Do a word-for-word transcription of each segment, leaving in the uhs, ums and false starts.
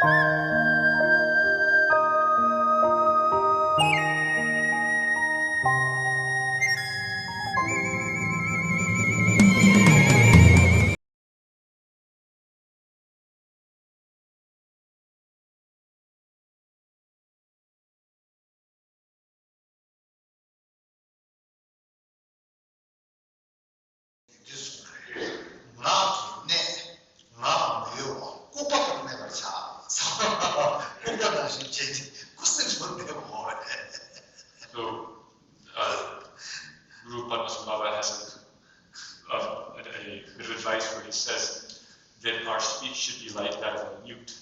འདི་གསུངས་རེད། ངག་གི་གནད། ངག་མི་གཡོ་བ་ལྐུགས་པ་ལྟར་གནས་པར་བྱ། ལྐུགས་པ་ནང་བཞིན་བྱས་ཏེ་ཁུ་སིམ་པོ་གནས་པ་མ་རེད། So, uh, Guru Padmasambhava has a, a, a bit of advice where he says that our speech should be like that of a mute.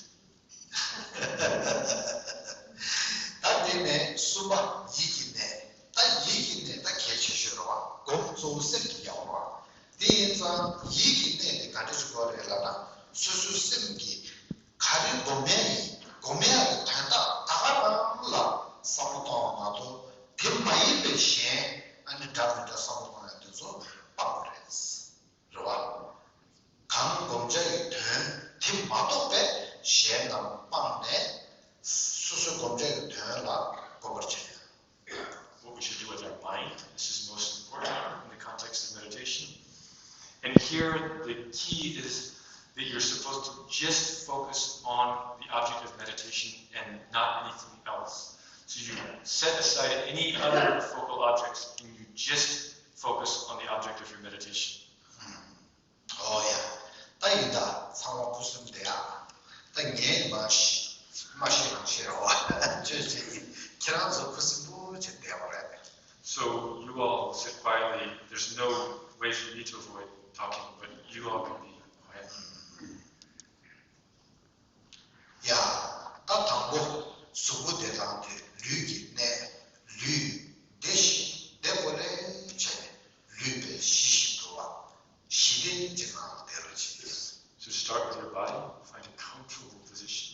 ད་དེ་ནས་གསུམ་པ་ཡིད་ཀྱི་གནད། ད་ཡིད་ཀྱི་གནད་ད་གལ་ཆེ་ཤོས་རེད་བ། སྒོམ་གཙོ་བོ་སེམས་ཀྱི་ཡག་རེད་བ། དེ་ཡིན་ཙང་ཡིད་ཀྱི་གནད་དེ་ག་འདྲ་ཞིག་དགོས་རེད་ལབ་ན། སོ་སོའི་སེམས་ཀྱིས་ག་རེ་སྒོམ་ཡ་ཡིན། སྒོམ་ཡ་གི་དོན་དག་ད་ག་རང་ལ་བསམ་བློ་གཏོང་བ་མ་གཏོགས། དེ་མ་ཡིན་པའི་གཞན་ཨ་ནི་འདྲ་མི་འདྲ་བསམ་བློ་གཏོང་ཡ་དེ་ཚོ་སྤང་དགོས་རེད། རེད་བ། གང་སྒོམ་བྱ་ཡི་དོན་དེ་མ་རྟོགས་པས་གཞན་རྣམས་སྤངས་ནས། སོ་སོའི་སྒོམ་བྱ་ཡི་དོན་ལ་གོམས་པར་བྱེད། What we should do with our mind, this is most important in the context of meditation. And here, the key is that you're supposed to just focus on the object of meditation and not anything else. So you set aside any other focal objects and you just focus on the object of your meditation. ཨོ་ཡ། ད་ཡིན་ད། ཚང་མ་ཁུ་སིམ་བསྡད་ཨ། ད་ངས་མ་ཤི་མ་ཤི་རང་ཤི་རོ། བཅོས་བྱེད་ཀྱི་ཁྱེད་རང་ཚོ་ཁུ་སིམ་པོ་བྱས་བསྡད་པ་རེད། So you all sit quietly. There's no way for me to avoid talking, but you all can be quiet. ཡ། ད་དང་པོ་གཟུགས་པོ་བདེ་ཐང་དེ་ལུས་ཀྱི་གནད། ལུས་བདེ་ཞིང་བདེ་པོ་རེ་བྱས་ནས་ལུས་པའི་གཞི་ཞིག་འགྲོ་བ། ཞི་བདེ་ཅིག་ངང་ལ་བསྡད་རོགས་གྱིས། So start with your body, find a comfortable position.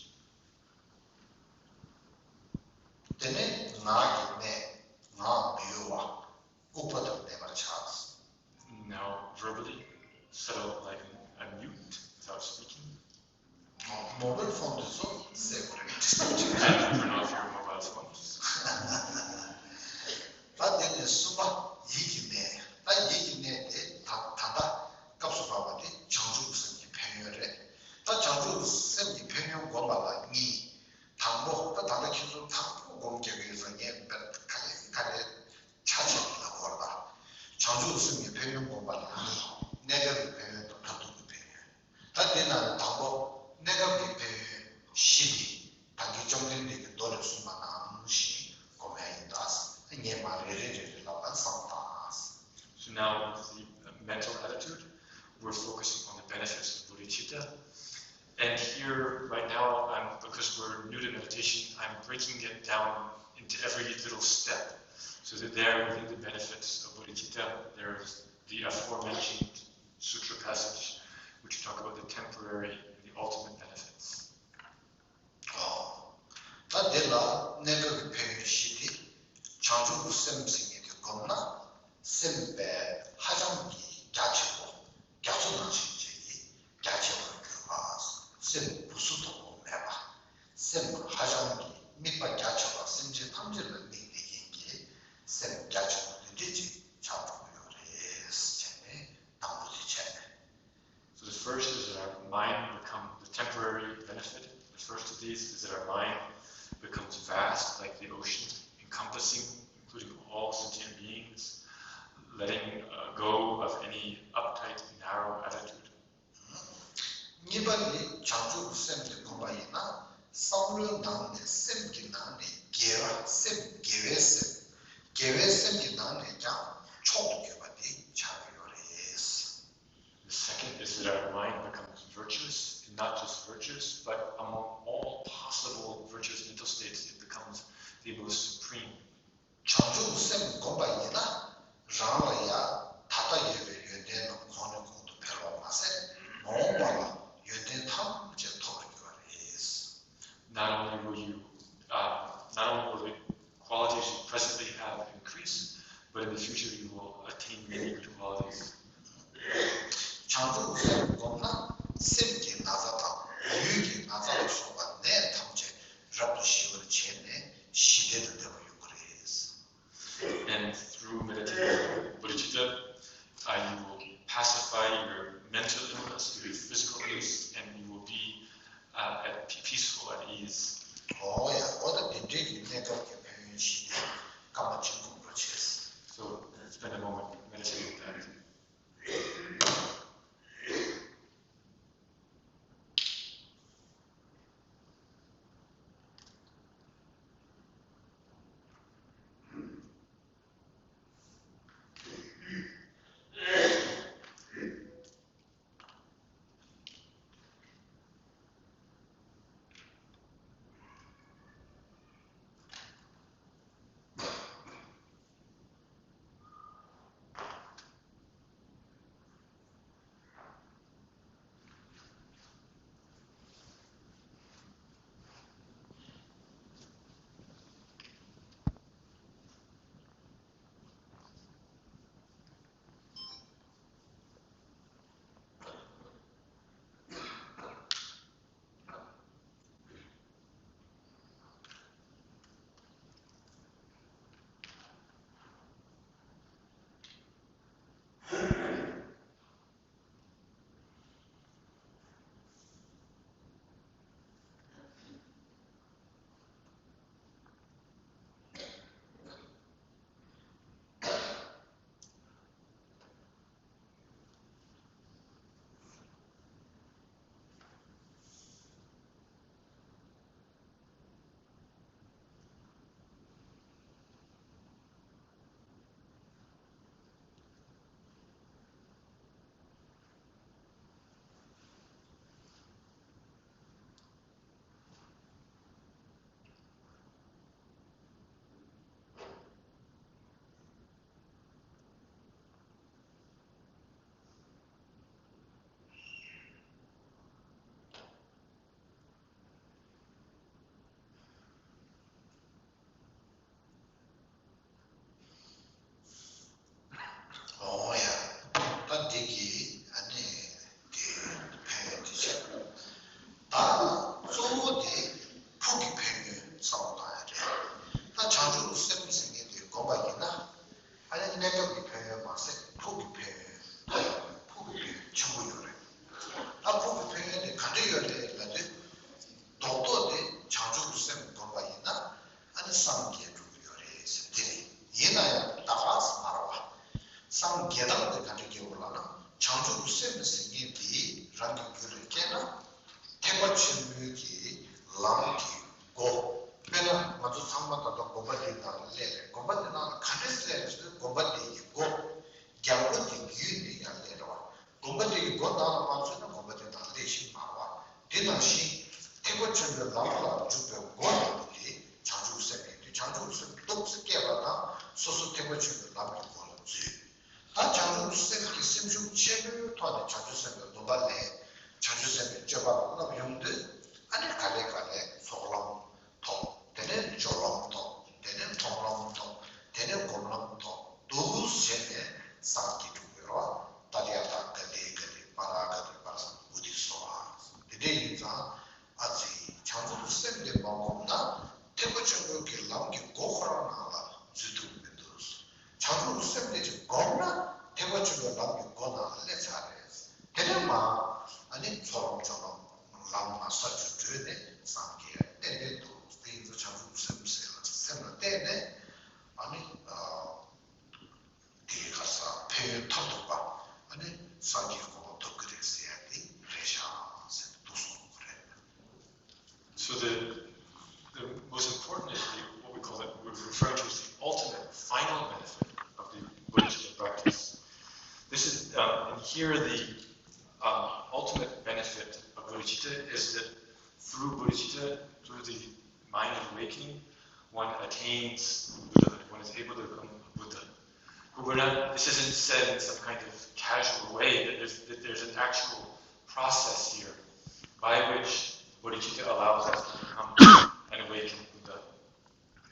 དེ་ནས་ངག་གི་གནད། ངག་མི་གཡོ་བ་ལྐུགས་པ་དང་ལྡན་པར་བྱ། Now verbally, settle like a mute without speaking. Mobile phone དེ་ཚོ་བསད་དགོས་རེད། Turn off your mobile phones. ད་དེ་ནས་གསུམ་པ་ཡིད་ཀྱི་གནད། ད་ཡིད་ཀྱི་གནད་དེ་ད་ད་ལྟ་སྐབས་སུ་བབས་པ་དེ་བྱང་ཆུབ་སེམས་ཀྱི་ཕན་ཡོན་རེད། ད་བྱང་ཆུབ་སེམས་ཀྱི་ཕན་ཡོན་སྒོམ་པ་ལ་གཉིས། དང་པོ་ད་ད་ལྟ་ཁྱེད་ཚོ་དང་པོ་སྒོམ་རྒྱག་གི་ཡོད་ཙང་ངས་དཔེར་ག་ལེ་ག་ལེ་ཆ་ཆེ་ལ་གོ་ར། བྱང་ཆུབ་སེམས་ཀྱི་ཕན་ཡོན་སྒོམ་པ་ལ་གཉིས། གནས་སྐབས་ཀྱི་ཕན་ཡོན་དང་མཐར་ཐུག་གི་ཕན་ཡོན། ད་དེ་ནང་ནས་དང་པོ་གནས་སྐབས་ཀྱི་ཕན་ཡོན་བཞི་དེ་ད་གིན་བཅོམ་ལྡན་འདས་ཀྱིས་མདོ་ལས་གསུངས་པ་ནང་བཞིན་སྒོམ་ཡ་ཡིན་ད། ངས་མར་རེ་རེ་རེ་རེ་ལབ་པ་བསམ་བཏང་། So now the mental attitude, we're focusing on the benefits of bodhicitta. And here, right now, I'm, because we're new to meditation, I'm breaking it down into every little step. So that there, within the benefits of bodhicitta, there's the aforementioned sutra passage, which talk about the temporary and the ultimate benefits. ཨོ། ད་དེ་ལ་གནས་སྐབས་ཀྱི་ཕན་ཡོན་བཞི་སྟེ། བྱང་ཆུབ་ཀྱི་སེམས་ཟེར་མཁན་དེ་བསྒོམས་ན། སེམས་དཔའ་ཧ་ཅང་གི་རྒྱ་ཆེ་བོ། རྒྱ་མཚོ་ནང་བཞིན་བྱས་ཀྱི་རྒྱ་ཆེ་བར་གྱུར་པ། སེམས་སྦུ་སུབ་དོག་པོ་མེད་པ། སེམས་ཧ་ཅང་གི་དམིགས་པ་རྒྱ་ཆེ་བ་སེམས་ཅན་ཐམས་ཅད་ལ་དམིགས་ཏེ་ཡིན་གྱི། སེམས་རྒྱ་ཆེ་བོ་དེ་འདྲས་ཅིག་ཆགས་འགྲོ་གི་ཡོད་རེད་ཟེར་ནས་དང་པོ་དེ་བྱས་ནས། So the first is that our mind become the temporary benefit. The first of these is that our mind becomes vast like the ocean, encompassing, including all sentient beings, letting uh, go of any uptight, narrow attitude. གཉིས་པ་ནི་བྱང་ཆུབ་སེམས་དེ་བསྒོམ་པ་ཡིན་ན། བསམ་བློའི་ནང་ནས་སེམས་ཀྱི་ནང་ནས་དགེ་བ་སེམས་དགེ་བའི་སེམས། དགེ་བའི་སེམས་ཀྱི་ནང་ནས་ཀྱང་མཆོག་ཏུ་གྱུར་པ་དེ་ཆགས་ཀྱི་ཡོད་རེད། The second is that our mind becomes virtuous, and not just virtuous, but among all possible virtuous mental states, it becomes the most supreme. བྱང་ཆུབ་སེམས་བསྒོམས་པ་ཡིན་ན། རང་ལ་ཡ་ད་ལྟ་ཡོད་པའི་ཡོན་ཏན་རྣམས་གོང་ནས་གོང་དུ་འཕེལ་བ་མ་ཟད། མ་འོངས་པ་ལ་ཡོན་ཏན་ཐམས་ཅད་ཐོབ་པར་འགྱུར་བ་རེད། Not only will you, uh, not only will the qualities you presently have increase, but in the future you will attain many good qualities. བྱང་ཆུབ་སེམས་བསྒོམས་ན་སེམས་ཀྱི་ན་ཚ་དང་ལུས་ཀྱི་ན་ཚ་ལ་སོགས་པ་ནད་ ཆེན་པོ་ཡོད་རེད། ད་ཕུགས་ཀྱི་ཕན་ཡོན་དེ་ག་འདྲ་ཡོད་རེད་ལབ་དུས། རྡོག་རྡོག་དེ་བྱང་ཆུབ་ཀྱི་སེམས་བསྒོམ་པ་ཡིན་ན། ཨ་ནི་སངས་རྒྱས་འགྲུབ་ཀྱི་ཡོད་རེད་ཟེར་དེ་རེད། ཡིན་ན་ཡང་ད་ག་སེ་མ་རེད་བ། སངས་རྒྱས་སྟངས་དེ་ག་འདྲ་སྐྱེ་བོ་ལབ་ན། བྱང་ཆུབ་ཀྱི་སེམས་ཟེར་མཁན་དེ་རང་གི་རྒྱུད་ལ་སྐྱེས་ན། ཐེག་པ་ཆེན་པོའི་གི་ལམ་གྱི་སྒོ། དཔེར་ན་ང་ཚོ་ཚང་མ་ད་ལྟ་དགོན་པ་འདིའི་ནང་ལ་སླེབས་རེད། དགོན་པ་འདི་ནང་ལ་ག་འདྲས་སླེབས་རེད་ཟེར་ན། དགོན་པ་འདི་ཡི་སྒོ། རྒྱལ་སྒོ་འདི་བརྒྱུད་ནས་ཡར་སླེབས་རེད་བ། དགོན་པ་འདི་ཡི་སྒོ་ནང་ལ་མ་ཚུད་ན་དགོན་པ་འདི་ནང་སླེབས་ཤེས་མ་རེད་བ། དེ་ནང་བཞིན་ཐེག་པ་ཆེན་པོའི་ལམ་ལ་འཇུག་པའི་སྒོ་ནང་དུ་དེ་བྱང་ཆུབ་སེམས་ཡིན་དུས། བྱང་ཆུབ་སེམས་སྟོབས་ཀྱིས་བསྐྱེད་པ་དང་སོ་སོ་ཐེག་པ་ཆེན་པོའི་ལམ་གྱི་སྒོ་ལ་འཛུལ། ད་བྱང་ཆུབ་སེམས་ཀྱི་སེམས་ཤུགས་ཆེན་པོའི་ཐོག་ནས་བྱང་ཆུབ་སེམས་ཀྱི་སྡོམ་པ་ལེན། བྱང་ཆུབ་སེམས་ཀྱི་སྤྱོད་པ་ལ་བསླབ་ཡོང་དུས། ཨ་ནི་ག་ལེ་ག་ལེ་ཚོགས་ལམ་ཐོབ། དེ་ནས་སྦྱོར་ལམ་ཐོབ། དེ་ནས་མཐོང་ལམ་ཐོབ། དེ་ནས་སྒོམ་ལམ་ཐོབ། འདུག་བྱས་ནས་སངས་རྒྱས་འགྲུབ་ཡོད་རེད་བ། ཏདྱ་ཐཱ་ག་ཏེ་ག་ཏེ་པཱ་ར་ག་ཏེ་པཱ་ར་སཾ་བོ་དྷི་སྭཱ་ཧཱ། དེ་འདྲ་ཡིན་ཙང་། ཨ་ཙི། བྱང་ཆུབ་སེམས་དེ་མ་བསྒོམས་ན། ཐེག་པ་ཆེན་པོའི་གི་ལམ་གྱི་སྒོ་ཁོ་རང་ནང་ལ་འཛུལ་ཐུབ་མི་འདུག་བྱང་ཆུབ་སེམས་དེ་ཅིག་བསྒོམས་ན། ཐེག་པ་ཆེན་པོའི་ལམ་གྱི་སྒོ་ནང་ལ་སླེབས་ཚར་རེད། དེ་ནས་མར་ཨ་ནི་ཚོགས་ལམ་སྦྱོར་ལམ་ལམ་ལ་ས་བཅུ་བགྲོད་ནས་སངས་རྒྱས་ཏན་ཏན་འདུག་དེ་ཡིན་ཙང་བྱང་ཆུབ་སེམས་ཟེར་ལ་སེམས་ལ་བརྟེན་ནས། ཨ་ནི་ཨ། དེའི་ཁར་ས་ཕན་ཡོན་མཐར་ཐུག་པ། ཨ་ནི་སངས་རྒྱས་གོ་འཕང་ཐོབ་ཀྱི་རེད་ཟེར་ཡ་དེ་རེད་ཤག་ཟེར་འདུག་གསུངས་པ་རེད། So the, the most important is the, what we call it, we're referring to as the ultimate final benefit of the bodhicitta practice. This is, um, and here the, um, ultimate benefit of bodhicitta is that through bodhicitta, through the mind of awakening, one attains Buddhahood, one is able to become a Buddha. But we're not, this isn't said in some kind of casual way, that there's, that there's an actual process here by which bodhicitta allows us to become an awakened Buddha.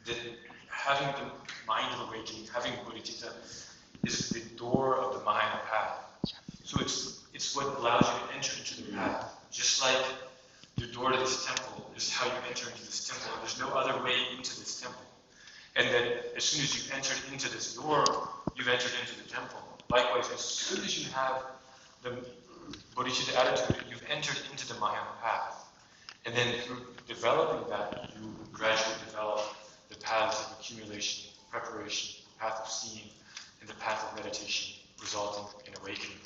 That having the mind of awakening, having bodhicitta, is the door of the Mahayana path. So it's, it's what allows you to enter into the path. Just like the door to this temple is how you enter into this temple, and there's no other way into this temple. And that as soon as you've entered into this door, you've entered into the temple. Likewise, as soon as you have the bodhicitta attitude, you've entered into the Mahayana path. And then through developing that, you gradually develop the paths of accumulation, preparation, the path of seeing, and the path of meditation, resulting in awakening.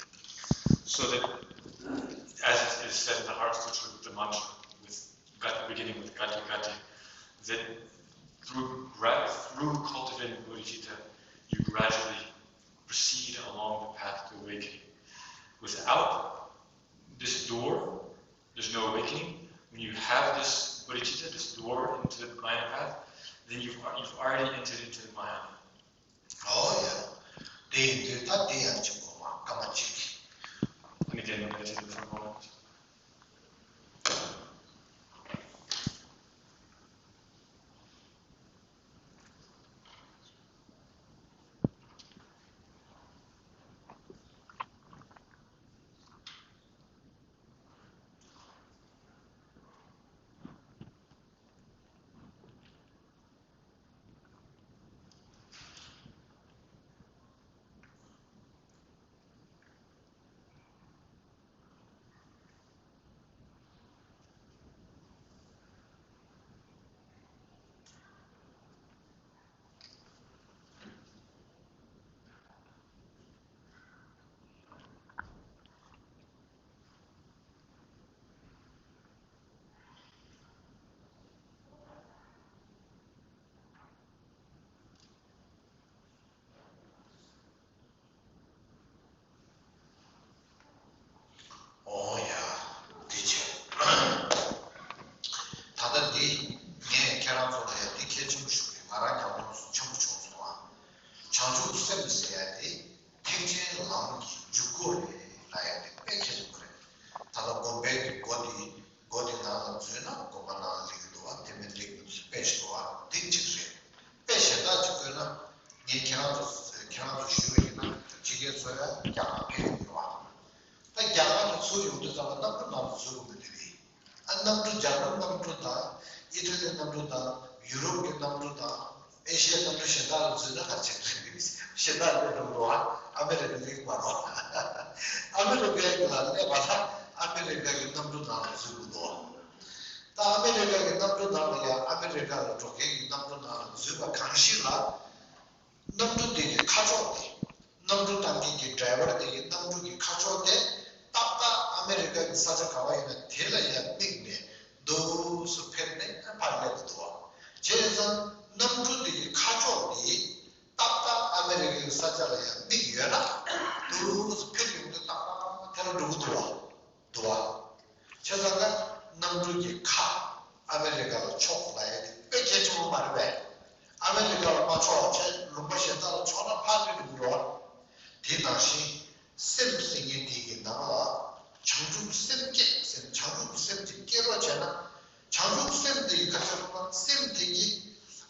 So that, as it is said in the Heart Sutra, the mantra, with gut, beginning with gati gati, that through, gra- through cultivating bodhicitta, you gradually proceed along the path to awakening. Without this door, there's no awakening. When you have this bodhicitta, this door into the Mahayana path, then you've, you've already entered into the Mahayana. Oh, yeah. དེ་ཡིན་དུས་ད་དེ་ཡང་གཅིག་གོ་མ་སྐར་མ་གཅིག Let me get a minute to do for a moment. ཨོ་ཡ། དེ་བྱས། ད་ལྟ་འདི་ངས་ཁྱེད་རང་ཚོ་ལ་ཡ་འདི་གལ་ཆེན་པོ་ཞུ་གི། ང་རང་ཀྱང་མཐོང་སོང་། ཆེན་པོ་བྱུང་སོང་ཨ། བྱང་ཆུབ་སེམས་ཟེར་ཡ་དེ་ཐེག་ཆེན་ལམ་གྱི་འཇུག་སྒོ་རེད་ལབ་ཡ་དེ་དཔེ་གལ་ཆེན་པོ་རེད། ད་ལྟ་སྒོམ་པའི་གི་སྒོ་དེ་སྒོ་དེ་ནང་ལ་འཛུལ་ན་སྒོམ་པ་ནང་ལ་སླེབས་ཀྱི་འདུག་བ། དེ་མིན་སླེབས་ཀྱི་མི་འདུག་དཔེ་ཞིག་འདུག་བ། དེ་གཅིག་རེད། དཔེ་གཞན་དག་ཅིག་བཀོད་ན། ངས་ཁྱེད་རང་ཚོ་ཁྱེད་རང་ཚོ་ཞུ་བ་ཡིན་ན་ཕྱི་རྒྱལ་ཚོ་ཡང་རྒྱ་གར་ཕེབས་ཀྱི་ཡོད་རེད་བ། ད་རྒྱ་གར་ལ་ཚུར་ཡོང་དུས་ཙམ་ལ་གནམ་གྲུ་ནང་ལ་འཛུལ་དགོས་མི་འདུག་གས། ཨ་གནམ་གྲུ་རྒྱ་གར་གནམ་གྲུ་དང་ཨི་ཐ་ལི་གནམ་གྲུ་དང་ཡུ་རོབ་ཀྱི་གནམ་གྲུ་དང་ཨེ་ཤི་ཡའི་གནམ་གྲུ་གཞན་དག་ལ་འཛུལ་ན་ག་རེ་བྱེད་ཀྱི་རེད། གཞན་དག་སླེབས་འགྲོ་གི་རེད་བ། ཨ་མི་རི་ཀ་སླེབས་ཀྱི་མ་རེད་བ། ཨ་མི་རི་ཀའི་ལ་སླེབས་པ་ལ་ཨ་མི་རི་ཀ་གི་གནམ་གྲུ་ནང་ལ་འཛུལ་དགོས་འདུག་ད་ཨ་མི་རི་ཀ་གི་གནམ་གྲུ་ནང་ལ་ཡང་ཨ་མི་རི་ཀ་ལ་འགྲོ་མཁན་གྱི་གནམ་གྲུ་ནང་ལ་འཛུལ་བ་གང་ཞིག་ལ། གནམ་གྲུ་དེ་གི་ཁ་ཕྱོགས་དེ། གནམ་གྲུ་བཏང་མཁན་གྱི་ཌ་རའི་ཝར་དེ་གི་གནམ་གྲུ་གི་ཁ་ཕྱོགས་དེ་ཏག་ཏག་ཨ་མི་རི་ཀ་གི་ས་ཆ་ག་བ་ཡིན་ན་དེ་ལ་ཡང་དམིགས་ནས་འདུག་སེ་ཕེབས་ནས་ཕར་སླེབས་འདུག་བ། བྱས་ཙང་གནམ་གྲུ་དེ་གི་ཁ་ཕྱོགས་དེ་ཏག་ཏག་ཨ་མི་རི་ཀ་གི་ས་ཆ་ལ་ཡང་དམིགས་ཡོད་ན་འདུག་སེ་ཕེབས་ཡོང་དུས་ཏག་ཏག་དེ་ལ་འགྲོ་གི་འདུག་བ། འདུག་བ། བྱས་ཙང་ཀ་གནམ་གྲུ་གི་ཁ་ཨ་མི་རི་ཀ་ལ་ཕྱོགས་ལབ་ཡ་དེ་དཔེ་གལ་ཆེན་པོ་མ་རེད་པས། ཨ་མི་རི་ཀ་ལ་མ་ཕྱོགས་བྱས་ལུང་པ་གཞན་དག་ལ་ཕྱོགས་ན་ཕར་འགྲོ་གི་རེད་བ། དེ་ནང་བཞིན་སེམས་ཟེར་མཁན་དེ་གི་ནང་ལ་བྱང་ཆུབ་སེམས་བསྐྱེད་ཟེར་ན་བྱང་ཆུབ་སེམས་དེ་བསྐྱེད་རོགས་བྱས་ན། བྱང་ཆུབ་སེམས་དེ་གི་ཁ་ཕྱོགས་ལ་སེམས་དེ་གི་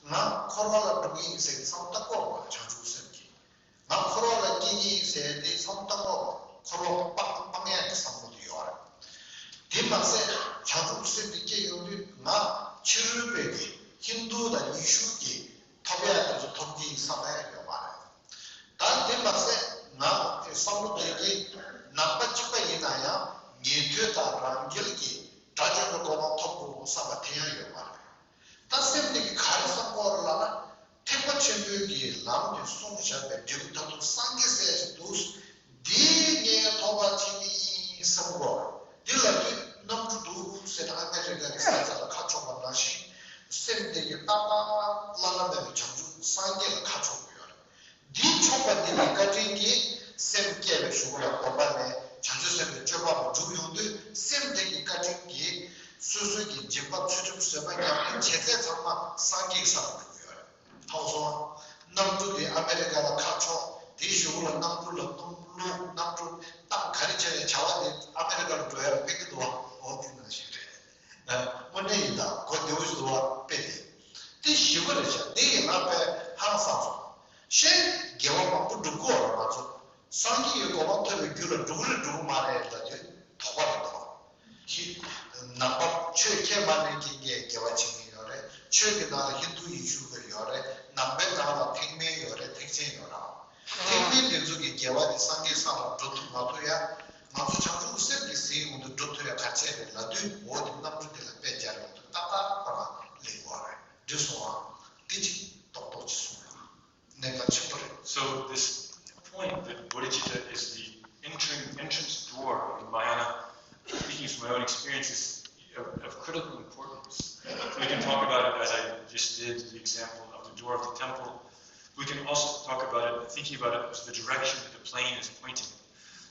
ང་འཁོར་བ་ལ་འགྲོ་གི་ཡིན་ཟེར་བསམ་བློ་བཏང་གི་ཡོད་མ་རེད། བྱང་ཆུབ་སེམས་ཀྱིས། ང་འཁོར་བ་ལ་སྐྱེ་གི་ཡིན་ཟེར་ཏེ་བསམ་བློ་བཏང་གོ། འཁོར་བ་སྤང་སྤང་ཡག་གི་བསམ་བློ་དེ་ཡོད་རེད། དེ་མ་ཟད་བྱང་ཆུབ་སེམས་དེ་སྐྱེ་ཡོང་དུས་ང་ཕྱི་རོལ་པའི་གི་ཧིན་དུ་དང་ཡེ་ཤུ་གི་ཐོབ་ཡག་དེ་ཚོ་ཐོབ་ཀྱི་ཡིན་བསམ་ཡག་ཡོད་མ་རེད། ད་དེ་མ་ཟད་ང་དེ་བསམ་བློ་དེ་གི་ནང་པ་གཅིག་པ་ཡིན་ན་ཡང་ཉན་ཐོས་དང་རང་རྒྱལ་གྱི་དགྲ་བཅོམ་པའི་གོ་འཕང་ཐོབ་དགོས་བསམ་པ་དེ་ཡང་ཡོད་མ་རེད། ད་སེམས་དེ་གི་ག་རེ་བསམ་དགོས་རེད་ལབ་ན། ཐེག་པ་ཆེན་པོའི་གི་ལམ་ནས་གསུངས་བཞག་པའི་འབྲས་བུ་མཐར་ཐུག་སངས་རྒྱས་ཟེར་ཞིག་འདུག་འདི་ངས་ཐོབ་པ་བྱེད་ཀྱི་ཡིན་བསམ་གོ། འདི་ལ་དུས་གནམ་གྲུ་འདུག་ཟེར་ན་ཨ་མི་རི་ཀ་གི་ས་ཆ་ལ་ཁ་ཕྱོགས་པ་ནང་བཞིན་སེམས་དེ་གི་ཏག་ཏག་བླ་ན་མེད་པའི་བྱང་ཆུབ་སངས་རྒྱས་ལ་ཁ་ཕྱོགས་ཀྱི་ཡོད་རེད། འདི་ཕྱོགས་པ་འདི་ལ་བཀའ་དྲིན་གྱིས་སེམས་བསྐྱེད་པའི་གཞུག་ལ་སྡོམ་པ་ནས་བྱང་ཆུབ་སེམས་དཔའི་སྤྱོད་པ་མ་འགྲུབ་ཡོང་དུས་སེམས་དེ་གི་བཀའ་དྲིན་གྱིས་སོ་སོའི་གི་སྦྱིན་པ་ཚུལ་ཁྲིམས་བཟོད་པ་ཉམས་ལེན་བྱས་ཚད་ཚང་མ་སངས་རྒྱས་ཀྱི་ས་ལ་འགྲོ་གི་ཡོད་རེད། ཐོག་སོང་། གནམ་གྲུ་དེ་ཨ་མེ་རི་ཀ་ལ་ཁ་ཕྱོགས་དེའི་གཞུག་ལ་གནམ་གྲུ་ལ་གཏུམ་བླུགས། གནམ་གྲུ་བཏང་། ག་རེ་བྱས་ནས་བྱ་བ་དེ་ཨ་མེ་རི་ཀ་ལ་འགྲོ་ཡ་ལ་ཕན་གྱི་འདུག་བ། འོ་དེ་ནང་བཞིན་རེད། དངོས་གནས་ཡིན་ད་གོ་བདེ་བོ་ཞིག་འདུག་བ། དཔེ་དེ་དེ་ཞིབ་པོ་རེད་ཤག་དེ་ཡིན་ན་དཔེ་ཧང་སངས་སོང་། ཤེས། དགེ་བ་མང་པོ་སྒྲུབ་དགོས་རེད་ང་ཚོ། སངས་རྒྱས་ཀྱི་གོ་འཕང་ཐོབ་པའི་རྒྱུ་ལ་འགྲོ་གི་རེད་འགྲོ་གི་མ་རེད་ལབ་དུས་དོགས་པ་རེད་དོ། ཁྱི། ནང་པ་ཆོས་ཁས་མ་ལེན་མཁན་གྱིས་དགེ་བ་བྱེད་མཁན་ཡོད་རེད། ཆོས་ཀྱི་ནང་ལ་ཧིན་དུ་ཡེ་ཤུ་གི་ཡོད་རེད། ནང་པའི་ནང་ལ་ཐེག་དམན་ཡོད་རེད། ཐེག་ཆེན་ཡོད་རེད། ཐེག་དམན་དེ་ཚོ་གི་དགེ་བ་དེ་སངས་རྒྱས་ས་ལ་འགྲོ་ཐུབ་མ་ཐུབ་ཡ། ང་ཚོ་བྱང་ཆུབ་སེམས་ཀྱི་ཟིལ་འོང་དུ་འགྲོ་ཐུབ་ཡ་ག་ཚད་རེད་ལབ་དུས་འོ་དེ་གནམ་གྲུ་དེ་ལ་དཔེ་སྦྱར་ཡོང་དུས་ཏག་ཏག་ཁོ་རང་ལེགས་པོ་རེད། འགྲིག་སོང་ཨ། དེ་གཅིག་ཏོག་ཏོག་ཅིག་གསུངས་ཡོད་ཨ། གནད་འགག་ཆེན་པོ་རེད། So this point that bodhicitta is the entering entrance door of the Mahayana, speaking from my own experience, is of, of critical importance. So we can talk about it as I just did the example of the door of the temple. We can also talk about it, thinking about it, as the direction that the plane is pointing.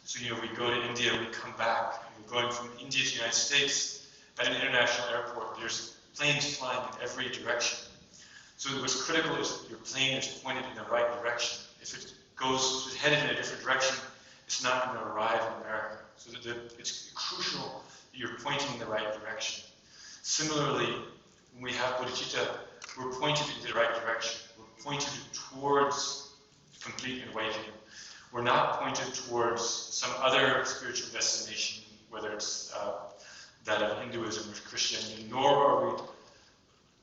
So, you know, we go to India, we come back, and we're going from India to the United States. At an international airport, there's planes flying in every direction. So what's critical is your plane is pointed in the right direction. If it goes, if it's headed in a different direction, it's not going to arrive in America. So the, the, it's crucial that you're pointing in the right direction. Similarly, when we have bodhicitta, we're pointed in the right direction. We're pointed towards complete awakening. We're not pointed towards some other spiritual destination, whether it's uh, that of Hinduism or Christianity, nor are we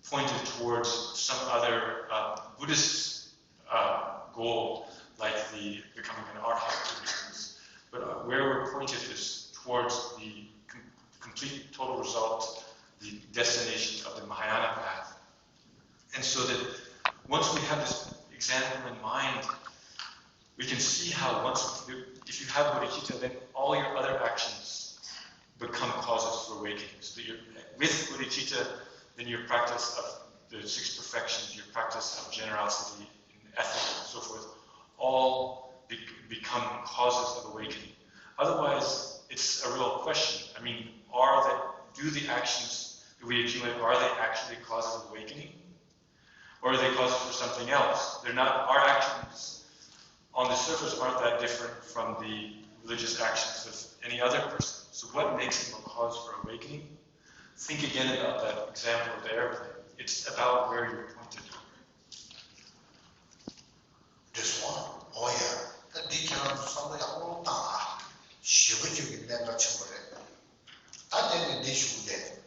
pointed towards some other uh, Buddhist uh, goal, like the becoming an arhat, for instance. But uh, where we're pointed is towards the com- complete total result, the destination of the Mahayana path. And so that once we have this example in mind, we can see how once, if you have bodhicitta, then all your other actions become causes for awakening. So that you're, with bodhicitta, then your practice of the six perfections, your practice of generosity, and ethics, and so forth, all be- become causes of awakening. Otherwise, it's a real question. I mean, are the, do the actions that we accumulate, are they actually causes of awakening? Or are they causes for something else? They're not, our actions on the surface aren't that different from the religious actions of any other person. So what makes them a cause for awakening? Think again about that example of the airplane. It's about where you're pointed. འགྲིག་སོང་ཨ། འོ་ཡ། ད་འདི་ཁྱེད་རང་ཚོ་བསམ་བློ་ཡག་པོ་བཏང་ཨ། ཞེ་པོ་ཅིག་གི་གནད་འགག་ཆེན་པོ་རེད། ད་དེ་ནས་འདི་ཞུ་གི་ལས།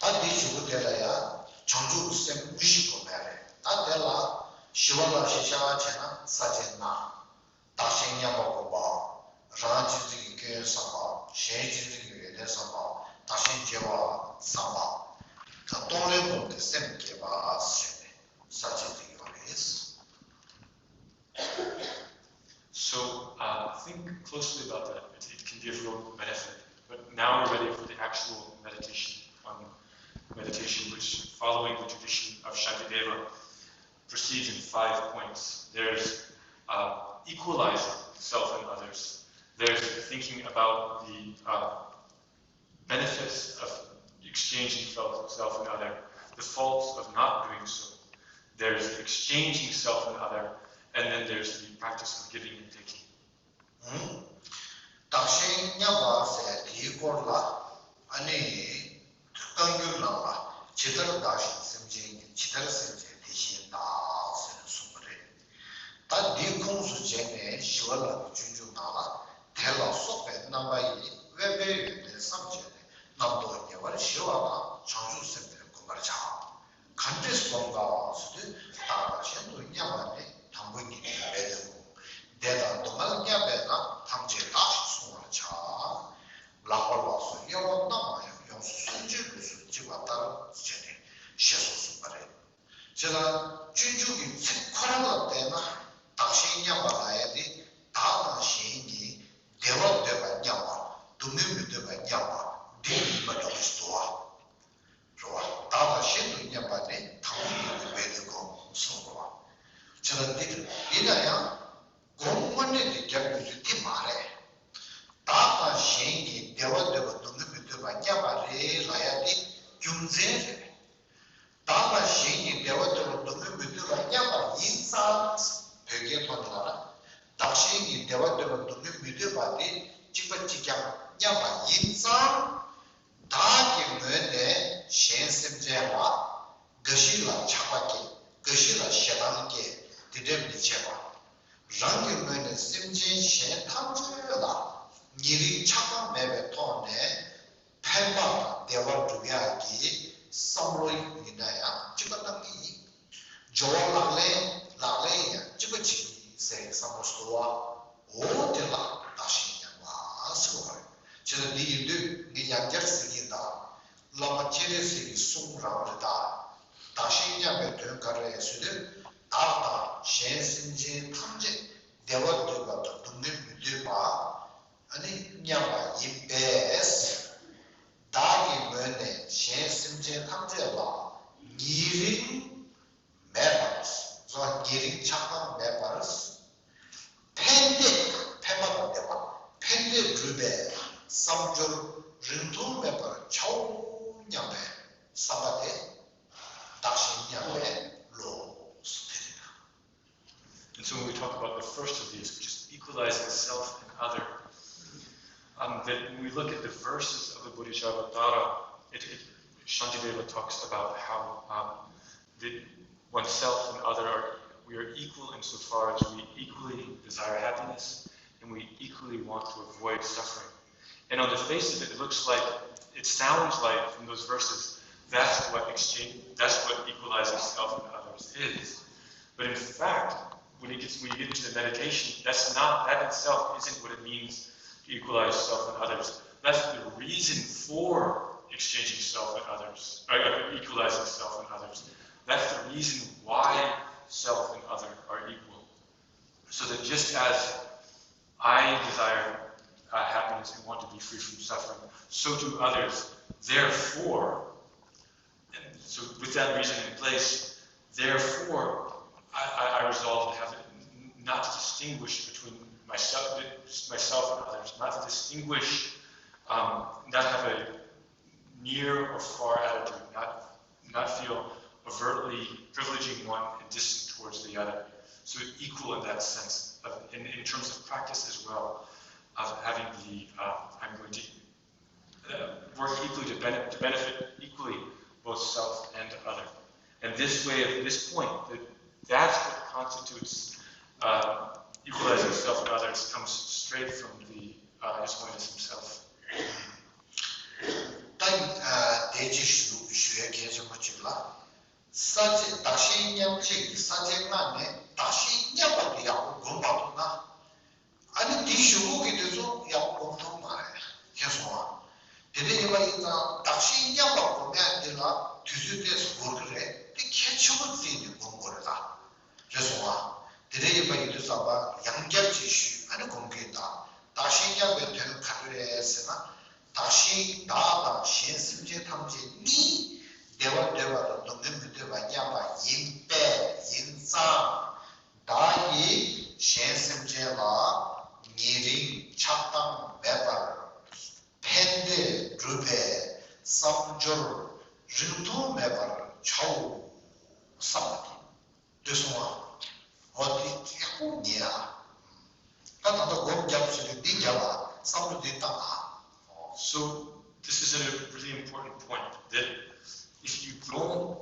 ད་འདི་ཞུ་གི་དེ་ལ་ཡ། བྱང་ཆུབ་སེམས་དངོས་གཞི་དགོས་མེད་རེད། ད་དེ་ལ་ཞི་བ་ལ་ཞི་བྱ་བྱས་ན་ས་བཅད་ན། བདག་གཞན་མཉམ་པ་སྒོམ་པའམ། རང་གཅེས་འཛིན་གྱི་སྐྱོན་བསམ་པ། གཞན་གཅེས་འཛིན་གྱི་ཡོན་ཏན་བསམ་པ། བདག་གཞན་བརྗེ་བ་བསམ་པ། ད་གཏོང་ལེན་སྒོམ་སྟེ་སེམས་བསྐྱེད་པ་ཟེར་ནས་ས་བཅད་དེ་ཡོད་རེད། So uh, think closely about that. It, it can be of real benefit. But now we're ready for the actual meditation on meditation, which, following the tradition of Shantideva, proceeds in five points. There's uh, equalizing self and others. There's thinking about the uh, benefits of exchanging self, self and other, the faults of not doing so. There's exchanging self and other, and then there's the practice of giving and taking. བདག་གཞན་མཉམ་པ་ཟེར་དེའི་སྐོར་ལ་ཨ་ནི་བཀའ་འགྱུར་ནང་ལ་ཇི་ལྟར་བདག་གཞན་སེམས་ཅན་གཉིས། ཇི་ལྟར་སེམས་ཅན་དེ་བཞིན་བདག་ཟེར་ནས་གསུངས་པ་རེད། ད་འདིའི་ཁུངས་སུ་བྱས་ནས་ཞི་བ་ལྷ་གི་སྤྱོད་འཇུག་ནང་ལ་དེ་ལ་སོགས་པའི་རྣམ་པ་ཡིས། དབེན་པའི་ཡོན་ཏན་བསམ་བྱས་ནས། རྣམ་རྟོག་ཉེ་བར་ཞི་བ་དང་། བྱང་ཆུབ་སེམས་དེར་བསྒོམ་པར་བྱ། ག་འདྲས་སྒོམ་ག་ཟེར་དུས། བདག་དང་གཞན་དུ་མཉམ་པ་ནི། དང་པོ་ཉིད་ཀྱི་སྦས་དོན་ཀུན། བདེ་དང་སྡུག་བསྔལ་མཉམ་པས་ན། ཐམས་ཅད་བདག་ཞེས་བསྲུང་བར་བྱ། ལག་པ་ལ་སོགས་གཡོ་བ་རྣམས་མ་ཡིན། ཡོངས་སུ་སུན་འབྱིན་ལུས་སུ་འཇིགས་པ་ལྟར། ཟེར་ནས་ཞེས་སོགས་གསུངས་པ་རེད། བྱས་ཙང་སྤྱོད་འཇུག་གི་ཚིག་ཁོ་རང་ལ་བལྟས་ན་བདག་གཞན་མཉམ་པ་ལབ་ཡ་དེ་བདག་དང་གཞན་གཉིས་བདེ་བ་འདོད་པ་མཉམ་པ། སྡུག་བསྔལ་མི་འདོད་པ་མཉམ་པ་འདི་ཡིན་པ་འདྲ་བོ་ཞིག་འདུག་བ། རེད་བ། བདག་དང་གཞན་དུ་མཉམ་པ་ནི། དང་པོ་ཉིད་ཀྱི་སྦས་དོན་ཀུན་གསུངས་པ། བྱས་ཙང་འདི་ཡིན་ན་ཡང་སྒོམ་དངོས་གནས་དེ་རྒྱབ་ཡོད་ཚུལ་དེ་མ་རེད། བདག་དང་གཞན་གཉིས་བདེ་བ་འདོད་པ་སྡུག་བསྔལ་མི་འདོད་པ་མཉམ་པ་རེད་ལབ་ཡ་དེ་རྒྱུ་མཚན་རེད། བདག་དང་གཞན་གཉིས་བདེ་བ་འདོད་པ་སྡུག་བསྔལ་མི་འདོད་པ་མཉམ་པ་ཡིན་ཙང་། བོད་སྐད་ཐོག་ནས་ལབ་ན། བདག་གཞན་གཉིས་བདེ་བ་འདོད་པ་སྡུག་བསྔལ་མི་འདོད་པ་དེ་གཅིག་པ་གཅིག་རྐྱང་མཉམ་པ་ཡིན་ཙང་། བདག་གི་ངོས་ནས་གཞན་སེམས་ཅན་ལ་འགའ་ཞིག་ལ་ཆགས་པ་སྐྱེ། འགའ་ཞིག་ལ་ཞེ་སྡང་སྐྱེ། དེ་འདྲ་མི་བྱེད་པ། རང་གི་ངོས་ནས་སེམས་ཅན་གཞན་ཐམས་ཅད་ལ་ཉེ་རིང་ཆགས་སྡང་མེད་པའི་ཐོག་ནས། ཕན་པ་དང་བདེ་བ་སྒྲུབ་ཡག་གི་བསམ་བློ་ཡིན་ན་ཡང་གཅིག་པ་གནང་གི་ཡིན། སྦྱོར་བ་ལག་ལེན་ལག་ལེན་ཡང་གཅིག་པ་བྱེད་ཀྱི་ཡིན་ཟེར་བསམ་བློ་གསོལ་བ། འོ་དེ་ལ་བདག་གཞན་མཉམ་པ་ཟེར་བ་རེད། བྱས་ཙང་འདི་ཡིན་དུས་ངས་ཡང་བསྐྱར་ཟེར་གྱི་ཡིན་ད། བླ་མ་སྤྱན་རས་གཟིགས་ཀྱི་གསུང་རང་རེད་ད། བདག་གཞན་མཉམ་པའི་དོན་ག་རེ་རེད་ཟེར་དུས། བདག་དང་གཞན་སེམས་ཅན་ཐམས་ཅད་བདེ་བ་འདོད་པ་དང་སྡུག་བསྔལ་མི་འདོད་པ། ཨ་ནི་མཉམ་པ་ཡིན་པས། བདག་གི་ངོས་ནས་གཞན་སེམས་ཅན་ཐམས་ཅད་ལ་ཉེ་རིང་མེད་པར། སོ་ཉེ་རིང་ཆགས་སྡང་མེད་པར། ཕན་བདེ་ཕན་པ་དང་བདེ་བ་ཕན་བདེ་སྒྲུབ་པའི་བསམ་སྦྱོར་རིང་ཐུང་མེད་པར་བྱའོ་སྙམ་པའི་བསམ་པ་དེ་བདག་གཞན་མཉམ་པའི་བློ་དེ་རེད། And so when we talk about the first of these, which is equalizing self and other, um, that when we look at the verses of the Bodhisattva Tara, it, it, Shantideva talks about how um, that oneself and other are, we are equal insofar as we equally desire happiness and we equally want to avoid suffering. And on the face of it, it looks like, it sounds like from those verses, that's what exchange, that's what equalizing self and others is. But in fact, when it gets when you get into the meditation, that's not that itself isn't what it means to equalize self and others. That's the reason for exchanging self and others, or equalizing self and others. That's the reason why self and other are equal. So that just as I desire uh, happiness and want to be free from suffering, so do others. Therefore, and so with that reason in place, therefore, I, I, I resolve to have not to distinguish between myself, myself and others, not to distinguish, um, not have a near or far attitude, not not feel overtly privileging one and distant towards the other. So equal in that sense, of, in, in terms of practice as well, of having the uh, I'm going to uh, work equally to, bene- to benefit equally both self and other. And this way, at this point, that, that's what constitutes uh, equalizing self and others comes straight from the uh, His Holiness Himself. ད་དེ་ཅི་ཞུ་ཞུ་ཡ་གལ་ཆེན་པོ་ཅིག་ལ། ས་བཅད་བདག་གཞན་མཉམ་བརྗེ་གི་ས་བཅད་ལྔ་ནས་བདག་གཞན་མཉམ་པ་དེ་ཡག་པོ་སྒོམ་པ་ཐུབ་ན། ཨ་ནི་དེ་ཞུ་གོ་གི་དེ་ཚོ་ དེ་འདྲ་ཡིན་པ་ཡིན་ཙང་བདག་གཞན་མཉམ་པ་སྒོམ་ཡ་འདི་ལ་དུས་ཚོད་ཏོག་ཙམ་འགོར་གི་རེད། དེ་གལ་ཆེན་པོ་བརྩིས་ནས་སྒོམ་དགོས་རེད་ད། རེད་སོང་ང་། དེ་འདྲ་ཡིན་པ་ཡིན་དུས་ཙམ་པ་ཡང་བསྐྱར་ཅིག་ཞུས། ཨ་ནི་སྒོམ་གྱི་ཡིན་ད། བདག་གཞན་མཉམ་པའི་དོན་ག་རེ་རེད་ཟེར་ན། བདག་གཞན་བདག་དང་གཞན་སེམས་ཅན་ཐམས་ཅད་གཉིས་བདེ་བ་འདོད་པ་དང་སྡུག་བསྔལ་མི་འདོད་པ་མཉམ་པ་ཡིན་པས་ཡིན་ཙང་། བདག་གིས་གཞན་སེམས་ཅན་ལ་ཉེ་རིང་ཆགས་སྡང་མེད་པར་ཕན་བདེ་སྒྲུབ་པའི་བསམ་སྦྱོར་རིང་ཐུང་མེད་པར་བྱའོ་བསམ་པ་དང་། འདོད་སོང་བ། འོ་དེ་ཡག་པོ་ཉན་ཨ། ད་ད་ལྟ་སྒོམ་བརྒྱབ་ཟེར་དུས་འདི་བརྒྱབ་ཨ། བསམ་བློ་འདི་བཏང་ཨ། So this is a really important point that if you don't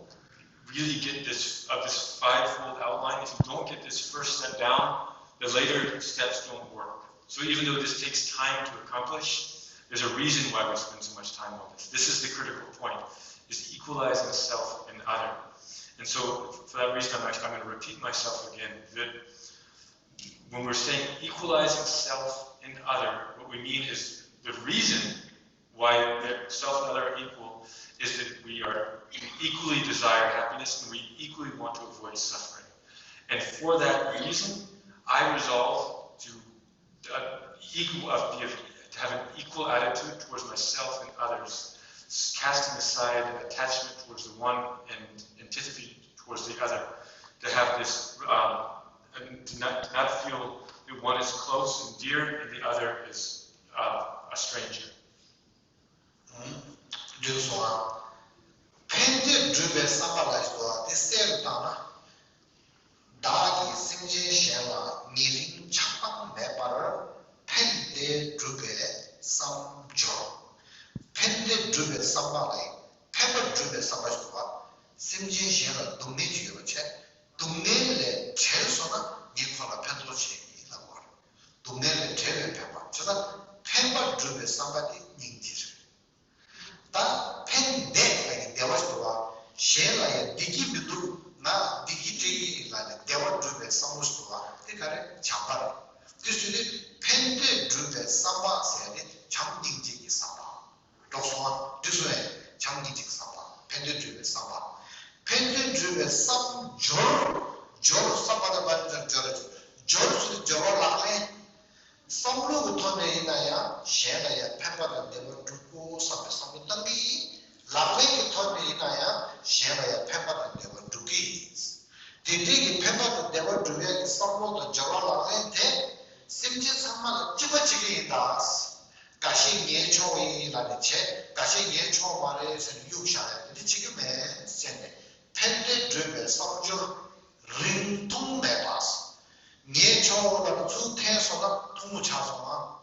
really get this of this fivefold outline, if you don't get this first step down, the later steps don't work. So even though this takes time to accomplish, there's a reason why we spend so much time on this. This is the critical point, is equalizing self and other. And so for that reason, I'm, actually, I'm going to repeat myself again, that when we're saying equalizing self and other, what we mean is the reason why the self and other are equal is that we are, we equally desire happiness and we equally want to avoid suffering. And for that reason, I resolve to uh, equal of be of, to have an equal attitude towards myself and others, casting aside attachment towards the one and antipathy towards the other. To have this, um, and to not, to not feel that one is close and dear and the other is uh, a stranger. འགྲིག་སོང་ཨ། ཕན་བདེ་སྒྲུབ་པའི་བསམ་པ་ལ་སོགས་དེ་གསལ་རུ་བཏང་ན། བདག་གིས་སེམས་ཅན་གཞན་ལ་ཉེ་རིང་ཆགས་སྡང་མེད་པར་ཕན་བདེ་སྒྲུབ་པའི་བསམ་སྦྱོར། ཕན་བདེ་སྒྲུབ་པའི་བསམ་པ་ལ་ཕན་པ་སྒྲུབ་པའི་བསམ་པ་ཞིག་འདུག་པ། སེམས་ཅན་གཞན་ལ་སྡུག་བསྔལ་ཅིག་ཡོད་པ་བྱས། སྡུག་བསྔལ་ལས་བྲལ་སོང་ན་ངས་ཁོ་ལ་ཕན་ཐོགས་བྱེད་ཀྱི་ཡིན་ལབ་པ་རེད། སྡུག་བསྔལ་ལས་བྲལ་བའི་ཕན་པ་བྱས་ཙང་ཕན་པ་སྒྲུབ་པའི་བསམ་པ་དེ་སྙིང་རྗེ་རེད། ད་ཕན་བདེ་ལ་ཡི་བདེ་བ་ཞིག་འདུག་བ། གཞན་ལ་ཡང་བདེ་སྐྱིད་མི་འདུག་ང་བདེ་སྐྱིད་སྤྲད་ཀྱི་ཡིན་ལབ་ནས་བདེ་བ་སྒྲུབ་པའི་བསམ་བློ་ཞིག་འདུག་བ། དེ་ག་རེ་བྱམས་པ་རེད། དེ་བྱས་ནས་ཕན་བདེ་སྒྲུབ་པའི་བསམ་པ་ཟེར་ཡ་དེ་བྱམས་སྙིང་རྗེ་གི་བསམ་པ། འགྲིག་སོང་ཨ། འགྲིག་སོང་ཨེ། བྱམས་སྙིང་རྗེ་གི་བསམ་པ། ཕན་བདེ་སྒྲུབ་པའི་བསམ་པ། ཕན་བདེ་སྒྲུབ་པའི་བསམ་སྦྱོར། སྦྱོར་བསམ་པ་དང་མ་ནི་སྦྱོར་སྦྱོར་ཟེར་སྦྱོར་བ་ལག་ལེན། བསམ་བློ་གི་ཐོག་ནས་ཡིན་ན་ཡང་གཞན་ལ་ཡང་ཕན་པ་དང་བདེ་བ་སྒྲུབ་དགོས་བསམ་པའི་བསམ་བློ་བཏང་གི་ཡིན། ལག་ལེན་གྱི་ཐོག་ནས་ཡིན་ན་ཡང་གཞན་ལ་ཡང་ཕན་པ་དང་བདེ་བ་སྒྲུབ་ཀྱི་ཡིན། དེ་འདྲའི་གི་ཕན་པ་དང་བདེ་བ་སྒྲུབ་ཡག་གི་བསམ་བློ་དང་སྦྱོར་བ་ལག་ལེན་དེ་སེམས་ཅན་ཚང་མ་ལ་གཅིག་པ་བྱེད་ཀྱི་ཡིན་ད། འགའ་ཤས་ངའི་ཕྱོགས་ཡིན་ལབ་ནས་བྱས། འགའ་ཤས་ངའི་ཕྱོགས་མ་རེད་ཟེར་ནས་གཡུག་བཞག་ཡག་དེ་འདྲ་བྱེད་ཀྱི་མེད་ཟེར་ནས་ཕན་བདེ་སྒྲུབ་པའི་བསམ་སྦྱོར་རིང་ཐུང་མེད་པ། ངའི་ཕྱོགས་ལ་ཚུར་འཐེན་སོང་ན་ཐུང་ངུ་ཆགས་སོང་ང་།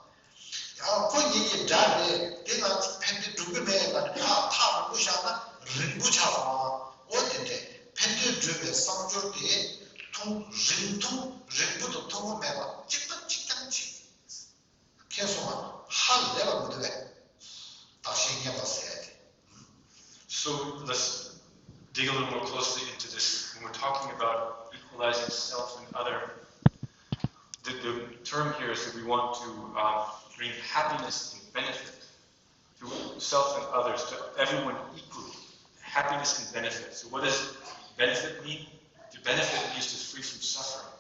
ཡང་ཁོ་ཉིད་ཀྱི་དགྲ་རེད། དེ་ང་ཚོ་ཕན་བདེ་སྒྲུབ་ཀྱི་མེད་ལབ་ནས་ཕར་ཐག་རིང་པོ་བཞག་ན་རིང་པོ་ཆགས་སོང་ང་། འོ་དེ་འདྲས་ཕན་བདེ་སྒྲུབ་པའི་བསམ་སྦྱོར་དེ་ཐུང་རིང་ཐུང་རིང་པོ་དང་ཐུང་ངུ་མེད་པ་གཅིག་པ་གཅིག་རྐྱང་བྱེད། མཁྱེན་སོང་ང་། ཧ་ལས་པ་མི་འདུག་གས། བདག་གཞན་མཉམ་པ་ཟེར་ཡ་དེ། So let's dig a little more closely into this. When we're talking about equalizing self and other, the, the term here is that we want to um, bring happiness and benefit to self and others, to everyone equally. Happiness and benefit. So what does benefit mean? The benefit means to free from suffering.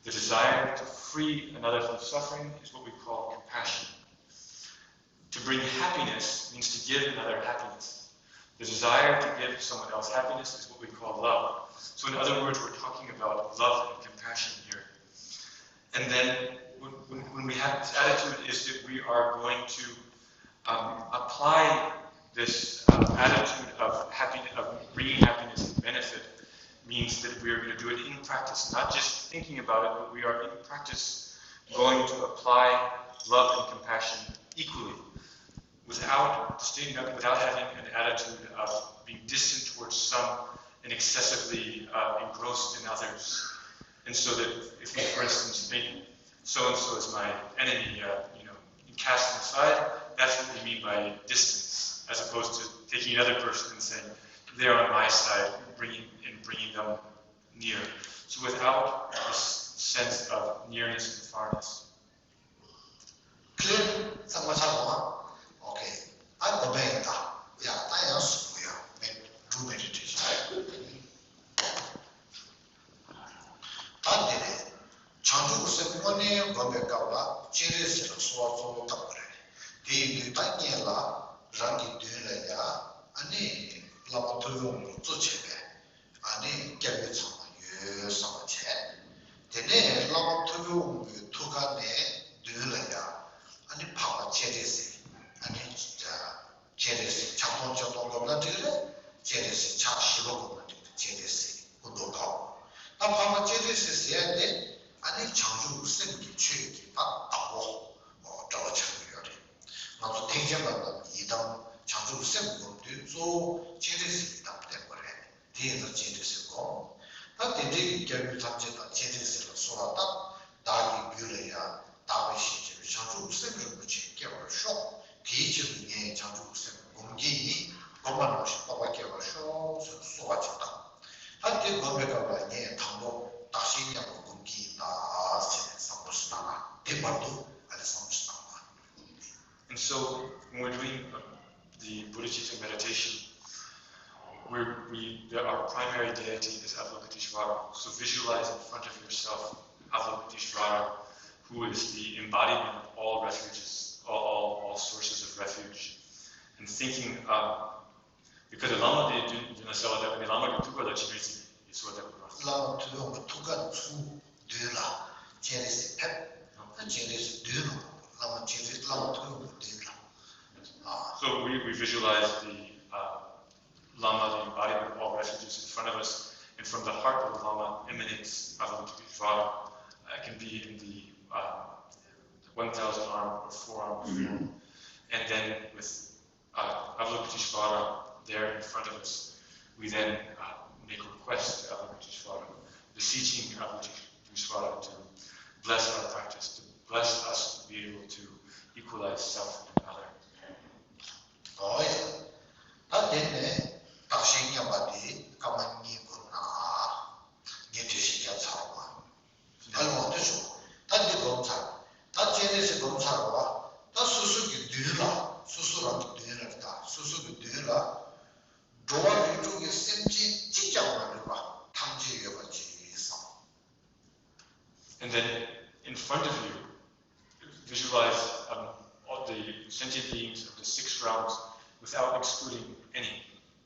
The desire to free another from suffering is what we call compassion. To bring happiness means to give another happiness. The desire to give someone else happiness is what we call love. So, in other words, we're talking about love and compassion here. And then, when, when, when we have this attitude, is that we are going to um, apply this um, attitude of happiness, of bringing happiness and benefit, means that we are going to do it in practice, not just thinking about it, but we are in practice going to apply love and compassion equally without distinct, without having an attitude of being distant towards some and excessively uh, engrossed in others. And so that if we, for instance, think so and so is my enemy, uh, you know, and cast them aside, that's what we mean by distance, as opposed to taking another person and saying, they're on my side, bringing and bringing them near. So without this sense of nearness and farness. Clear? ཚང་མ་ཆགས་སོང་ཨ། Okay. ཨ་ནི་ དེ་ཡིན་དུས་ད་སྔོན་ལ་རང་གི་མདུན་ལ་ཡ་ཨ་ནི་བླ་མ་ཐུབ་དབང་པོ་གཙོ་བྱས་པའི་ཨ་ནི་སྐྱབས་ཡུལ་ཚང་མ་ཡོད་བསམ་པ་བྱས། དེ་ནས་བླ་མ་ཐུབ་དབང་པོའི་ཐུགས་ཀ་ནས་མདུན་ལ་ཡ་ཨ་ནི་འཕགས་པ་སྤྱན་རས་གཟིགས། ཨ་ནི་སྤྱན་རས་གཟིགས་ཕྱག་སྟོང་ཕྱག་སྟོང་བསྒོམས་ན་འགྲིག་རེད། སྤྱན་རས་གཟིགས་ཕྱག་བཞི་པ་བསྒོམས་ན་འགྲིག་རེད། སྤྱན་རས་གཟིགས་སྐུ་མདོག་ཁ་པོ། ད་འཕགས་པ་སྤྱན་རས་གཟིགས་ཟེར་ཡ་དེ་ཨ་ནི་བྱང་ཆུབ་སེམས་ཀྱི་ཆོས་ཀྱི་ད་བདག་པོ་འདྲ་བོ་ཆགས་ཀྱི་ཡོད་རེད། ང་ཚོ་ཐེག་ཆེན་པ་རྣམས་ཀྱི་ཡི་དམ་བྱང་ཆུབ་སེམས་བསྒོམ་དུས་གཙོ་བོ་སྤྱན་རས་གཟིགས་ཀྱི་ཡི་དམ་བསྟེན་དགོས་རེད། དེ་ཡིན་ཙང་སྤྱན་རས་གཟིགས་སྒོམ། ད་དེ་འདྲའི་གི་སྐྱབས་ཡུལ་ཐམས་ཅད་དང་སྤྱན་རས་གཟིགས་ལ་གསོལ་བ་བཏབ། བདག་གི་རྒྱུད་ལ་ཡང་དག་པའི་ཞིང་ཆེན་པོའི་བྱང་ཆུབ་སེམས་རིན་པོ་ཆེ་སྐྱེ་བར་ཤོག། དེའི་ཆེད་དུ་ངས་བྱང་ཆུབ་སེམས་སྒོམ་གྱི་ཡིན། སྒོམ་པ་ནང་བཞིན་རྟོགས་པ་སྐྱེ་བར་ཤོག་ཟེར་གསོལ་བ་ཅིག་བཏབ། ད་དེ་སྒོམ་པའི་སྐབས་ལ་ངས་དང་པོ་བདག་གཞན་མཉམ་པ་སྒོམ་གྱི་ཡིན་ད་ཟེར་ནས་བསམ་བློ་ཞིག་བཏང་ན། དེ་བར་དུ་ཨ་ནི་བསམ་བློ་ཞིག་བཏང་ན། And so, when we're doing uh, the Bodhicitta meditation, we, we, the, our primary deity is Avalokiteshvara. So visualize in front of yourself Avalokiteshvara, who is the embodiment of all refuges, all, all, all sources of refuge. And thinking, um, because the Lama, the, the, the Lama, the Lama, the Lama, the Lama, བླ་མ་ཐུབ་དབང་པོ་ཐུགས་ཀ་ནས་ཚུར་མདུན་ལ་སྤྱན་རས་གཟིགས་ཕེབས། ད་སྤྱན་རས་གཟིགས་མདུན་ལ། བླ་མ་སྤྱན་རས། བླ་མ་ཐུབ་དབང་པོ་མདུན་ལ། ཨ། So we, we visualize the uh, Lama, the embodiment of all refuges in front of us, and from the heart of the Lama emanates Avalokiteshvara. It can be in the uh, one thousand arm or four arm form. And then with uh, Avalokiteshvara there in front of us, we then uh, make request to Avalokiteshvara, beseeching Avalokiteshvara to bless our practice, to bless us to be able to equalize self and other. ཨོ་ཡ། ད་དེ་ནས་བདག་གཞན་མཉམ་པ་དེ་སྐར་མ་གཉིས་བསྒོམས་ན། ངས་འགྲེལ་བཤད་རྒྱབ་ཚར་བ། ད་ལོག་ཏུ་ཞོག། ད་འདི་སྒོམ་ཚར། ད་སྤྱན་རས་གཟིགས་སྒོམ་ཚར་བ། ད་སོ་སོ་གི་མདུན་ལ། སོ་སོ་རང་གི་མདུན་ལ། ད་སོ་སོ་གི་མདུན་ལ། འགྲོ་བ་རིགས་དྲུག་གི་སེམས་ཅན་གཅིག་ཀྱང་མ་ལུས་པ་ཐམས་ཅད་ཡོད་པ་ཅིག་བསམ། And then in front of you, visualize um, all the sentient beings of the six realms without excluding any.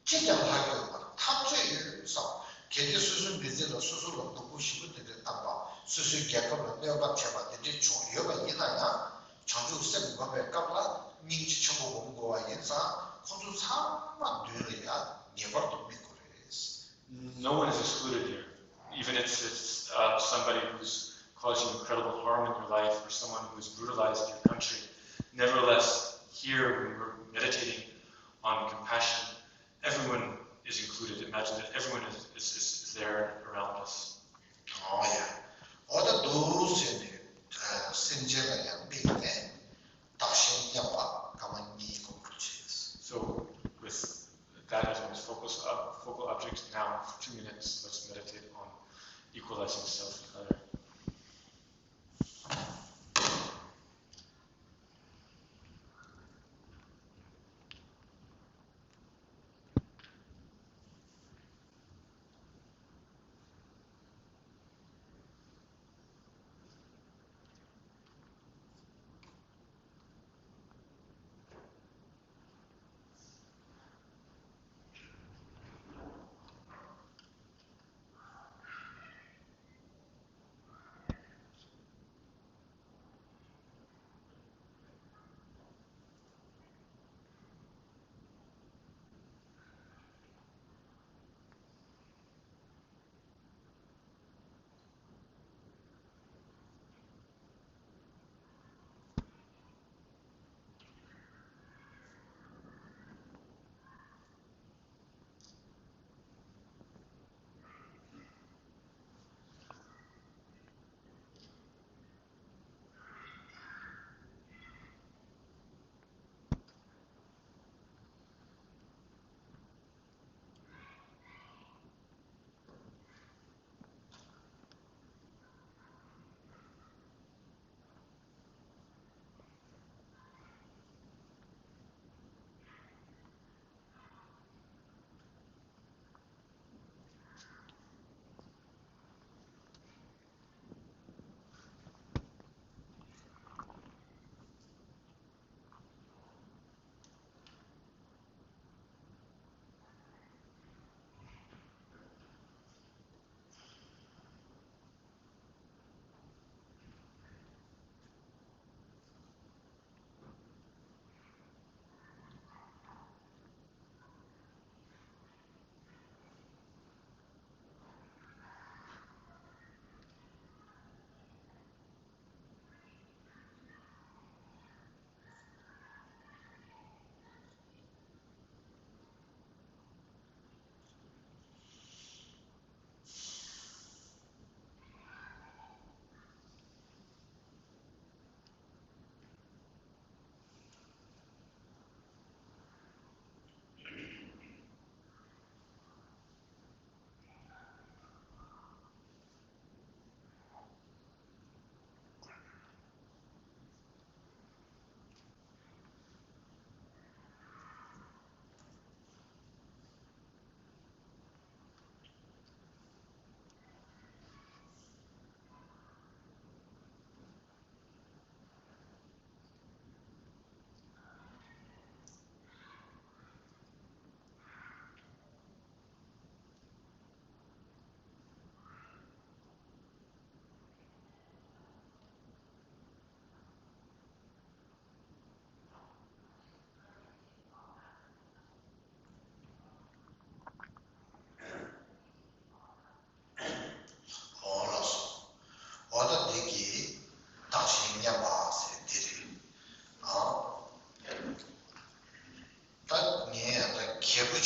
གཅིག་ཀྱང་ལྷག་ཡོད་པར་ཐམས་ཅད་ཡོད་བསམ། གལ་ཏེ་སོ་སོའི་མི་ཚེ་ལ་སོ་སོ་ལ་སྡུག་པོ་ཞེ་པོ་དེ་འདྲ་བཏང་པ། སོ་སོའི་རྒྱལ་ཁབ་ལ་གནོད་པ་བྱས་པ་དེ་འདྲ་བྱུང་ཡོད་པ་ཡིན་ན་ཡང་། བྱང་ཆུབ་སེམས་སྒོམ་པའི་སྐབས་ལ་སྙིང་རྗེ་ཆེན་པོ་སྒོམ་དགོས་པ་ཡིན་ཙང་། ཁོ་ཚོ་ཚང་མ་མདུན་ལ་ཡང་ངེས་པར་དུ་དམིགས་དགོས་རེད། No one is excluded here. Even if it's uh, somebody who's caused you incredible harm in your life or someone who's brutalized your country. Nevertheless, here when we're meditating on compassion, everyone is included. Imagine that everyone is, is, is there around us. ཨོ་ཡ། འོ་ད་འདུག་ཟེར་ནས་སེམས་ཅན་ལ་ཡང་དམིགས་ནས་བདག་གཞན་མཉམ་པ་སྐར་མ་གཉིས་སྒོམ་དགོས་ཀྱི། So with that as one's focus, uh, focal object, now for two minutes, let's meditate on equalizing self and other.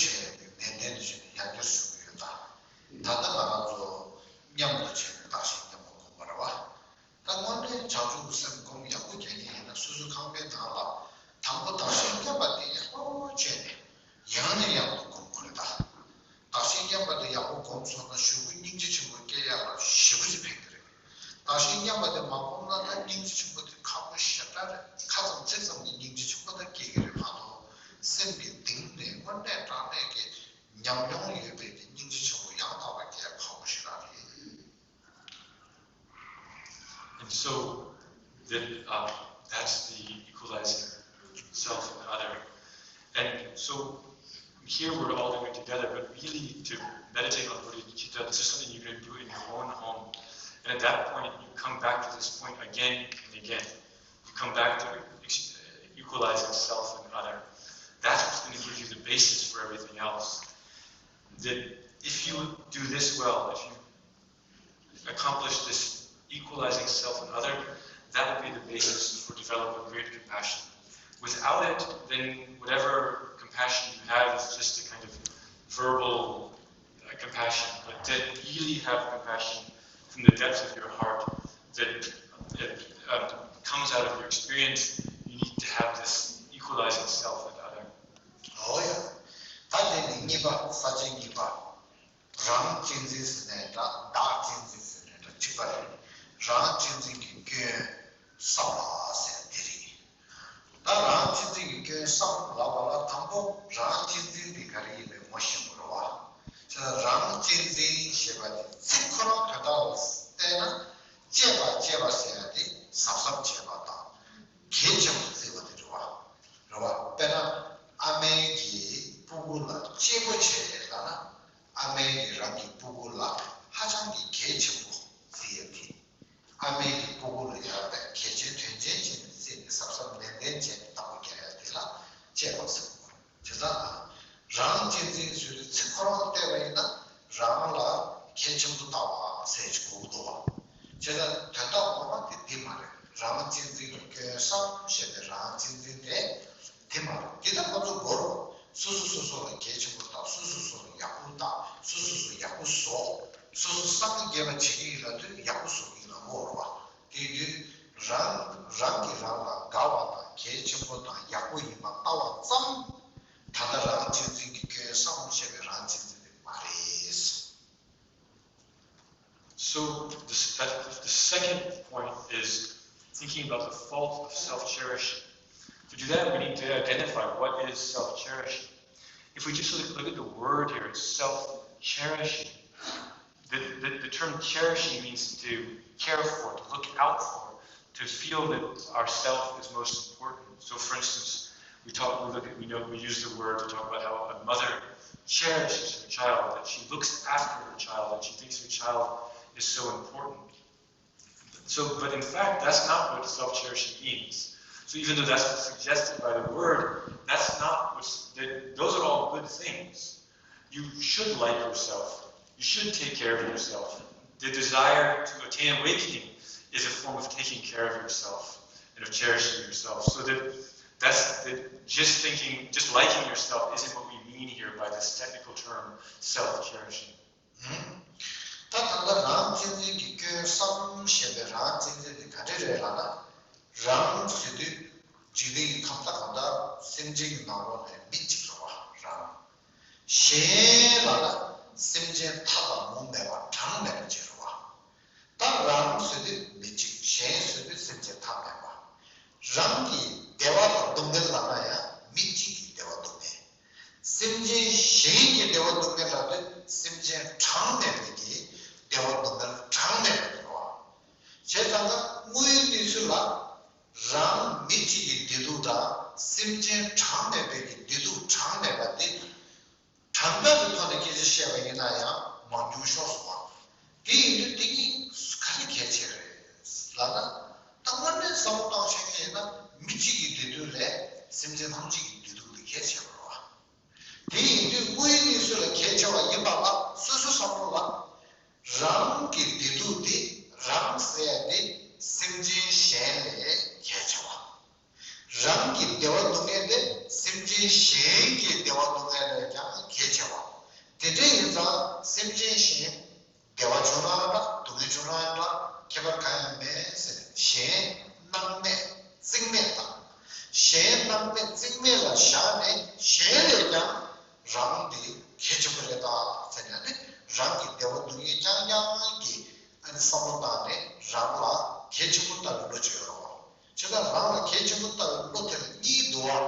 བྱས་པའི་ནན་ཏན་དུ་བྱས་ནས་ཡང་བསྐྱར་ཞུ་གི་ཡོད། ད་ད་ལྟ་ང་རང་ཚོ་མཉམ་དུ་བྱས་ནས་བདག་གཞན་མཉམ་པར་སྒོམ་པ་རེད་བ། ད་དངོས་གནས་བྱང་ཆུབ་སེམས་སྒོམ་ཡག་པོ་རྒྱག་མཁན་ཡིན་ན་སོ་སོའི་ཁང་པའི་ནང་ལ་དང་པོ་བདག་གཞན་མཉམ་པ་དེ་ཡག་པོ་བྱས་ནས་ཡང་ནས་ཡང་དུ་སྒོམ་དགོས་རེད་ད། བདག་གཞན་མཉམ་པ་དེ་ཡག་པོ་སྒོམ་སོང་ན་གཞུག་གུ་སྙིང་རྗེ་ཆེན་པོ་སྐྱེ་ཡག་ལ་ཞེ་པོ་ཅིག་ཕན་གྱི་རེད། བདག་གཞན་མཉམ་པ་དེ་མ་སྒོམ་ན་ད་སྙིང་རྗེ་ཆེན་པོ་དེ་ཁག་པོ་ཞེ་དྲག་རེད། ཁ་ཙམ་ཚིག་ཙམ་གྱི་སྙིང་རྗེ་ཆེན་པོ་ད་སྐྱེ་གི་རེད་མ་གཏོགས་སེམས་ཀྱི་གཏིང་ནས་དངོས་གནས་དྲང་གནས་ཀྱི་ཉམས་མྱོང་ཡོད་པའི་གི་སྙིང་རྗེ་ཆེན་པོ་ཡང་དག་པ་སྐྱེ་ཡག་ཁག་པོ་ཞེ་དྲག་རེད། And so that, um, that's the equalizing self and other. And so here we're all doing it together, but really to meditate on Bodhicitta, this is something you're going to do in your own home. And at that point, you come back to this point again and again. You come back to ex- equalizing self and other. That's what's going to give you the basis for everything else. That if you do this well, if you accomplish this equalizing self and other, that will be the basis for developing great compassion. Without it, then whatever compassion you have is just a kind of verbal uh, compassion. But to really have compassion from the depths of your heart that it, um, comes out of your experience, you need to have this equalizing self and other. Oh, yeah. ད་དེ་ནི་གཉིས་པ་ས་བཅད་གཉིས་པ། རང་གཅེས་འཛིན་ཟེར་ནའི་འདྲ། བདག་གཅེས་འཛིན་ཟེར་ནའི་འདྲ་གཅིག་པ་རེད། རང་གཅེས་འཛིན་གྱི་སྐྱོན་བསམ་པ་ཟེར་དེ་རེད། ད་རང་གཅེས་འཛིན་གྱི་སྐྱོན་བསམ་ལབ་པ་ལ་དང་པོ་རང་གཅེས་འཛིན་དེ་ག་རེ་ཡིན་པའི་ངོ་ཤེས་དགོས་རེད་བ། ད་རང་གཅེས་འཛིན་ཞེས་པ་དེ་ཚིག་ཁོ་རང་དོན་དག་ལ་བལྟས་ན་གཅེས་པ་གཅེས་པ་ཟེར་ཡ་དེ་གཟབ་གཟབ་བྱེད་པ་དང་གལ་ཆེན་པོ་བརྩི་བ་དེ་རེད་བ། རེད་བ། དཔེར་ན་ཨ་མའི་གི་ཕྲུ་གུ་ལ་གཅེས་པོ་བྱས་ལབ་ན། ཨ་མའི་གི་རང་གི་ཕྲུ་གུ་ལ་ཧ་ཅང་གི་གལ་ཆེན་པོ་བརྩི་ཡ་དེ། ཨ་མའི་གི་ཕྲུ་གུ་ལ་ཡང་དཔེ་གལ་ཆེན་དོན་ཆེན་བྱས་ནས་བརྩིས་ནས་གཟབ་གཟབ་ནན་ཏན་བྱས་ནས་བདག་པོ་རྒྱག་ཡ་དེ་ལ་གཅེས་པ་ཟེར་དགོས། བྱས་ཙང་རང་གཅེས་འཛིན་ཟེར་དུས་ཚིག་ཁོ་རང་བལྟས་པ་ཡིན་ན་རང་ལ་གལ་ཆེན་པོ་ལྟ་བ་ཟེར་གྱི་གོ་གི་འདུག་བ། བྱས་ཙང་དོན་དག་ངོ་མ་དེ་འདི་མ་རེད། རང་གཅེས་འཛིན་གྱི་སྐྱོན་བསམ་ཞེས་པའི་རང་གཅེས་འཛིན་དེ་དེ་མ་རེད། འདི་ལྟར་ང་ཚོ་གོ་རུ་སོ་སོ་སོ་སོ་ལ་གལ་ཆེན་པོ་ལྟ། སོ་སོ་སོ་ལ་ཡག་པོ་ལྟ། སོ་སོ་སོ་ཡག་པོ་བཟོ། སོ་སོ་སངས་རྒྱས་པ་བྱེད་ཀྱི་ཡིན་ལབ་དུས་ཡག་པོ་བཟོ་གི་ཡིན་ལབ་དགོས་རེད་བ། དེ་དུས་རང་རང་གིས་རང་ལ་དགའ་བ་དང་གལ་ཆེན་པོ་དང་ཡག་པོ་ཡིན་པ་ལྟ་བ་ཙམ། ད་ལྟ་རང་གཅེས་འཛིན་གྱི་སྐྱོན་བསམ་ཞེས་པའི་རང་གཅེས་འཛིན་དེ་མ་རེད། So the, the second point is thinking about the fault of self-cherishing. To do that, we need to identify what is self-cherishing. If we just look, look at the word here, it's self-cherishing. The, the, the term cherishing means to care for, to look out for, to feel that ourself is most important. So, for instance, we talk, we look at, we know, we use the word to talk about how a mother cherishes her child, that she looks after her child, that she thinks her child is so important. So, but in fact, that's not what self-cherishing means. So, even though that's what's suggested by the word, that's not what's, that, those are all good things. You should like yourself. You should take care of yourself. The desire to attain awakening is a form of taking care of yourself and of cherishing yourself. So that that's that just thinking, just liking yourself isn't what we mean here by this technical term, self-cherishing. ད་ད་ལྟ་རང་གཅེས་འཛིན་གྱི་སྐྱོན་བསམ་ཞེས་པའི་རང་གཅེས་འཛིན་དེ་ག་འདྲ་རེད་ལབ་ན། རང་ཟེར་དུས་འཇིག་རྟེན་གྱི་ཁམས་དང་གང་ལྟར་སེམས་ཅན་གྱི་ནང་ལོགས་ནས་མི་གཅིག་རེད་བ། རང་། གཞན་ལབ་ན་སེམས་ཅན་ཐ་དང་མུ་མེད་པ་གྲངས་མེད་པ་ཅིག་རེད་བ། ད་རང་ཟེར་དུས་མི་གཅིག་གཞན་ཟེར་དུས་སེམས་ཅན་ཐ་མལ་པ། རང་གི་བདེ་བ་དང་སྡུག་བསྔལ་ལབ་ན་ཡང་མི་གཅིག་གི་བདེ་བ་སྡུག་བསྔལ། སེམས་ཅན་གཞན་གྱི་བདེ་བ་སྡུག་བསྔལ་ལབ་དུས་སེམས་ཅན་གྲངས་མེད་པའི་གི་བདེ་བ་སྡུག་བསྔལ་གྲངས་མེད་པ་རེད་བ། བྱས་ཙང་ད་དངོས་ཡོད་གནས་ཚུལ་ལ་རང་མི་གཅིག་གི་བདེ་སྡུག་དང་སེམས་ཅན་གྲངས་མེད་པའི་གི་བདེ་སྡུག་གྲངས་མེད་པ་དེ། གྲངས་ཀ་གི་ཐོག་ནས་སྐད་ཆ་བཤད་པ་ཡིན་ན་ཡང་མང་ཉུང་ཤོར་སོང་བ། དེ་ཡིན་དུས་དེ་གཉིས་ག་རེ་གལ་ཆེ་རེད་ལབ་ན། ད་དངོས་གནས་བསམ་བློ་བཏང་ཤེས་མཁན་ཡིན་ན་མི་གཅིག་གི་བདེ་སྡུག་ལས་སེམས་ཅན་ཐམས་ཅད་ཀྱི་བདེ་སྡུག་དེ་གལ་ཆེ་བ་རེད་བ། དེ་ཡིན་དུས་དངོས་ཡོད་གནས་ཚུལ་ལ་གལ་ཆེ་བ་ཡིན་པ་ལ་སོ་སོའི་བསམ་བློ་ལ་རང་གི་བདེ་སྡུག་དེ་རང་ཟེར་ཡ་དེ་སེམས་ཅན་གཞན་ལས་གལ་ཆེ་བ། རང་གི་བདེ་བ་སྡུག་བསྔལ་དེ་སེམས་ཅན་གཞན་གྱི་བདེ་བ་སྡུག་བསྔལ་ལས་ཀྱང་གལ་ དེ་འདྲ་ཡིན་ཙང་སེམས་ཅན་གཞན་བདེ་བ་བྱུང་རང་འདྲ། སྡུག་བསྔལ་བྱུང་རང་འདྲ། ཁྱད་པར་གང་ཡང་མེད་ཟེར་ནས་གཞན་སྣང་མེད་བརྩིགས་མེད་དང་། གཞན་སྣང་མེད་བརྩིགས་མེད་ལ་བཞག་ནས་གཞན་ལས་ཀྱང་རང་དེ་གལ་ཆེན་པོ་རེད་ད་ཟེར་ནས་ནི། རང་གི་བདེ་བ་སྡུག་བསྔལ་རྐྱང་རྐྱང་གི་ཨ་ནི་བསམ་བློ་བཏང་ནས་རང་ལ་གལ་ཆེན་པོ་ལྟ་བུའི་བློ་ཅིག་ཡོད་རེད་བ། བྱས་ཙང་རང་ལ་གལ་ཆེན་པོ་ལྟ་བུའི་བློ་དེ་ལ་གཉིས་འདུ་བ།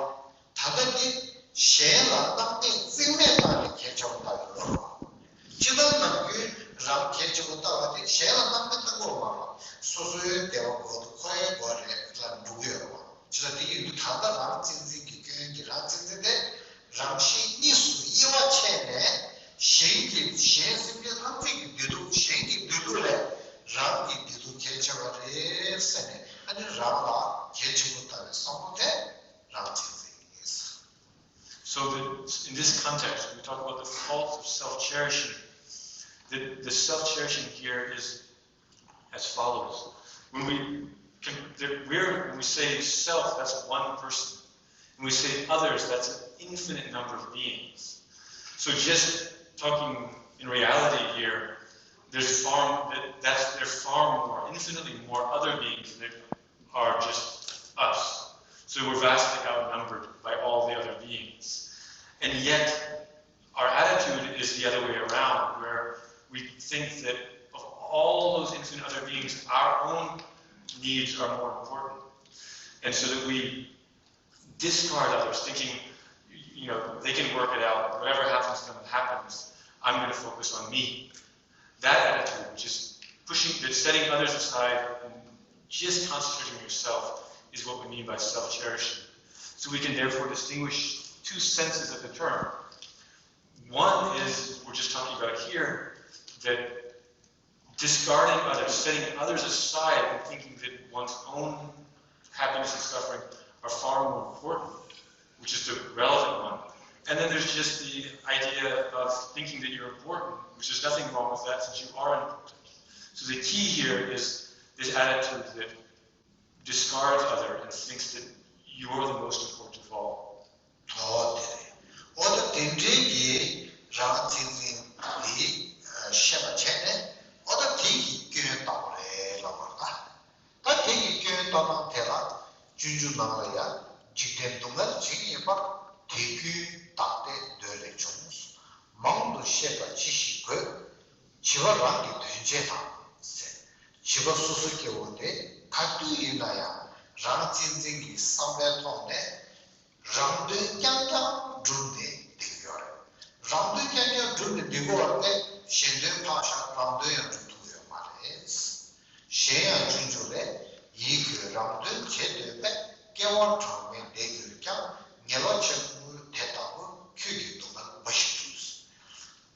ད་ལྟ་འདི་གཞན་ལ་སྣང་མེད་བརྩིགས་མེད་བཏང་ནས་གལ་ཆེན་པོ་ལྟ་བུའི་བློ་རེད་བ། སྤྱིར་བཏང་ནམ་རྒྱུན་རང་གལ་ཆེན་པོ་ལྟ་བ་དེ་གཞན་ལ་སྣང་མེད་བཏང་དགོས་མ་རེད། སོ་སོའི་བདེ་བ་དགོས་འདུག་ཁོ་རའི་དགོས་རེད་ལ་འགྲོ་གི་ཡོད་རེད་བ། བྱས་ཙང་དེ་ཡིན་དུས་ད་ལྟ་རང་གཅེས་འཛིན་གྱི་སྐྱོན་གྱི་རང་གཅེས་འཛིན་དེ་རང་གཞན་གཉིས་སུ་དབྱེ་བ་ཕྱེ་ནས། གཞན་གྱི་གཞན་སེམས་ཅན་ཐམས་ཅད་ཀྱི་བདེ་སྡུག་གཞན་གྱི་བདེ་སྡུག་ལས་རང་གི་བདེ་སྡུག་གལ་ཆེ་བ་རེད་ཟེར་ནས། ཨ་ནི་རང་ལ་གལ་ཆེན་པོ་ལྟ་བའི་བསམ་བློ་དེ་རང་གཅེས་འཛིན་ཡིན། So the, in this context, when we talk about the fault of self-cherishing, the, the self-cherishing here is as follows. When we con- the, we're, when we say self, that's one person. When we say others, that's an infinite number of beings. So just talking in reality here, there's far that that's there's far more, infinitely more other beings than there are just us. So we're vastly outnumbered by all the other beings. And yet, our attitude is the other way around, where we think that of all those infinite other beings, our own needs are more important. And so that we discard others, thinking, you know, they can work it out, whatever happens to them happens, I'm going to focus on me. That attitude, which is pushing, that's setting others aside and just concentrating on yourself, is what we mean by self-cherishing. So we can therefore distinguish two senses of the term. One is what we're just talking about here, that discarding others, setting others aside and thinking that one's own happiness and suffering are far more important, which is the relevant one. And then there's just the idea of thinking that you're important, which there's nothing wrong with that since you are important. So the key here is this attitude that discards other and thinks that you're the most important of all. ཨོ་དེ་རེད། ཨོ་ད་དེ་འདྲའི་གི་རང་གཅེས་འཛིན་འདི་ཤེས་པ་བྱས་ནས། ཨོ་ད་དེ་གི་སྐྱོན་བརྟག་པ་རེད་ལབ་པ་རེད་ད། ད་དེ་གི་སྐྱོན་བརྟག་སྟངས་དེ་ལ་སྤྱོད་འཇུག་ནང་ལ་ཡང་། འཇིག་རྟེན་སྡུག་བསྔལ་ཇི་སྙེད་པར། དེ་ཀུན་བརྟགས་ཏེ་འདོད་ལས་བྱུང་། མང་དུ་བཤད་པ་ཅི་ཞིག་དགོས། བྱིས་པ་རང་གི་དོན་བྱེད་དང་ཟེར། བྱིས་པ་སོ་སོ་སྐྱེ་བོ་དེ་ག་དུས་ཡིན་ན་ཡང་རང་གཅེས་འཛིན་གྱི་བསམ་པའི་ཐོག་ནས། རང་དོན་རྐྱང་རྐྱང་བསྒྲུབས་ནས་བསྡད་ཀྱི་ཡོད་རེད། རང་དོན་རྐྱང་རྐྱང་བསྒྲུབས་ནས་བསྡད་དགོས་པ་སྟེ། གཞན་དོན་ཕར་བཞག་རང་དོན་ཡང་བསྒྲུབ་ཐུབ་ཀྱི་ཡོད་མ་རེད། གཞན་ཡང་སྤྱོད་འཇུག་ལས། ཡིད་ཀྱིས་རང་དོན་བྱེད་འདོད་པས། སྐྱེ་བ་གྲངས་མེད་འདས་གྱུར་ཀྱང་། ངལ་བ་ཆེན་པོ་དེ་ལྟ་བུ། ཁྱོད་ཀྱིས་སྡུག་བསྔལ་འབའ་ཞིག་བསྒྲུབས།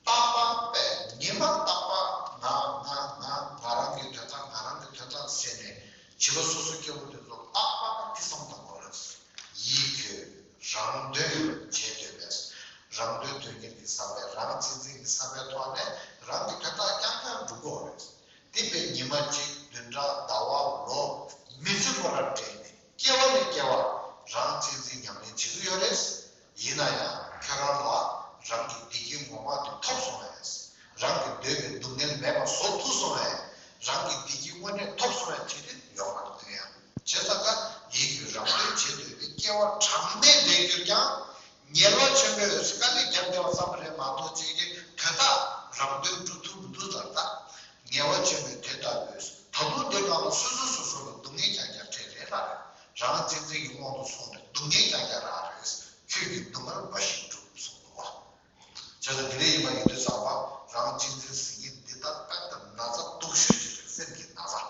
རྟག་པ་པས་ཉི་མ་རྟག་པར་ང་ང་ང་ང་རང་གི་དོན་དག་ང་རང་གི་དོན་དག་ཟེར་ནས་བྱིས་པ་སོ་སོ་སྐྱེ་བོ་དེ་ཚོ་རྟག་པར་དེ་བསམ་བཏང་དགོས་རེད། ཡིད་ཀྱིས་རང་དོན་བྱེད་འདོད་པས། རང་དོན་དོན་གཉེར་གྱི་བསམ་པས་རང་གཅེས་འཛིན་གྱི་བསམ་པའི་ཐོག་ནས་རང་གི་དོན་དག་རྐྱང་རྐྱང་སྒྲུབ་དགོས་རེད། དེ་བས་ཉི་མ་གཅིག་བདུན་ཕྲག་ཟླ་བ་ལོ་མི་ཚེ་ཁོ་རང་བསྒྲིལ་ནས་སྐྱེ་བ་ནས་སྐྱེ་བ་རང་གཅེས་འཛིན་ཉམས་ལེན་བྱེད་ཀྱི་ཡོད་རེད། ཡིན་ན་ཡང་ཁྱོད་རང་ལ་རང་གི་བདེ་སྐྱིད་ངོ་མ་དེ་ཐོབ་སོང་བས། རང་གི་འདོད་པའི་སྡུག་བསྔལ་མེད་པ་བཟོ་ཐུབ་སོང་བས། རང་གི་བདེ་སྐྱིད་དངོས་གནས་ཐོབ་སོང་བས་བྱེད་དེ་ཡོང་བར་འདོད་ཡང་། བྱས་ཙང་ཀ་ཡིད་ཀྱིས་རང་དོན་བྱེད་འདོད་པའི་སྐྱེ་བ་གྲངས་མེད་འདས་གྱུར་ཀྱང་། ངལ་བ་ཆེན་པོས་དཀའ་ལས་བརྒྱབ་བསྡད་པ་ཙམ་རེད་མ་གཏོགས་ཅིག་གི་དོན་དག་རང་དོན་སྒྲུབ་ཐུབ་མི་འདུག་ལབ་ད། ངལ་བ་ཆེན་པོས་དེ་ལྟ་བུས་ད་དུང་འདི་སྒང་ལ་སོ་སོ་སོ་སོ་ལ་སྡུག་བསྔལ་རྐྱང་རྐྱང་སྤྲད་རེད་ལབ་རེད། རང་གཅེས་འཛིན་གྱི་དབང་དུ་སོང་ནས་སྡུག་བསྔལ་རྐྱང་རྐྱང་རག་རེད། ཁྱོད་ཀྱིས་སྡུག་བསྔལ་འབའ་ཞིག་བསྒྲུབས་གསུངས་འདུག་བ། བྱས་ཙང་དེ་འདྲ་ཡིན་པ་ཡིན་དུས་ཙམ་པ་རང་གཅེས་འཛིན་ཟེར་མཁན་འདི་ད་དཔེ་ད་ན་ཚ་སྡུག་ཤོས་ཅིག་རེད། སེམས་ཀྱི་ན་ཚ།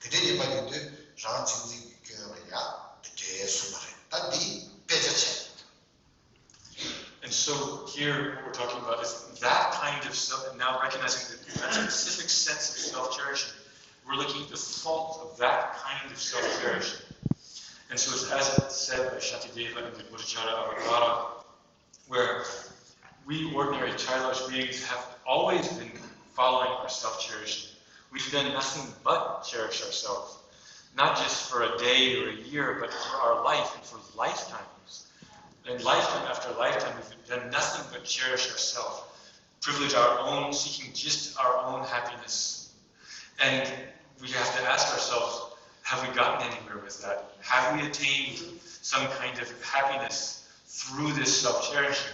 དེ་འདྲ་ཡིན་པ་ཡིན་དུས་རང་གཅེས་འཛིན་གྱི་སྐྱོན་ལ་ཡང་དེ་འདྲའི་གསུངས་པ་རེད། ད་འདི་དཔེ་ཆ་བྱས། And so here, what we're talking about is that kind of self, and now recognizing that, that specific sense of self-cherishing, we're looking at the fault of that kind of self-cherishing. And so it's as said by Shantideva in the Bodhicharya Avagara, where we ordinary childish beings have always been following our self-cherishing. We've done nothing but cherish ourselves, not just for a day or a year, but for our life and for lifetimes. And lifetime after lifetime, we've done nothing but cherish ourselves. privilege our own, seeking just our own happiness. And we have to ask ourselves, have we gotten anywhere with that? Have we attained some kind of happiness through this self cherishing?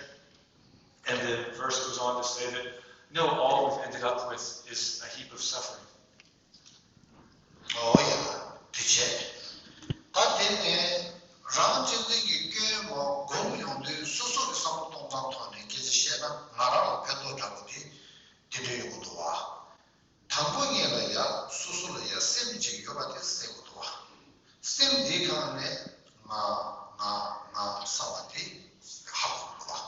And the verse goes on to say that no, all we've ended up with is a heap of suffering. ཨོ་ཡ། དེ་བྱས། ད་དེ་ནས་རང་གཅེས་འཛིན་གྱི་སྐྱོན་མ་སྒོམ་ཡོང་དུས་སོ་སོ་གི་བསམ་བློ་གཏོང་སྟངས་ཐོག་ནས་སྐད་ཆ་བཤད་ན་ང་རང་ལ་ཕན་ཐོགས་འདྲ་པོ་དེ་དེ་འདྲ་ཡོང་གི་འདུག་བ། དང་པོ་ཉིད་ལ་ཡ་སོ་སོ་ལ་ཡ་སེམས་ཅིག་ཡོད་པ་དེ་གསལ་པོ་འདུག་བ། སེམས་འདིའི་སྒང་ནས་ང་ང་ང་བསམ་པ་དེ་ཧ་གོ་གི་འདུག་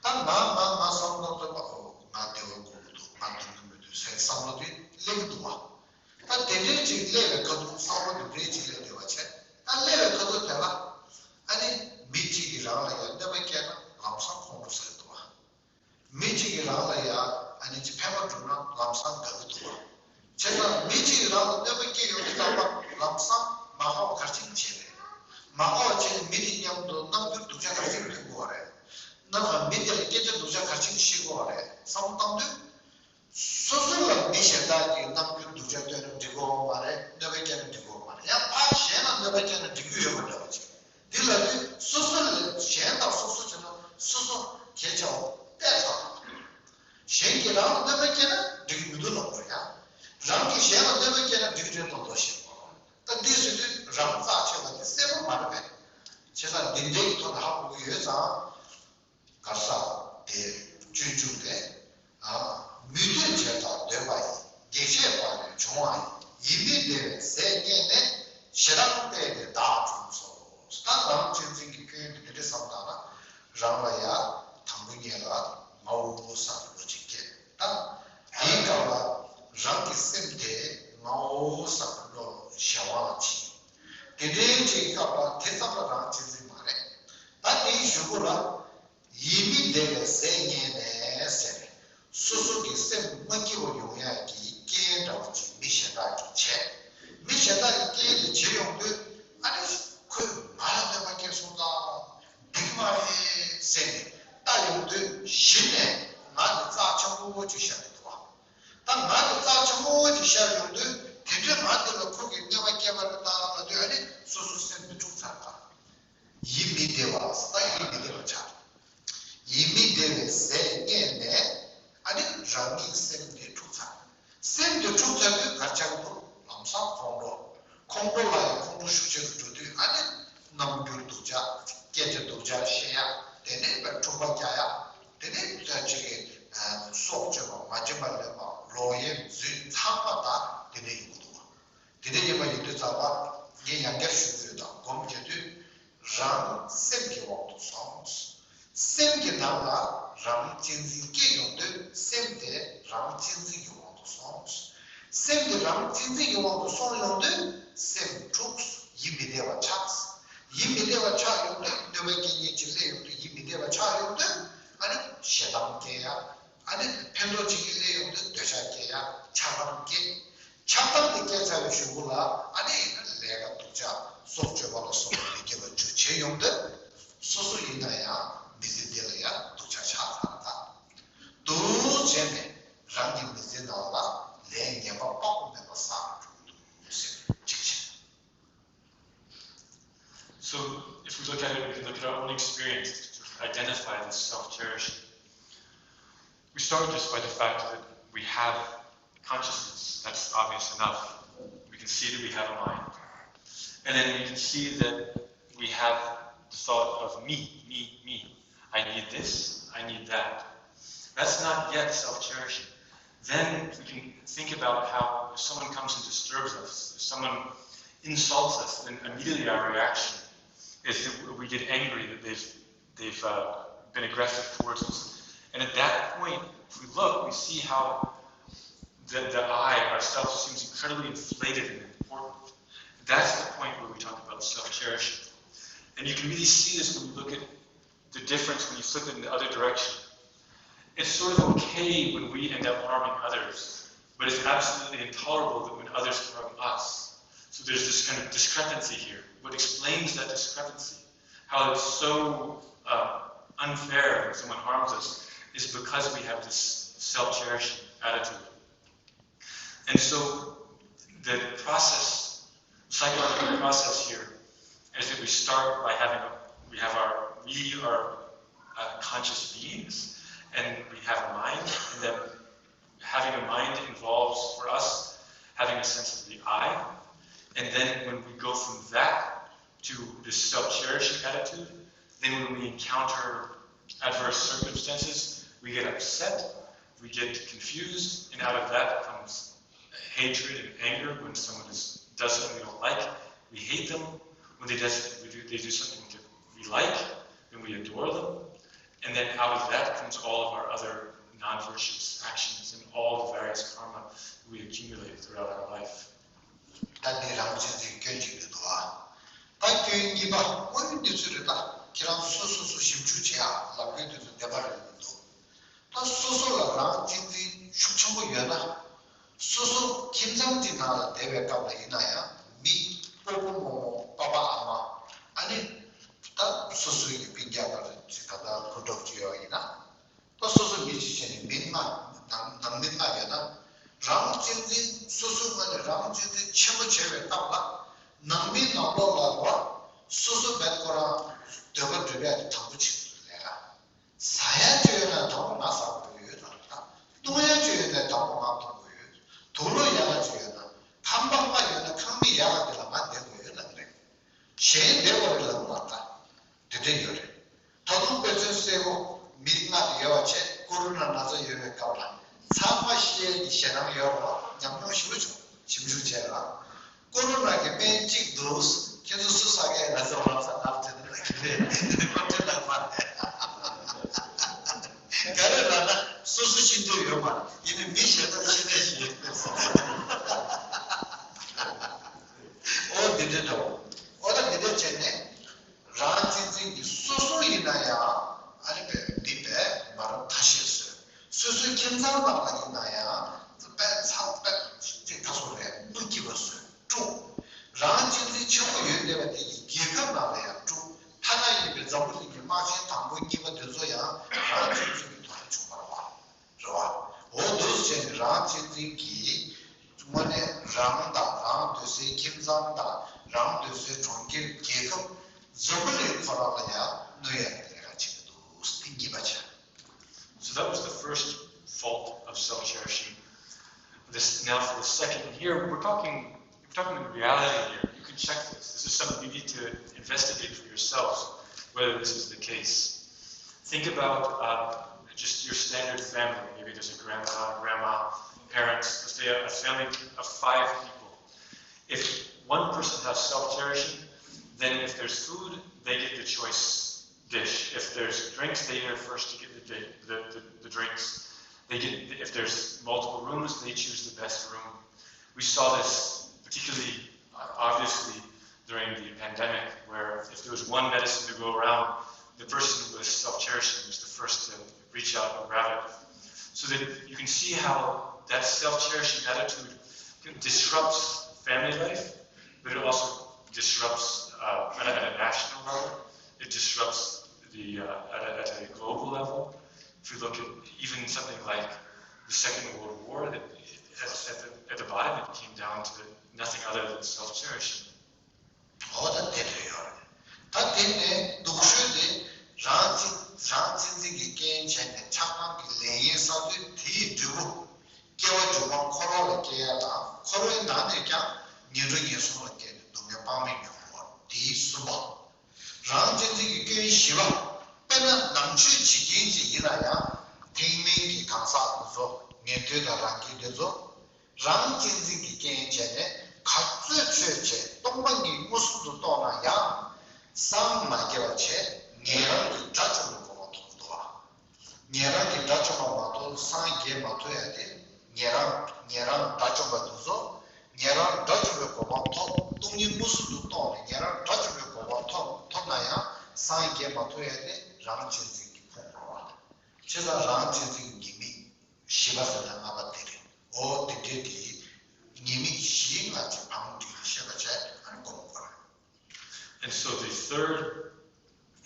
བ། ད་ང་ང་ང་བསམ་སྟངས་ཚོ་པ་ཨོ་ང་བདེ་བ་དགོས་ཀྱི་འདུག་ང་སྡུག་གི་མི་འདུག་ཟེར་བསམ་བློ་དེ་སླེབས་ཀྱི་འདུག་བ། ད་དེ་འདྲའི་ཅིག་སླེབས་པའི་ཁ་ཐུག་བསམ་བློ་དེ་འདྲའི་ཅིག་སླེབས་བསྡད་པ་བྱས། ད་སླེབས་པའི་ཁ་ཐུག་དེ་ལ་ཨ་ནི་མི་གཅིག་གིས་རང་ལ་ཡང་གནོད་པ་བསྐྱལ་ན་ལམ་སང་ཁོང་ཁྲོ་ཟ་གི་འདུག་བ། མི་གཅིག་གིས་རང་ལ་ཡང་ཨ་ནི་ཅིག་ཕན་པ་བསྒྲུབས་ན་ལམ་སང་དགའ་གི་འདུག་བ། བྱས་ཙང་མི་གཅིག་གིས་རང་ལ་གནོད་པ་བསྐྱལ་ཡོང་དུས་ཙམ་པ་ལམ་སང་མ་དགའ་བ་ག་རེ་བྱས་ནས་བྱས་རེད། མ་དགའ་བ་བྱས་ནས་མི་དེ་མཉམ་དུ་རྣམ་འགྱུར་སྡུག་ཅག་ག་རེ་བྱས་ནས་ཐོན་དགོས་བ་རེད། ན་ཚ་མི་དེ་ལ་སྐད་ཆ་སྡུག་ཅག་ག་རེ་བྱས་ནས་བཤད་དགོས་བ་རེད་བསམ་བློ་བཏང་དུས། སོ་སོ་ལ་མི་གཞན་དག་གིས་རྣམ་འགྱུར་སྡུག་ཅག་སྟོན་ན་འགྲིག་གི་ཡོད་མ་རེད། གནོད་པ་བསྐྱལ་ན་འགྲིག་གི་ཡོད་མ་རེད། ཡང་ཕར་གཞན་ལ་གནོད་པ་བསྐྱལ་ན་འགྲིག་གི་ཡོད་མ་འདྲ་བ་ཅིག་འདི་ལ་དུས་སོ་སོ་ལ་གཞན་དང་སོ་སོ་བྱས་ན་སོ་སོ་གལ་ཆེ་བ་ཏོག་ཙམ། གཞན་གྱིས་རང་ལ་གནོད་པ་བསྐྱལ་ན་འགྲིག་གི་མི་འདུག་ལབ་དགོས་ཡ། རང་གིས་གཞན་ལ་གནོད་པ་བསྐྱལ་ན་འགྲིག་གི་རེད་མདོག་མདོག་བྱེད་དགོས། ད་འདི་ཟེར་དུས་རང་རྩ་ཆེ་བ་དེ་གསལ་པོ་མ་རེད་པས། བྱས་ཙང་འདི་འདྲའི་ཐོག་ནས་ཧ་གོ་གི་ཡོད་ཙང་། གར་ས་དེ་སྤྱོད་འཇུག་ལས། མི་འདོད་བྱས་དང་འདོད་པ་ཡི། གེགས་བྱས་པ་ལས་བྱུང་བ་ཡི། ཡིད་མི་བདེ་བའི་ཟས་རྙེད་ནས། ཞེ་སྡང་སྟེ་དེ་བདག་བཅོམ་སོ། ད་རང་གཅེས་འཛིན་གྱི་སྐྱོན་དེ་འདྲ་བསམ་བཏང་ན་རང་ལ་ཡ་དང་པོ་ཉིད་ལ་ང་འོ་བསམ་བློ་ཅིག་སྐྱེ། ད་དེའི་སྐབས་ལ་རང་གི་སེམས་དེ་ང་འོ་བསམ་བློ་གཞན་དབང་ལ་ཕྱིན། དེ་འདྲའི་ཅིག་སྐབས་ལ་དེ་ཙམ་ལ་རང་གཅེས་འཛིན་མ་རེད། ད་དེའི་གཞུག་གུ་ལ། ཡིད་མི་བདེ་བའི་ཟས་རྙེད་ནས་ཟེར། སོ་སོ་གི་སེམས་མ་སྐྱིད་པ་ཡོང་ཡག་གི་རྐྱེན་འདྲ་བོ་ཅིག་མི་གཞན་དག་གིས་བྱས། མི་གཞན་དག་གིས་རྐྱེན་དེ་བྱེད་ཡོང་དུས་ཨ་ནི་ཁོས་ང་ལ་གནོད་པ་བསྐྱལ་སོང་ཙང་འགྲིག་གི་མ་རེད་ཟེར་ནས་ལྟ་ཡོང་དུས་གཞི་ནས་ང་དེ་རྩ་ཆེན་པོ་ཅིག་ཤར་གྱི་འདུག་བ། ད་ང་དེ་རྩ་ཆེན་པོ་ཅིག་ཤར་ཡོང་དུས་དེ་དུས་ང་དེ་ལ་ཁོ་གིས་གནོད་པ་བསྐྱལ་བ་རེད་ད་ལབ་དུས་ཨ་ནི་སོ་སོ་སེམས་དེ་འཁྲུག་ཚར་ད། ཡིད་མི་བདེ་བ་ས་ཡིད་མི་བདེ་བ་ཆགས། ཡིད་མི་བདེ་བའི་ཟས་རྙེད་ནས་ཨ་ནི་རང་ཉིད་སེམས་དེ་འཁྲུག་ཚར། སེམས་དེ་འཁྲུག་ཚར་དུས་གར་ཆགས་འདུག་ལམ་སང་ཁོང་ཁྲོ། ཁོང་ཁྲོ་ལ་ཡང་ཁོང་ཁྲོ་ཤུགས་ཆེ་རུ་འགྲོ་དུས་ཨ་ནི་རྣམ་འགྱུར་སྡུག་ཅག་སྐད་ཆ་སྡུག་ཅག་བཤད་ཡག་དེ་ནས་དཔེ་འཁྲུག་པ་རྒྱག་ཡག་དེ་ནས་ཅིག་གི་སྲོག་གཅོད་པ་མ་བྱིན་པ་ལེན་པ་ལོག་གཡེམ་རྫུན་ཚང་མ་ད་དེ་འདྲ་ཡོང་གི་འདུག་དེ་འདྲ་ཡིན་པ་ཡིན་དུས་ཙམ་པ་ངས་ཡང་བསྐྱར་ཞུ་གི་ཡོད་དང་སྒོམ་བྱེད་དུས་རང་སེམས་ཀྱི་དབང་དུ་སོང་། སེམས་ཀྱི་ནང་ལ་རང་གཅེས་འཛིན་སྐྱེས་ཡོང་དུས་སེམས་དེ་རང་གཅེས་འཛིན་གྱི་དབང་དུ་སོང་། སེམས་དེ་རང་གཅེས་འཛིན་གྱི་དབང་དུ་སོང་ཡོང་དུས་སེམས་འཁྲུགས། ཡིད་མི་བདེ་བ་ཆགས། ཡིད་མི་བདེ་བ་ཆགས་ཡོང་དུས་གནོད་པ་སྐྱེལ་མཁན་ཅིག་སླེབས་ཡོང་དུས་ཡིད་མི་བདེ་བ་ཆགས་ཡོང་དུས་ཨ་ནི་ཞེ་སྡང་སྐྱེ་ཡ། ཨ་ནི་ཕན་ཐོགས་ཅིག་གིས་སླེབས་ཡོང་དུས་འདོད་ཆགས་སྐྱེ་ཡ་ཆགས་སྡང་སྐྱེ། ཆགས་སྡང་དེ་སྐྱེས་ཚར་བའི་གཞུག་གུ་ལ་ཨ་ནི་ཡིན་ན་ལས་ཀ་སྡུག་ཅག་སྲོག་གཅོད་པ་ལ་སོགས་པ་མི་དགེ་བ་བཅུ་བྱེད་ཡོང་དུས་སོ་སོ་ཡིན་ན་ཡང་མི་ཚེ་འདི་ལ་ཡང་སྡུག་ཅག་ཆགས་ཚར་ད། འདུག་བྱས་ནས་རང་གི་མི་ཚེ་ནང་ལ་ལས་ངན་པ་དཔག་ཏུ་མེད་པ་བསགས་འགྲོ་གི་འདུག་ཟེར་གཅིག་བྱས། So if we look at it, we can look at our own experience to identify this self-cherishing. We start just by the fact that we have consciousness. That's obvious enough. We can see that we have a mind. And then we can see that we have the thought of me, me, me. I need this, I need that. That's not yet self-cherishing. Then we can think about how if someone comes and disturbs us, if someone insults us, then immediately our reaction is that we get angry that they've, they've uh, been aggressive towards us. And at that point, if we look, we see how the, the I, ourself, seems incredibly inflated and important. That's the point where we talk about self-cherishing. And you can really see this when you look at the difference when you flip it in the other direction. It's sort of okay when we end up harming others, but it's absolutely intolerable that when others harm us. So there's this kind of discrepancy here. What explains that discrepancy? How it's so uh, unfair when someone harms us, is because we have this self-cherishing attitude. And so the process, psychological process here, is that we start by having, a, we have our, we are uh, conscious beings, and we have a mind, and then having a mind involves for us having a sense of the I. And then when we go from that to this self-cherishing attitude, then when we encounter adverse circumstances, we get upset, we get confused, and out of that comes hatred and anger. When someone is, does something we don't like, we hate them. When they, does, we do, they do something that we like, then we adore them. And then out of that comes all of our other non-virtuous actions and all the various karma we accumulate throughout our life. ད་འདི་རང་གཅེས་འཛིན་སྐྱོན་གཅིག་རེད་འདུག་ཨ། ད་སྐྱོན་གཉིས་པ་དངོས་ཡོད་གནས་ཚུལ་རེད། ད་ཁྱེད་རང་སོ་སོ་སོ་ཞིབ་འཇུག་བྱེད་ཨ་ལབ་མཁན་དེ་ཚོ་བདེན་པ་རེད་འདུག་ད་སོ་སོ་ལ་རང་གཅེས་འཛིན་ཤུགས་ཆེན་པོ་ཡོད་ན། སོ་སོ་ཁྱིམ་ཚང་གཅིག་ནང་ལ་བསྡད་པའི་སྐབས་ལ་ཡིན་ན་ཡང་མི་སྤོ་བོ་རྨོ་མོ་པ་ཕ་ཨ་མ་ཨ་ནི་ད་སོ་སོའི་སྤུན་ཀྱག་པ་རེད་ཅིག་ད་ལྟ་གོ་སྒྲོག་ཅིག་ཡོད་ཡིན་ན། ད་སོ་སོ་མི་གཅིག་བྱས་ནས་མི་ལྔ་ནང་ནང་མི་ལྔ་ཡོད་ན། རང་གཅེས་འཛིན་སོ་སོའི་ངོས་ནས་རང་གཅེས་འཛིན་ཆེན་པོ་བྱས་པའི་སྐབས་ལ་ནང་མི་ནང་ལོགས་ལ་རོ་སོ་སོ་བས་ཁོ་རང་འདོད་པ་འགྲུབ་ཡ་དེ་དང་པོ་བྱེད་དགོས་ལས་ཀ། ཟ་ཡ་ཅིག་ཡོད་ན་དང་པོ་ང་ཟ་དགོས་ཡོད་ལབ་རེད། ད་བཏུང་ཡ་ཅིག་ཡོད་ན་དང་པོ་ང་འཐུང་དགོས་ཡོད། དུག་ལོག་ཡག་ག་ཅིག་ཡོད་ན་ཁང་པ་ལྔ་ཡོད་ན་ཁང་མིག་ཡག་ག་དེ་ལ་ང་བསྡད་དགོས་ཡོད་ལབ་རེད། གཞན་བསྡད་དགོས་རེད་ལབ་མ་ད། དེ་འདྲ་ཡོད་རེད། ད་དུང་དཔེ་མཚོན་གསལ་པོ་མི་ལྔ་དེ་ཡོད་པ་བྱས་ཀོ་རོ་ན་ན་ཚ་ཡོད་པའི་སྐབས་ལ་ཚང་མ་ཤི་ཡས་ཀྱི་ཞེད་སྣང་ཡོད་རེད་བ། ཉམས་མྱོང་ཞེ་པོ་བྱུང་། ཞིབ་འཇུག་བྱས་ལ། ཀོ་རོ་ན་གི་སྨན་གཅིག་འདུག་ཁྱེད་ཚོ་སུ་ཟ་གི་ཡོད་ན་ཟེར་བ་ལབ་ས་ལབ་དེ་འདྲ་གི་རེད། ཁོ་དེ་ལབ་མ་རེད། ག་རེ་ལབ་ན་སོ་སོ་ཤི་འདོད་ཡོད་མ་རེད། ཡིན་ནའི་མི་གཞན་དག་ཤི་ནས་ཤི་ཡོད་ཟེར། ཨོ་འདི་འདྲ་འདྲ་བོ། ཨོ་ད་འདི་འདྲ་བྱས་ནས། རང་གཅེས་འཛིན་གྱི་སོ་སོ་ཡིན་ན་ཡང་ཨ་ནི་པས་མི་པས་མ་རབས་ཐ་ཤལ་བཟོས། སོ་སོའི་ཁྱིམ་ཚང་ནང་ལ་ཡིན་ན་ཡང་པས་ཚང་པས་ཅིག་ད་སོ་རེད་མུ་སྐྱིད་པ་བཟོས་དཀྲུག་རང་གཅེས་འཛིན་ཆེན་པོ་ཡོད་བསྡད་པ་དེ་ཡིས་རྒྱལ་ཁབ་ནང་ལ་ཡང་དཀྲུག་ཐ་ན་ཡིན་པའི་འཛམ་བུ་གླིང་གི་དམག་ཆེན་དང་པོ་གཉིས་པ་དེ་ཚོ་ཡང་རང་གཅེས་འཛིན་གྱི་ཐོག་ནས་བྱུང་བ་རེད་བ། རེད་བ། འོ་འདུག་སེ་བྱས་ནས་རང་གཅེས་འཛིན་གྱིས་དངོས་གནས་རང་དང་རང་སྡོད་སའི་ཁྱིམ་ཚང་དང་རང་སྡོད་སའི་གྲོང་ཁྱེར་རྒྱལ་ཁབ་འཛམ་བུ་གླིང་ཁོ་རང་ལ་ཡང་གནོད་ཡ་གི་ལས་ཀ་བྱེད་ཀྱི་འདུག་དེ་གཉིས་པ་བྱས། So that was the first fault of self-cherishing. This, now for the second, and here we're talking, we're talking in reality here. You can check this. This is something you need to investigate for yourselves, whether this is the case. Think about uh, just your standard family. Maybe there's a grandpa, grandma, parents. Let's say a, a family of five people. If one person has self-cherishing, then if there's food, they get the choice dish. If there's drinks, they are first to get the, di- the, the, the drinks. They get, if there's multiple rooms, they choose the best room. We saw this particularly uh, obviously during the pandemic, where if there was one medicine to go around, the person who was self-cherishing was the first to reach out and grab it. So that you can see how that self-cherishing attitude disrupts family life, but it also disrupts uh, at, a, at a national level. It disrupts the uh, at, a, at a global level. If you look at even something like the Second World War, that at, at, the, at the bottom it came down to nothing other than self-cherishing. ཨོ་ད་དེ་འདྲ་ཡོད་རེད། ད་དེ་ནས་སྡུག་ཤོས་དེ་རང་གཅེས་རང་གཅེས་འཛིན་གྱི་རྐྱེན་བྱས་ནས་ཆགས་སྡང་གི་ལས་ངན་བསགས་དུས་དེའི་འབྲས་བུ། སྐྱེ་བ་བྱུང་བ་འཁོར་བ་ལ་སྐྱེ་ཡ་དང་འཁོར་བའི་ནང་ནས་ཀྱང་ངན་འགྲོ་ངན་སོང་ལ་སྐྱེས་ནས་སྡུག་བསྔལ་དཔག་མེད་མྱོང་དགོས་པ་དེའི་གསུམ་པ། རང་གཅེས་འཛིན་གྱི་སྐྱོན་བཞི་པ། དཔེར་ན་ནང་ཆོས་བྱེད་མཁན་ཅིག་ཡིན་ན་ཡང་ཐེག་དམན་གྱི་གང་ཟག་དེ་ཚོ་ཉན་ཐོས་དང་རང་རྒྱལ་དེ་ཚོ། རང་གཅེས་འཛིན་གྱི་རྐྱེན་བྱས་ནས་ག་ཚོད་ཆོས་བྱས་སྟོང་པ་ཉིད་མངོན་སུམ་དུ་རྟོགས་ན་ཡང་སངས་མ་རྒྱས་པ་བྱས་ཉན་རང་གི་དགྲ་བཅོམ་པའི་གོ་འཕང་ཐོབ་འདུག་བ། ཉན་རང་གི་དགྲ་བཅོམ་པ་མ་གཏོགས་སངས་རྒྱས་མ་ཐུབ་ཡ་དེ་ཉན་རང་ཉན་རང་དགྲ་བཅོམ་པ་འདུག་སོ། ཉན་རང་དགྲ་བཅོམ་པའི་གོ་འཕང་ཐོབ། སྟོང་ཉིད་མངོན་སུམ་དུ་རྟོགས་ནས་ཉན་རང་དགྲ་བཅོམ་པའི་གོ་འཕང་ཐོབ་ཐོབ་ན་ཡང་སངས་རྒྱས་མ་ཐུབ་ཡ་དེ་རང་གཅེས་འཛིན་གྱི་ཕུང་རེད་བ། བྱས་ཙང་རང་གཅེས་འཛིན་གྱི་ཉེས་དམིགས་བཞི་པ་ཟེར་ན་ལྔ་པ་དེ་རེད། འོ་དེ་འདྲའི་དེ་ཉེས་དམིགས་བཞི་ལྔ་ཅིག་བང་བསྒྲིགས་ནས་བཤད་པ་བྱས་ཨ་ནི་སྒོམ་དགོས་རེད། And so the third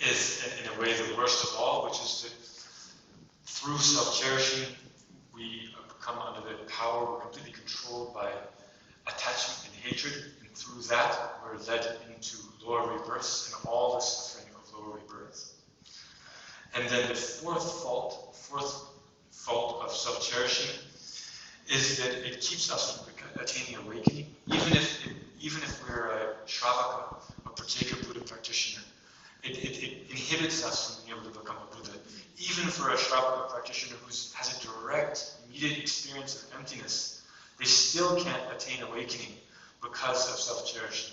is, in, in a way, the worst of all, which is to Through self-cherishing, we become under the power, we're completely controlled by attachment and hatred, and through that, we're led into lower rebirths and all the suffering of lower rebirth. And then the fourth fault, fourth fault of self-cherishing is that it keeps us from beco- attaining awakening, even if even if we're a Shravaka, a Pratyeka Buddha practitioner. It, it, it inhibits us from being able to become a Buddha. Even for a Shravaka practitioner who has a direct, immediate experience of emptiness, they still can't attain awakening because of self-cherishing.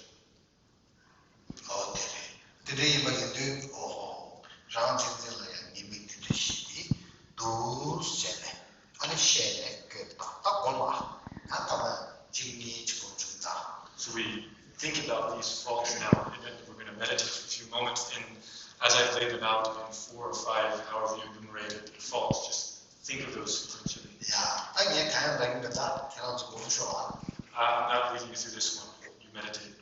ཨོ་དེ་རེད། དེ་འདྲ་ཡིན་པ་ཡིན་དུས་ཨོ་ཧོ། རང་གཅེས་འཛིན་ལ་ཡང་ཉེས་དམིགས་དེ་འདྲ་ཞིག་འདུག་ཟེར་ནས་ཨ་ནི་བཤད་ནས་བཀོད་ད་ད་དགོངས་པ་ད་ད་ལྟ་གཅིག་གཉིས་གཅིག་པོ་བྱུང་ཙང་། So we think about these faults now, and then we're going to meditate for a few moments, and as I've laid them out in four or five, however you enumerated the faults, just think of those sequentially. ཡ་ད་ངས་གང་ཡང་ལབ་ཀྱི་མེད། ད་ཁྱེད་རང་ཚོ་སྒོམ་ཤོག་ཨ། I'm not leading you through this one. You meditate.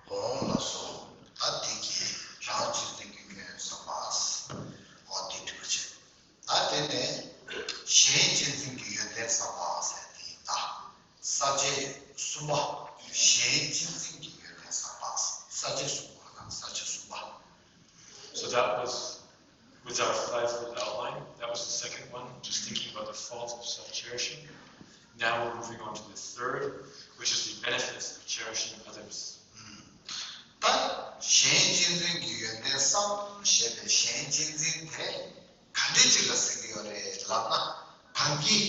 ཨོ་ལགས་སོ། ད་དེ་གིས་རང་གཅེས་འཛིན་གྱི་ཡོན་ཏན་བསམ་པ། ཨོ་དེ་འགྲིག་པ་བྱས། ད་དེ་ནས་གཞན་གཅེས་འཛིན་གྱི་ཡོན་ཏན་བསམ་པ་ཟེར་དེ་ད་ས་བཅད་གསུམ་པ། གཞན་གཅེས་འཛིན་གྱི་ཡོན་ཏན་བསམ་པ། ས་བཅད་གསུམ་པ་དང་ས་བཅད་གསུམ་པ། So that was With our five-fold outline, that was the second one, just thinking about the faults of self-cherishing. Now we're moving on to the third, which is the benefits of cherishing others. ད་གཞན་གཅེས་འཛིན་གྱི་ཡོན་ཏན་གསུམ་ཞེས་པའི་གཞན་གཅེས་འཛིན་དེ་ག་འདྲ་ཅིག་ལ་ཟེར་གྱི་ཡོད་རེད་ལབ་ན། ད་གིན་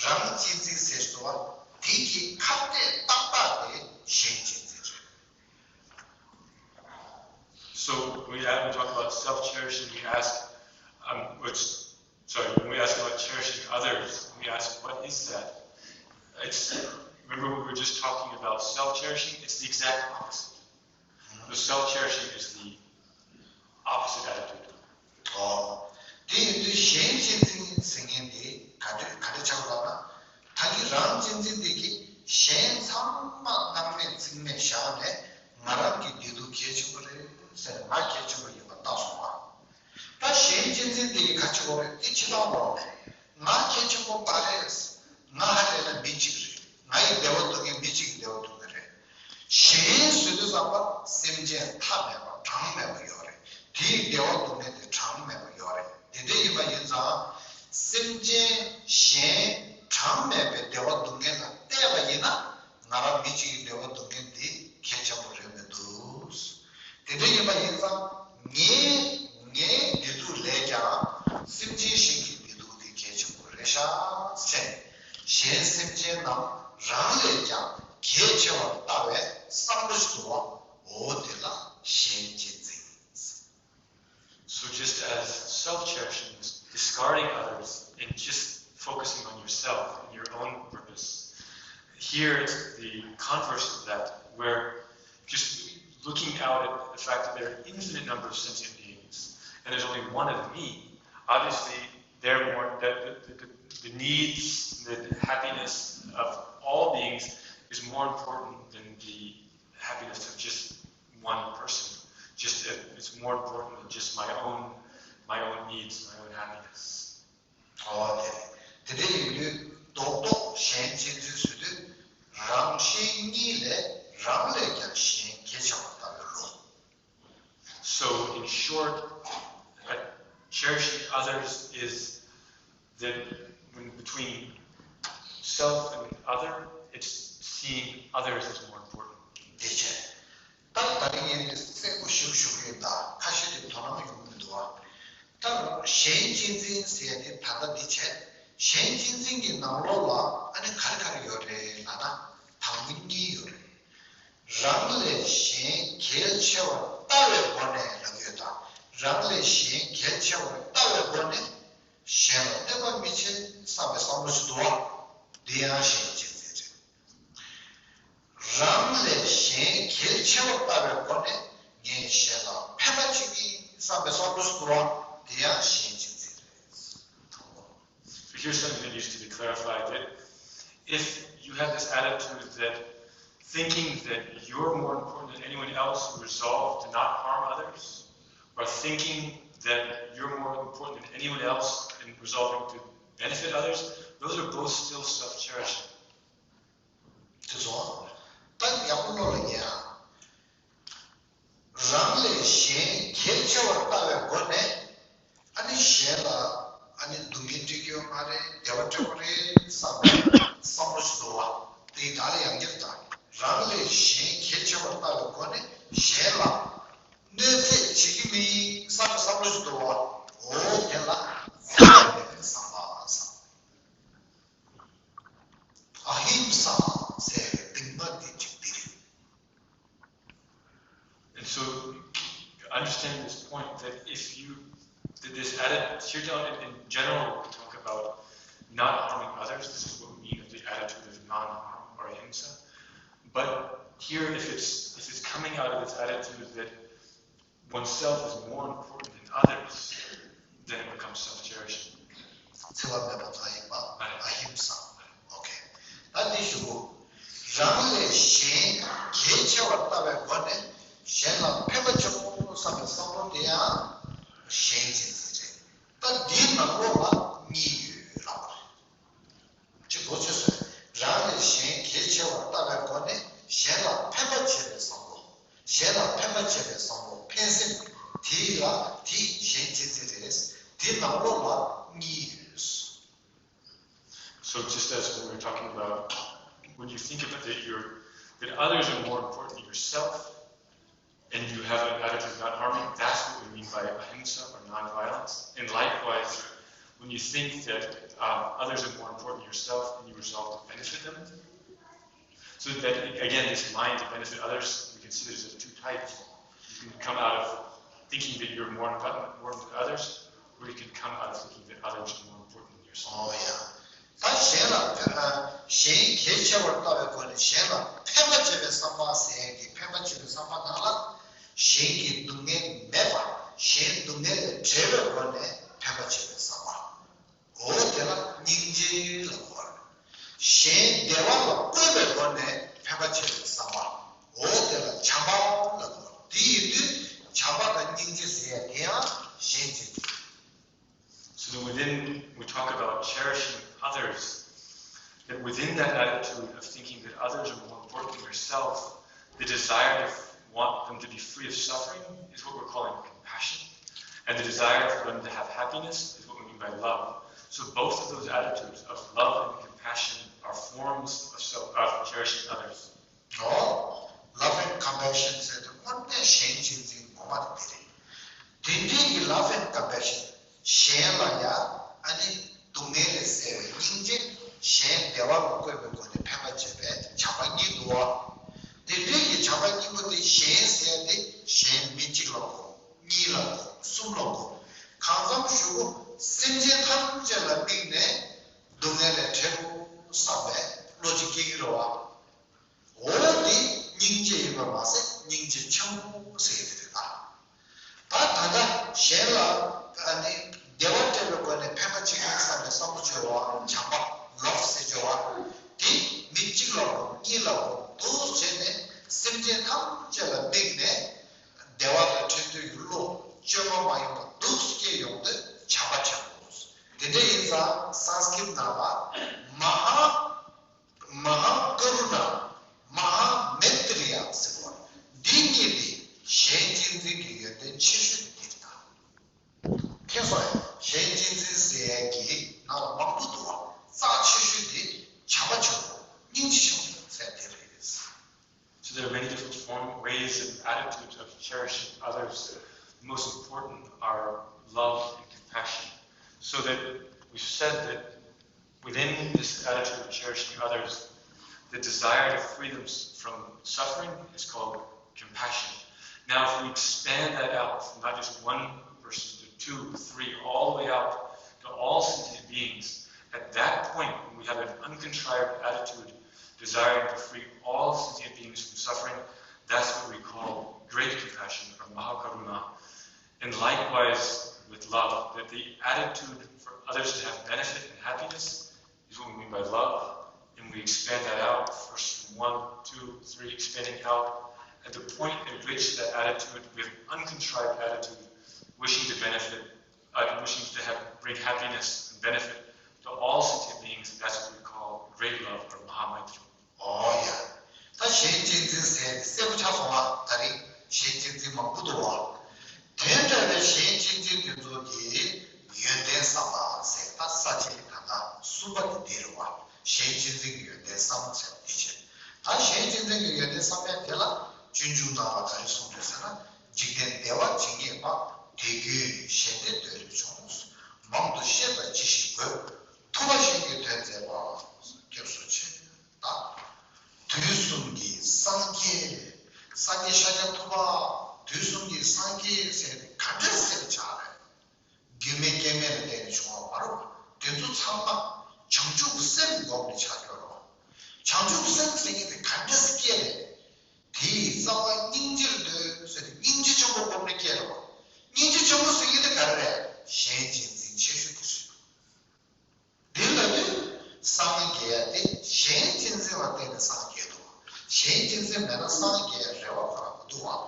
རང་གཅེས་འཛིན་ཟེར་སོང་བ་དེ་གི་ཁ་གཏད་ཏག་ཏག་དེ་གཞན་གཅེས་འཛིན་རེད། So when we talk about self-cherishing, we ask, um, which, sorry, when we ask about cherishing others, we ask, what is that? It's, remember we were just talking about self-cherishing? It's the exact opposite. The self-cherishing is the opposite attitude. ཨོ། དེ་ཡིན་དུས་གཞན་གཅེས་འཛིན་ཟེར་མཁན་དེ་ག་འདྲ་ག་འདྲ་ཆགས་པ་ལབ་ན། ད་གིན་རང་གཅེས་འཛིན་དེ་གིས་གཞན་ཚང་མ་སྣང་མེད་རྩིས་མེད་བཞག་ནས་ང་རང་གི་བདེ་སྡུག་གལ་ཆེན་པོ་རེད་ཟེར་ནས་ང་གལ་ཆེན་པོ་ཡིན་པ་བལྟས་སོང་བ། ད་གཞན་གཅེས་འཛིན་དེ་གིས་ག་བྱེད་དགོས་རེད། དེ་བྱེད་སྟངས་ལོག་རེད། ང་གལ་ཆེན་པོ་མ་རེད། ང་ཧ་ལས་ན་མི་གཅིག་རེད། ང་ཡི་བདེ་བ་སྡུག་མཁན་མི་གཅིག་གི་བདེ་བ་སྡུག་མཁན་རེད། གཞན་ཟེར་དུས་ཙམ་པ་སེམས་ཅན་མཐའ་མེད་པ་གྲངས་མེད་པ་ཡོད་རེད། དེའི་བདེ་བ་སྡུག་བསྔལ་དེ་གྲངས་མེད་པ་ཡོད་རེད། དེ་འདྲ་ཡིན་པ་ཡིན་ཙང་། སེམས་ཅན་གཞན་གྲངས་མེད་པའི་བདེ་བ་སྡུག་བསྔལ་ལ་བལྟས་པ་ཡིན་ན། ང་རང་མི་གཅིག་གི་བདེ་བ་སྡུག་བསྔལ་འདི་གལ་ཆེན་པོ་རེད་མི་འདུག་དེ་འདྲ་ཡིན་པ་ཡིན་ཙང་། ངའི་ངའི་བདེ་སྡུག་ལས་ཀྱང་སེམས་ཅན་གཞན་གྱི་བདེ་སྡུག་དེ་གལ་ཆེན་པོ་རེད་ཤག་ཟེར། གཞན་སེམས་ཅན་རྣམས་རང་ལས་ཀྱང་གལ་ཆེ་བར་ལྟ་བའི་བསམ་བློ་ཞིག་འདུག་པ། འོ་དེ་ལ་གཞན་གཅེས་འཛིན། So just as self-cherishing is discarding others and just focusing on yourself and your own purpose, here it's the converse of that, where just looking out at the fact that there are an infinite number of sentient beings and there's only one of me, obviously they're more, the, the, the, the needs, the happiness of all beings is more important than the happiness of just one person. Just uh, it's more important than just my own my own needs, my own happiness. ཨོ་དེ་དེ་འདྲ་ཡིན་དུས་རྡོག་རྡོག་གཞན་གཅེས་འཛིན་ཟེར་དུས་རང་གཞན་གཉིས་ལས་རང་ལས་ཀྱང་གཞན་གལ་ཆེ་བར་ལྟ་བའི་བློ། So in short, uh, cherishing others is that when between self and other, it's seeing others as more important. དེ་བྱས། ད་ད་རིང་ངས་འདི་གསལ་པོ་ཞིག་ཞུ་གི་ཡིན། ད་ཁ་ཤས་དེ་དོ་སྣང་ཡོང་གི་མི་འདུག་བ། ད་གཞན་གཅེས་འཛིན་ཟེར་ཡ་དེ་ད་ལྟ་འདི་བྱས། གཞན་གཅེས་འཛིན་གྱི་ནང་ལོགས་ལ་ཨ་ནི་ག་རེ་ག་རེ་ཡོད་རེད་ལབ་ན། དང་པོ་གཉིས་ཡོད་རེད། རང་ལས་གཞན་གལ་ཆེ་བར་ལྟ་བའི་སྒོ་ནས་ལབ་ཡོད་དང་། རང་ལས་གཞན་གལ་ཆེ་བར་ལྟ་བའི་སྒོ་ནས་གཞན་ལ་གནོད་པ་མི་བྱེད་བསམ་པའི་བསམ་བློ་ཞིག་འདུག་བ། འདི་ཡང་གཞན་གཅེས་འཛིན་རེད། རང་ལས་གཞན་གལ་ཆེ་བར་ལྟ་བའི་སྒོ་ནས་ངས་གཞན་ལ་ཕན་པ་བྱེད་ཀྱི་ཡིན་བསམ་པའི་བསམ་བློ་ཞིག་འདུག་བ། འདི་ཡང་གཞན་གཅེས་འཛིན་རེད། དང་པོ། Here's something that needs to be clarified, that if you have this attitude that thinking that you're more important than anyone else, you resolve to not harm others, or thinking that you're more important than anyone else and resolving to benefit others, those are both still self-cherishing. དེ་ཚོ་ད་ཡག་པོ་བློ་ལ་ངེས་ཨ། རང་ལས་གཞན་གལ་ཆེ་བར་ལྟ་བའི་སྒོ་ནས་ཨ་ནི་གཞན་ལ་ཨ་ནི་སྡུག་བསྔལ་སྤྲད་ཀྱི་ཡོད་མ་རེད། བདེ་བ་སྤྲད་དགོས་རེད་བསམ་པའི་བསམ་བློ་ཞིག་འདུག་བ། དེ་ཡི་དག་ལ་ཡང་བསྐྱར་དང་། རང་ལས་གཞན་གལ་ཆེ་བར་ལྟ་བའི་སྒོ་ནས་གཞན་ལ་གནོད་འཚེ་བྱེད་ཀྱི་མིན་བསམ་པའི་བསམ་བློ་ཞིག་འདུག་བ། འོ་དེ་ལ་བསམ་པ་མེད་པའི་བསམ་པ་བསམ། ཨ་ཧིམ་ས་ཟེར་བའི་གདིང་མ་དེ་གཅིག་དེ་རེད། And so understand this point, that if you, that this attitude, here down in, in general, we talk about not harming others. This is what we mean of the attitude of non-harm or ahimsa. But here, if it's, if it's coming out of this attitude that oneself is more important than others, then it becomes self-cherishing. འཚེ་བ་མེད་པ་དང་ཡིན་པ། ཨ་ཧིམ་ས། ཨོ་ཁེ། ད་འདི་ཞུ། རང་ལས་གཞན་གལ་ཆེ་བར་ལྟ་བའི་སྒོ་ནས་གཞན་ལ་ཕན་པ་བྱེད་དགོས་བསམ་པའི་བསམ་བློ་དེ་ཡང་གཞན་གཅེས་འཛིན་རེད། ད་འདིའི་ནང་ལོགས་ལ་གཉིས་ཡོད་ལབ་པ་རེད། གཅིག་གོ་ཆོད་སོང་། རང་ལས་གཞན་གལ་ཆེ་བར་ལྟ་བའི་སྒོ་ནས་གཞན་ལ་ཕན་པ་བྱེད་པའི་བསམ་བློ། གཞན་ལ་ཕན་པ་བྱེད་པའི་བསམ་བློ་ཕན་སེམས། དེ་ལ་དེ་གཞན་གཅེས་འཛིན་རེད། དེ་ནང་ལོགས་ལ་གཉིས་ཡོད། So just as we were talking about, when you think about that, you're, that others are more important than yourself, and you have an attitude of not harming, that's what we mean by ahimsa or non-violence. And likewise, when you think that um, others are more important than yourself and you resolve to benefit them, so that again, this mind to benefit others, we can see there's two types. You can come out of thinking that you're more important, more than others, or you can come out of thinking that others are more important than yourself. Oh, yeah. ད་གཞན་ལ་ཕན- ཨ། གཞན་གལ་ཆེ་བར་ལྟ་བའི་སྒོ་ནས་གཞན་ལ་ཕན་པ་བྱེད་པའི་བསམ་པ་ཟེར་ཡག་གི་ཕན་པ་བྱེད་པའི་བསམ་པ་ནང་ལ་གཞན་གྱི་སྡུག་བསྔལ་མེད་པ། གཞན་སྡུག་བསྔལ་ལས་བྲལ་བའི་སྒོ་ནས་ཕན་པ་བྱེད་པའི་བསམ་པ། འོ་དེ་ལ་སྙིང་རྗེ་ལབ་དགོས། གཞན་བདེ་བ་ལ་བཀོད་པའི་སྒོ་ནས་ཕན་པ་བྱེད་པའི་བསམ་པ། འོ་དེ་ལ་བྱམས་པ་ལབ་དགོས། དེ་ཡིན་དུས་བྱམས་པ་དང་སྙིང་རྗེ་ཟེར་ཡག་དེ་ཡང་གཞན་གྱི། So that within, we talk about cherishing others, that within that attitude of thinking that others are more important than yourself, the desire to f- want them to be free of suffering is what we're calling compassion. And the desire for them to have happiness is what we mean by love. So both of those attitudes of love and compassion are forms of, self, of cherishing others. ཨོ། Love and compassion ཟེར་དུས་དངོས་གནས་གཞན་གཅེས་འཛིན་ངོ་མ་དེ་རེད། དེ་འདྲའི་གི་love and compassion གཞན་ལ་ཡ་ཨ་ནི་སྡུག་བསྔལ་ལས་བསལ་བའི་སྙིང་རྗེ། གཞན་བདེ་བ་ལ་བཀོད་པའི་སྒོ་ནས་ཕན་པ་བྱེད་པའི་བྱམས་པ་གཉིས་འདུག་བ། དེ་འདྲའི་གི་བྱམས་པ་གཉིས་པོ་དེ་གཞན་ཟེར་ཡ་དེ་གཞན་མི་གཅིག་ལ་གོ། གཉིས་ལ་གོ། གསུམ་ལ་གོ། གང་འཚམ་ཞུ་གོ། སེམས་ཅན་ཐམས་ཅད་ལ་དམིགས་ནས་སྡུག་བསྔལ་ལས་བྲལ་དགོས་བསམ་པའི་བློ་ཅིག་སྐྱེ་གི་རེད་བ། འོ་འདི་སྙིང་རྗེ་ཡིན་པ་མ་ཟད་སྙིང་རྗེ་ཆེན་པོ་ཟེར་གྱི་རེད་ད། ད་ད་ལྟ་གཞན་ལ་ཨ་ནི་བདེ་བ་སྤྲད་པའི་སྒོ་ནས་ཕན་པ་བྱེད་ཀྱི་ཡིན་བསམ་པའི་བསམ་བློ་བྱེད་པ་བྱམས་པ་love ཟེར་བྱེད་པ་དེ་མི་གཅིག་ལ་གོ། གཉིས་ལ་གོ། འདུག་བྱས་ནས་སེམས་ཅན་ཐམས་ཅད་ལ་དམིགས་ནས་བདེ་བ་དང་འཕྲད་འདོད་ཀྱི་བློ་བཅོས་མ་མ་ཡིན་པ་འདུག་སྐྱེ་ཡོང་དུས་བྱམས་པ་ཆེན་པོ། དེ་འདྲ་ཡིན་ཙང་སཾ་སྐྲྀཏ་ནང་ལ་མ་ཧཱ། མ་ཧཱ་ཀ་རུ་ཎ། མ་ཧཱ་མེ་ཏྲི་ཡ་ཟེར་བ། འདི་གཉིས་ནི་གཞན་གཅེས་འཛིན་གྱི་ཡོན་ཏན་ཆེ་ཤོས་དེ་རེད་ད། མཁྱེན་སོང་ངས། གཞན་གཅེས་འཛིན་ཟེར་ཡག་གི་ནང་ལ་མང་པོ་འདུག་བ། རྩ་ཆེ་ཤོས་དེ་བྱམས་པ་ཆེན་པོ། སྙིང་རྗེ་ཆེན་པོ་ཟེར་དེ་རེད། So there are many different form, ways and attitudes of cherishing others. The most important are love and compassion. So that we've said that within this attitude of cherishing others, the desire to free them s- from suffering is called compassion. Now, if we expand that out from not just one person to two, three, all the way out to all sentient beings, at that point, when we have an uncontrived attitude desiring to free all sentient beings from suffering, that's what we call great compassion or Mahakaruna. And likewise with love, that the attitude for others to have benefit and happiness is what we mean by love. And we expand that out, first one, two, three, expanding out. At the point at which that attitude, we have uncontrived attitude, wishing to benefit, uh, wishing to have, bring happiness and benefit to all sentient beings, that's what we call great love or Mahamaittri. ཨོ་ཡ། ད་གཞན་གཅེས་འཛིན་ཟེར་ནས་གསལ་པོ་ཆགས་སོང་ང་། ད་རེས་གཞན་གཅེས་འཛིན་མང་པོ་འདུག་བ། དེ་འདྲ་བའི་གཞན་གཅེས་འཛིན་དེ་ཚོ་གི་ཡོན་ཏན་བསམ་པ་ཟེར། ད་ས་བཅད་ད་ལྟ་གསུམ་པ་དེ་འདི་རེད་བ། གཞན་གཅེས་འཛིན་གྱི་ཡོན་ཏན་བསམ་ཟེར་དེ་བྱས། ད་གཞན་གཅེས་འཛིན་གྱི་ཡོན་ཏན་བསམ་ཡ་དེ་ལ་སྤྱོད་འཇུག་ནང་ལ་ག་རེ་གསུངས་འདུག་ཟེར་ན། འཇིག་རྟེན་བདེ་བ་ཇི་སྙེད་པ། དེ་ཀུན་གཞན་ལྟས་འདོད་རེ་བྱུང་། མང་དུ་བཤད་པ་ཅི་ཞིག་དགོས། ཐུབ་པ་གཞན་གྱི་དོན་མཛད་པ། སྐྱབས་སུ་མཆི། ད་དུས་གསུམ་གྱི་སངས་རྒྱས། སངས་རྒྱས་ཤཱཀྱ་ཐུབ་པ། དུས་གསུམ་གྱི་སངས་རྒྱས་ཟེར་ཏེ་ག་འདྲ་ཟེར་ཆགས་རེད། མགོན་མེད་རྐྱེན་མེད་ལ་བརྟེན་ནས་བྱུང་བ་མ་རེད། དེ་ཚོ་ཚང་མ་བྱང་ཆུབ་སེམས་བསྒོམས་ནས་ཆགས་ཀྱི་ཡོད་རེད། བྱང་ཆུབ་སེམས་ཟེར་མཁན་དེ་ག་འདྲ་སེ་སྐྱེ་རེད། དེ་ཡི་རྩ་བ་སྙིང་རྗེར་འདོད་ཟེར་ཏེ་སྙིང་རྗེ་ཆེན་པོ་བསྒོམས་ནས་སྐྱེ་རེད་བ། སྙིང་རྗེ་ཆེན་པོ་ཟེར་མཁན་དེ་ག་རེ་རེད། གཞན་གཅེས་འཛིན་ཆེ་ཤོས་དེ་རེད། འདི་ལ་ནི་སངས་རྒྱས་དེ་གཞན་གཅེས་འཛིན་ལ་བརྟེན་ནས་སངས་རྒྱས་འདུག་གཞན་གཅེས་འཛིན་མེད་ན་སངས་རྒྱས་རེ་བ་ཁོ་རང་མི་འདུག་བ།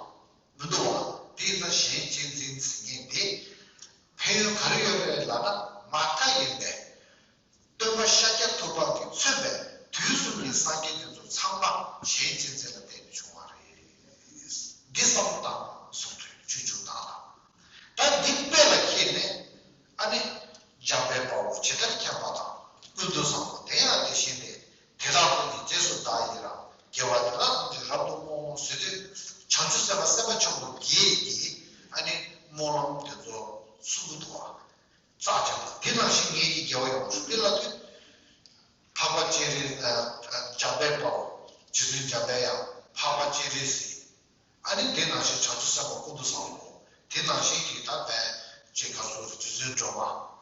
མི་འདུག་བ། དེ་ཡིན་ཙང་གཞན་གཅེས་འཛིན་ཟེར་མཁན་དེ་ཕན་ཡོན་ག་རེ་ཡོད་རེད་ལབ་ན། མ་མཐའ་ཡིན་པས་སྟོན་པ་ཤཱཀྱ་ཐུབ་པ་གིས་མཚོན་པའི་དུས་གསུམ་གྱི་སངས་རྒྱས་དེ་ཚོ་ཚང་མ་གཞན་གཅེས་འཛིན་ལ་བརྟེན་ནས་བྱུང་བ་རེད། འདི་བསམ་བློ་བཏང་གསུངས་ཏེ་སྤྱོད་འཇུག་ནང་ལ། ད་འདི་དཔེ་ལ་ཁྱེར་ནས་ཨ་ སྨོན་ལམ་དེ་ཚོ་གསུང་གི་འདུག་བ། རྩ་ཆེན་པོ་དེ་ནང་བཞིན་ངེད་ཀྱི་དགེ་བ་ཡོངས་སུ་འདི་ལ་དུས། འཕགས་པ་སྤྱན་རས་ཨ་ཨ་འཇམ་དཔལ་དཔའ་བོ་རྗེ་བཙུན་འཇམ་དཔལ་དབྱངས། འཕགས་པ་སྤྱན་རས་གཟིགས། ཨ་ནི་དེ་ནང་བཞིན་བྱང་ཆུབ་སེམས་དཔའ་ཀུན་ཏུ་བཟང་པོ། དེ་ནང་བཞིན་གྱི་ད་བན་ཅིག་ག་སོ་རྗེ་བཙུན་སྒྲོལ་མ།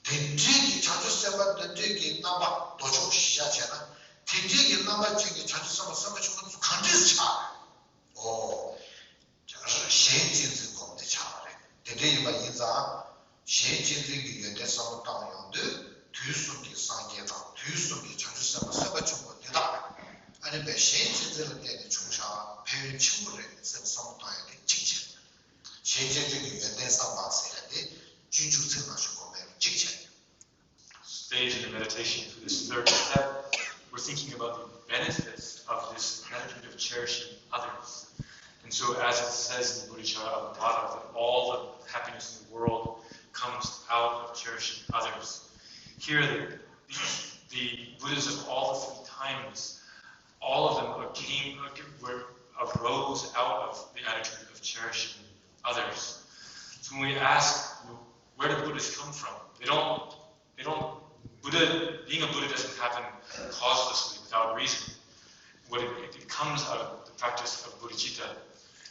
དེ་འདྲའི་གི་བྱང་ཆུབ་སེམས་དཔའ་དེ་འདྲའི་གི་རྣམ་པ་མདོ་ཆོག་གཞི་བཞག་བྱས་ན། དེ་འདྲའི་གི་རྣམ་པ་ཅན་གྱི་བྱང་ཆུབ་སེམས་དཔའ་སེམས་དཔའ་ཆེན་པོ་ཚོ་གང་འདྲས་སུ་ཆགས་རེད། ཨོ། གཞན་གཅེས་འཛིན་སྒོམ་སྟེ་ཆགས་པ་རེད། དེ་འདྲ་ཡིན་པ་ཡིན་ཙང་། གཞན་གཅེས་འཛིན་གྱི་ཡོན་ཏན་བསམ་བློ་བཏང་ཡོང་དུས། དུས་གསུམ་གྱི་སངས་རྒྱས་དང་དུས་གསུམ་གྱི་བྱང་ཆུབ་སེམས་དཔའ་སེམས་དཔའ་ཆེན་པོ་འདི་དག་ཨ་ནི་བས་གཞན་གཅེས་འཛིན་ལ་བརྟེན་ནས་བྱུང་བཞག་ཕན་ཡོན་ཆེན་པོ་རེད་ཟེར་བསམ་བློ་བཏང་ཡ་དེ་གཅིག་བྱས། གཞན་གཅེས་འཛིན་གྱི་ཡོན་ཏན་བསམ་པ་ཟེར་ཡ་དེ་སྤྱོད་འཇུག་ཚིག་ནང་བཞིན་སྒོམ་པའི་གཅིག་བྱས། Stage in the meditation for this third step, we're thinking about the benefits of this attitude of cherishing others. And so, as it says in the Bodhicharya Avadhara, that all the happiness in the world comes out of cherishing others. Here, the, the, the Buddhas of all the three times, all of them came, were, arose out of the attitude of cherishing others. So when we ask, you know, where do Buddhists come from? They don't, they don't, Buddha, being a Buddha doesn't happen causelessly, without reason. What it, it comes out of the practice of bodhicitta.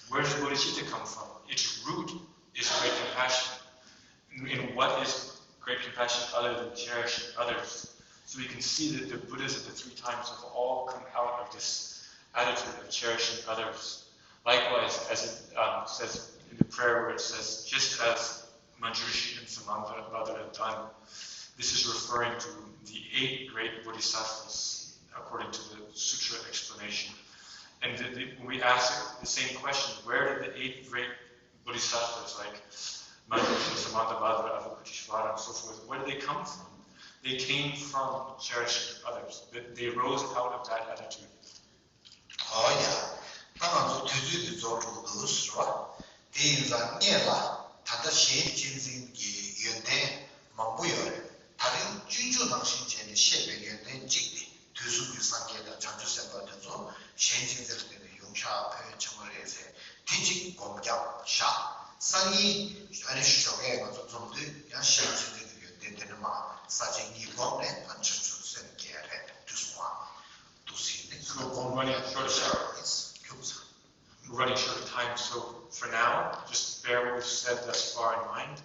Where does bodhicitta come from? Its root is great compassion. In what is great compassion other than cherishing others? So we can see that the Buddhas of the three times have all come out of this attitude of cherishing others. Likewise, as it um, says in the prayer where it says, just as Manjushri and Samantha Bhadra done, this is referring to the eight great bodhisattvas, according to the sutra explanation. And the, the, when we ask the same question, where did the eight great bodhisattvas like Manjushri, Samantha Bhadra, Avalokiteshvara, and so forth, where did they come from? They came from cherishing others. They, they rose out of that attitude. ཨོ་ཡ། ད་ང་ཚོ་དུས་ཚོད་འདི་རྫོགས་འགྲོ་གི་འདུག་ཟེར་བ། དེ་ཡིན་ཙང་སྔོན་ལ་ད་ལྟ་གཞན་གཅེས་འཛིན་གྱི་ཡོན་ཏན་མང་པོ་ཡོད་རེད། ད་རིང་སྤྱོད་འཇུག་ནང་བཞིན་བྱས་ནས་བཤད་པའི་ཡོན་ཏན་གཅིག་དེ། དུས་གསུམ་གྱི་སངས་རྒྱས་དང་བྱང་ཆུབ་སེམས་དཔའ་དེ་ཚོ་གཞན་གཅེས་འཛིན་ལ་བརྟེན་ནས་ཡོང་ཤག་ཕན་ཡོན་ཆེན་པོ་རེད་ཟེར། དེ་གཅིག་སྒོམ་རྒྱབ་བཞག་སང་ཉིན་ཨ་ནི་ཞོགས་ཀས་ང་ཚོ་འཛོམས་དུས་ཡང་གཞན་གཅེས་འཛིན་གྱི་ཡོན་ཏན་དེ་ནི་མ་ས་བཅད་གཉིས་སྒོམ་ནས་ཨ་ནི་བྱང་ཆུབ་སེམས་རྒྱས་རེད་འདུག་སོང་བ། འདུག་སེ་ནི་ཁོ་སྒོམ་རྒྱབ་ནས་ཤོར་ཤག་ཁྱུག་ཚ། We're running short of time, so for now, just bear what we've said thus far in mind,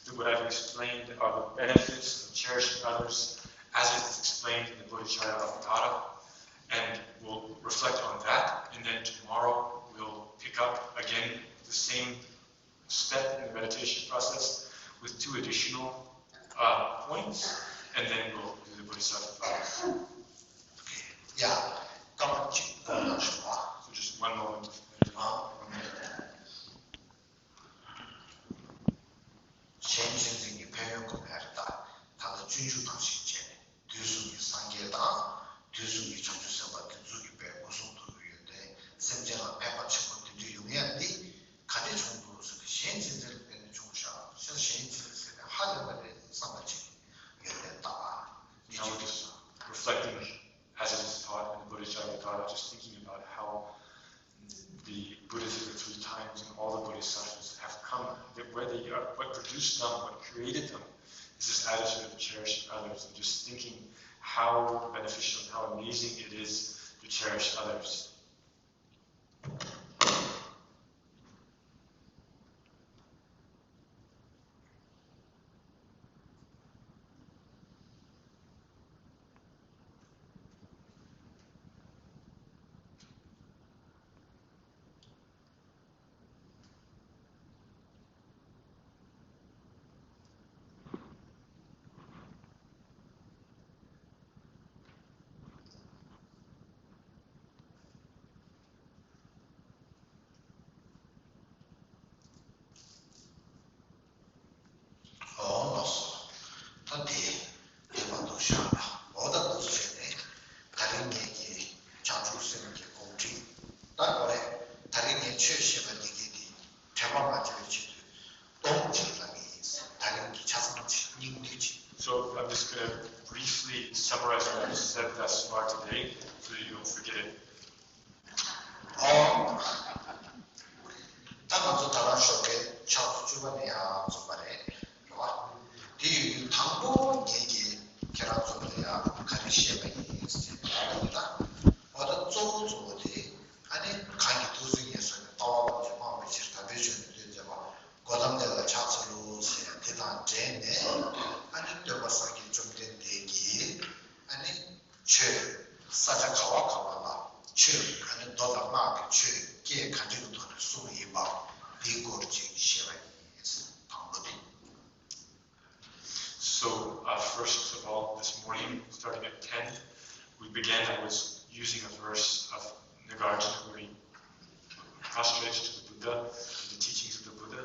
that what I've explained are the benefits of cherishing others as it is explained in the Bodhicharya Avadhara, and we'll reflect on that, and then tomorrow we'll pick up again the same step in the meditation process with two additional uh, points, and then we'll do the Bodhisattva vows. Okay. Yeah, come on, come on, so just one moment of meditation. གཞན་གཅེས་འཛིན་གྱི་ཕན་ཡོན་སྒོམ་ཡ་རེད་ད། ད་ལྟ་སྤྱོད་འཇུག་ནང་བཞིན་བྱས་ནས་དུས་གསུམ་གྱི་སངས་རྒྱས་དང་། དུས་གསུམ་གྱི་བྱང་ཆུབ་སེམས་དཔའ་དེ་ཚོ་གི་དཔེ་སྐུ་གསུང་ཐུགས་ཀྱི་ཡོན་ཏན་སེམས་ཅན་ལ་ཕན་པ་ཆེན་པོ་དེ་འདྲ་ཡོང་ཡ་འདི་ག་འདྲ་བྱུང་འདུག་ཟེར་ཏེ་གཞན་གཅེས་འཛིན་ལ་བརྟེན་ནས་བྱུང་ཤག་ཤ་གཞན་གཅེས་འཛིན་ཟེར་ནས་ཧ་ལས་པ་རེད་བསམ་པ་ཅིག་ཡོན་ཏན་དག་འདི་གཅིག་རེད་ཤག Reflecting as it is taught in the Bodhicharya Vatara, just thinking about how the Buddhas of the three times and all the bodhisattvas have come, that where they are, what produced them, what created them, is this attitude of cherishing others and just thinking how beneficial and how amazing it is to cherish others. ཨོ་ལགས་སོ། ད་དེ་དེ་མ་གཏོགས་བཞག་ལ་འོ་ད་འདུག་བྱས་ནས་ད་རིང་ངེད་ཀྱི་བྱང་ཆུབ་སེམས་ཀྱི་གོམས་འདྲིས་ད་གོ་རེད། ད་རིང་ངས་ཆོས་བཤད་པ་འདི་གའི་དེ་དྲན་པ་མ་བརྗེད་པའི་ཆེད་དུ་སྡོམ་གཅིག་ལ་ངེས་ཡིན། ད་རིང་གི་ཆ་ཚང་ཆེ་སྙིང་བསྡུས་ཆེ། So I'm just gonna briefly summarize what I've said thus far today so that you don't forget it. ཨོ། ད་ང་ཚོ་ད་རང་ཞོགས་ཀའི་ཕྱག་ཚོ་བཅུ་ པ་ནས་ཡང་འཛོམས་པ་རེད། རེད་བ། དེ་ཡོད་དུས་དང་པོ་ངེད་ཀྱིས་ཁྱེད་རང་ཚོ་ལ་ཡང་ག་རེ་བཤད་པ་ཡིན་ཟེར་ན་ཡིན་ན། འོ་ད་གཙོ་བོ་གཙོ་བོ་དེ་ཨ་ནི་གང་གིས་ཐུགས་བརྩེ་ཉེར་བཟུང་ནས་ལྟ་བ་ལམ་གྱིས་སྤངས་པའི་ཕྱིར་དམ་པའི་ཆོས་ནི་སྟོན་མཛད་པ། གོ་ཏམ་དེ་ལ་ཕྱག་འཚལ་ལོ་ཟེར་ཡ་དེ་དང་འབྲེལ་ནས་ཨ་ནི་སྟོན་པ་སངས་རྒྱས་བཅོམ་ལྡན་འདས་ཀྱིས་ཨ་ནི་ཆོས་ས་ཆ་ག་བ་ག་བ་ལ་ཆོས་ཨ་ནི་མདོ་དང་སྔགས་ཀྱི་ཆོས་སྐད་ག་འདྲ་གི་ཐོག་ནས་གསུངས་ཡིན་པ་དེའི་སྐོར་ཅིག་བཤད་པ་ཡིན། དང་པོ་དེ། So, uh, first of all, this morning, starting at ten, we began, I was using a verse of Nagarjuna where he prostrates to the Buddha and the teachings of the Buddha,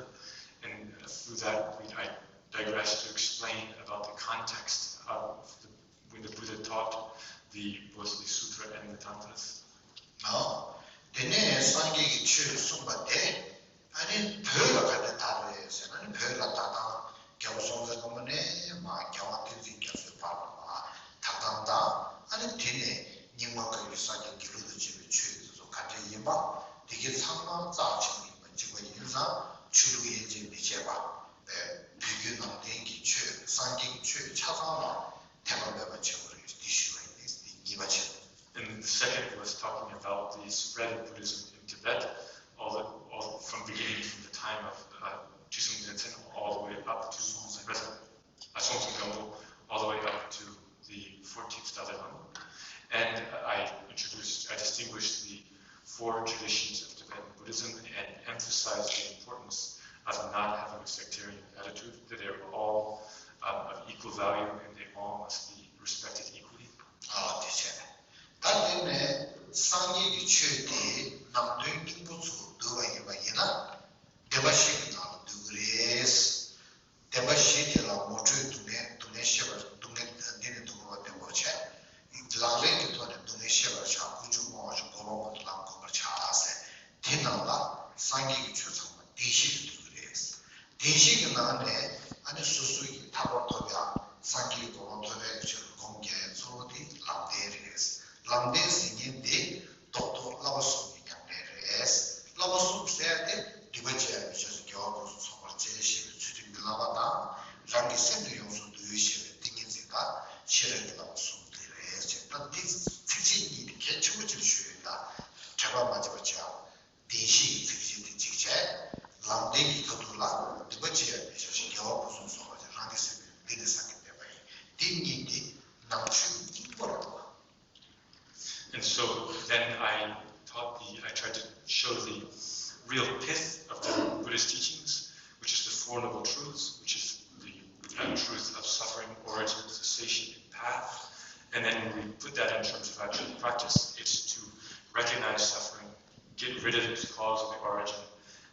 and through that, we, I digressed to explain about the context of the, when the Buddha taught the, both the sutra and the tantras. ཨོ། དེ་ནས་སངས་རྒྱས་ཀྱིས་ཆོས་གསུངས་པ་དེ། ཨ་ནི་བོད་ལ་ག་འདྲ་དར་རེད་ཟེར་ན་ནི་བོད་ལ་ད་ལྟ་རྒྱལ་པོ་སྲོང་བཙན་སྒམ་པོ་ནས་མར་རྒྱལ་དབང་བསྟན་འཛིན་རྒྱ་མཚོའི་བར་ལ་མར་དར་སྟངས་དང་། ཨ་ནི་དེ་ནས་རྙིང་མ་བཀའ་བརྒྱུད་སངས་རྒྱས་དགེ་ལུགས་དང་བཅས་པའི་ཆོས་དེ་ཚོ་ག་འདྲ་ཡིན་པ། དེ་གའི་ཚང་མ་རྩ་ཆེན་པོ་ཡིན་པ་གཅིག་པ་ཡིན་ཙང་ཆོས་ལུགས་དབྱེ་འབྱེད་མི་བྱེད་པ། བོད་བརྒྱུད་ནང་བསྟན་གྱི་ཆོས་སངས་རྒྱས་ཀྱི་ཆོས་ཆ་ཚང་ལ་དད་པ་འབད་པ་བྱེད་དགོས་རེད། འདི་ཞུ་བ་ཡིན། འདི་གཉིས་པ་བྱེད། And the second was talking about the spread of Buddhism in Tibet, all, the, all from beginning from the time of uh, Trisong Densen all the way up to the present, uh, Songtsen Gampo, all the way up to the fourteenth Dalai Lama. And I introduced, I distinguished the four traditions of Tibetan Buddhism and emphasized the importance of not having a sectarian attitude, that they are all um, of equal value and they all must be respected equally. ཨ་དེ་བྱས། ད་དེ་ནས་སངས་རྒྱས་ཀྱི་ཆོས་དེ་ནང་དོན་སྙིང་པོ་ཚུར་བསྡུ་བ་ཡིན་པ་ཡིན་ན། བདེན་པ་བཞི་གི་ནང་ལ་འདུས་ཀྱི་རེད། བདེན་པ་བཞི་དེ་ལ་ངོ་སྤྲོད། སྡུག་བསྔལ། སྡུག་བསྔལ་ཤེས་པར། སྡུག་བསྔལ་འདི་ནི་སྡུག་བསྔལ་བ་བདེན་པར་བྱས། ལག་ལེན་གྱི་ཐོག་ནས་སྡུག་བསྔལ་ཤེས་པར་བྱ། ཀུན་འབྱུང་སྨྲ་བར་བྱ། འཁོར་ལོ་མང་དུ་ལམ་བསྒོམ་པར་བྱ་ཟེར། དེ་ནང་ལ་སངས་རྒྱས་ཀྱི་ཆོས་ཚང་མ་བདེན་བཞི་ལ་འདུས་ཀྱི་རེད། བདེན་བཞི་གི་ནང་ནས་ཨ་ནི་སོ་སོ་ཡི་ཐར་པ་ཐོབ་ཡ། སངས་རྒྱས་ཀྱི་གོ་འཕང་ཐོབ་ཡ་གི་ཆེད་དུ་སྒོམ་རྒྱག་ཡ་གཙོ་བོ་དེ་ལམ་བདེན་རེད། ལམ་བདེན་ཟེར་མཁན་དེ་རྡོག་རྡོག་བསླབ་པ་གསུམ་གྱི་ཉམས་ལེན་རེད། བསླབ་པ་གསུམ་ཟེར་ཡ་དེ་སྡིག་པ་སྤྱད་པར་མི་བྱ་ཞིང་། དགེ་བ་ཕུན་སུམ་ཚོགས་པར་སྤྱད་ཞེས་པའི་ཚུལ་ཁྲིམས་ཀྱི་བསླབ་པ་དང་། རང་གི་སེམས་དེ་ཡོངས་སུ་འདུལ་ཞེས་པའི་ཏིང་ངེ་འཛིན་དང་ཤེས་རབ་ཀྱི་བསླབ་པ་གསུམ་དེ་རེད་ཅེས། ད་འདི་ཚིགས་བཅད་གཉིས་དེ་གལ་ཆེན་པོ་ཅིག་ཞུ་ཡོད། ད་དྲན་པ་མ་བརྗེད་པར་བྱ། བདེན་བཞི་ཡི་ཚིགས་བཅད་དེ་གཅིག་བྱས། ལམ་བདེན་གྱི་མཐར་ཐུག་ལ་སྡིག་པ་སྤྱད་པར་མི་བྱ་ཞིང་། དགེ་བ་ཕུན་སུམ་ཚོགས་པར་བྱ། རང་གི་སེམས་ཡོངས་འདི་ནི་སངས་རྒྱས་བསྟན་པ་ཡིན། འདི་གཉིས་འདི་ནང་ཆོས་སྙིང་པོ་རེད་པ། And so then I taught the, I tried to show the real pith of the Buddhist teachings, which is the Four Noble Truths, which is the uh, truth of suffering, origin, cessation, and path. And then when we put that in terms of actual practice, it's to recognize suffering, get rid of its cause or the origin,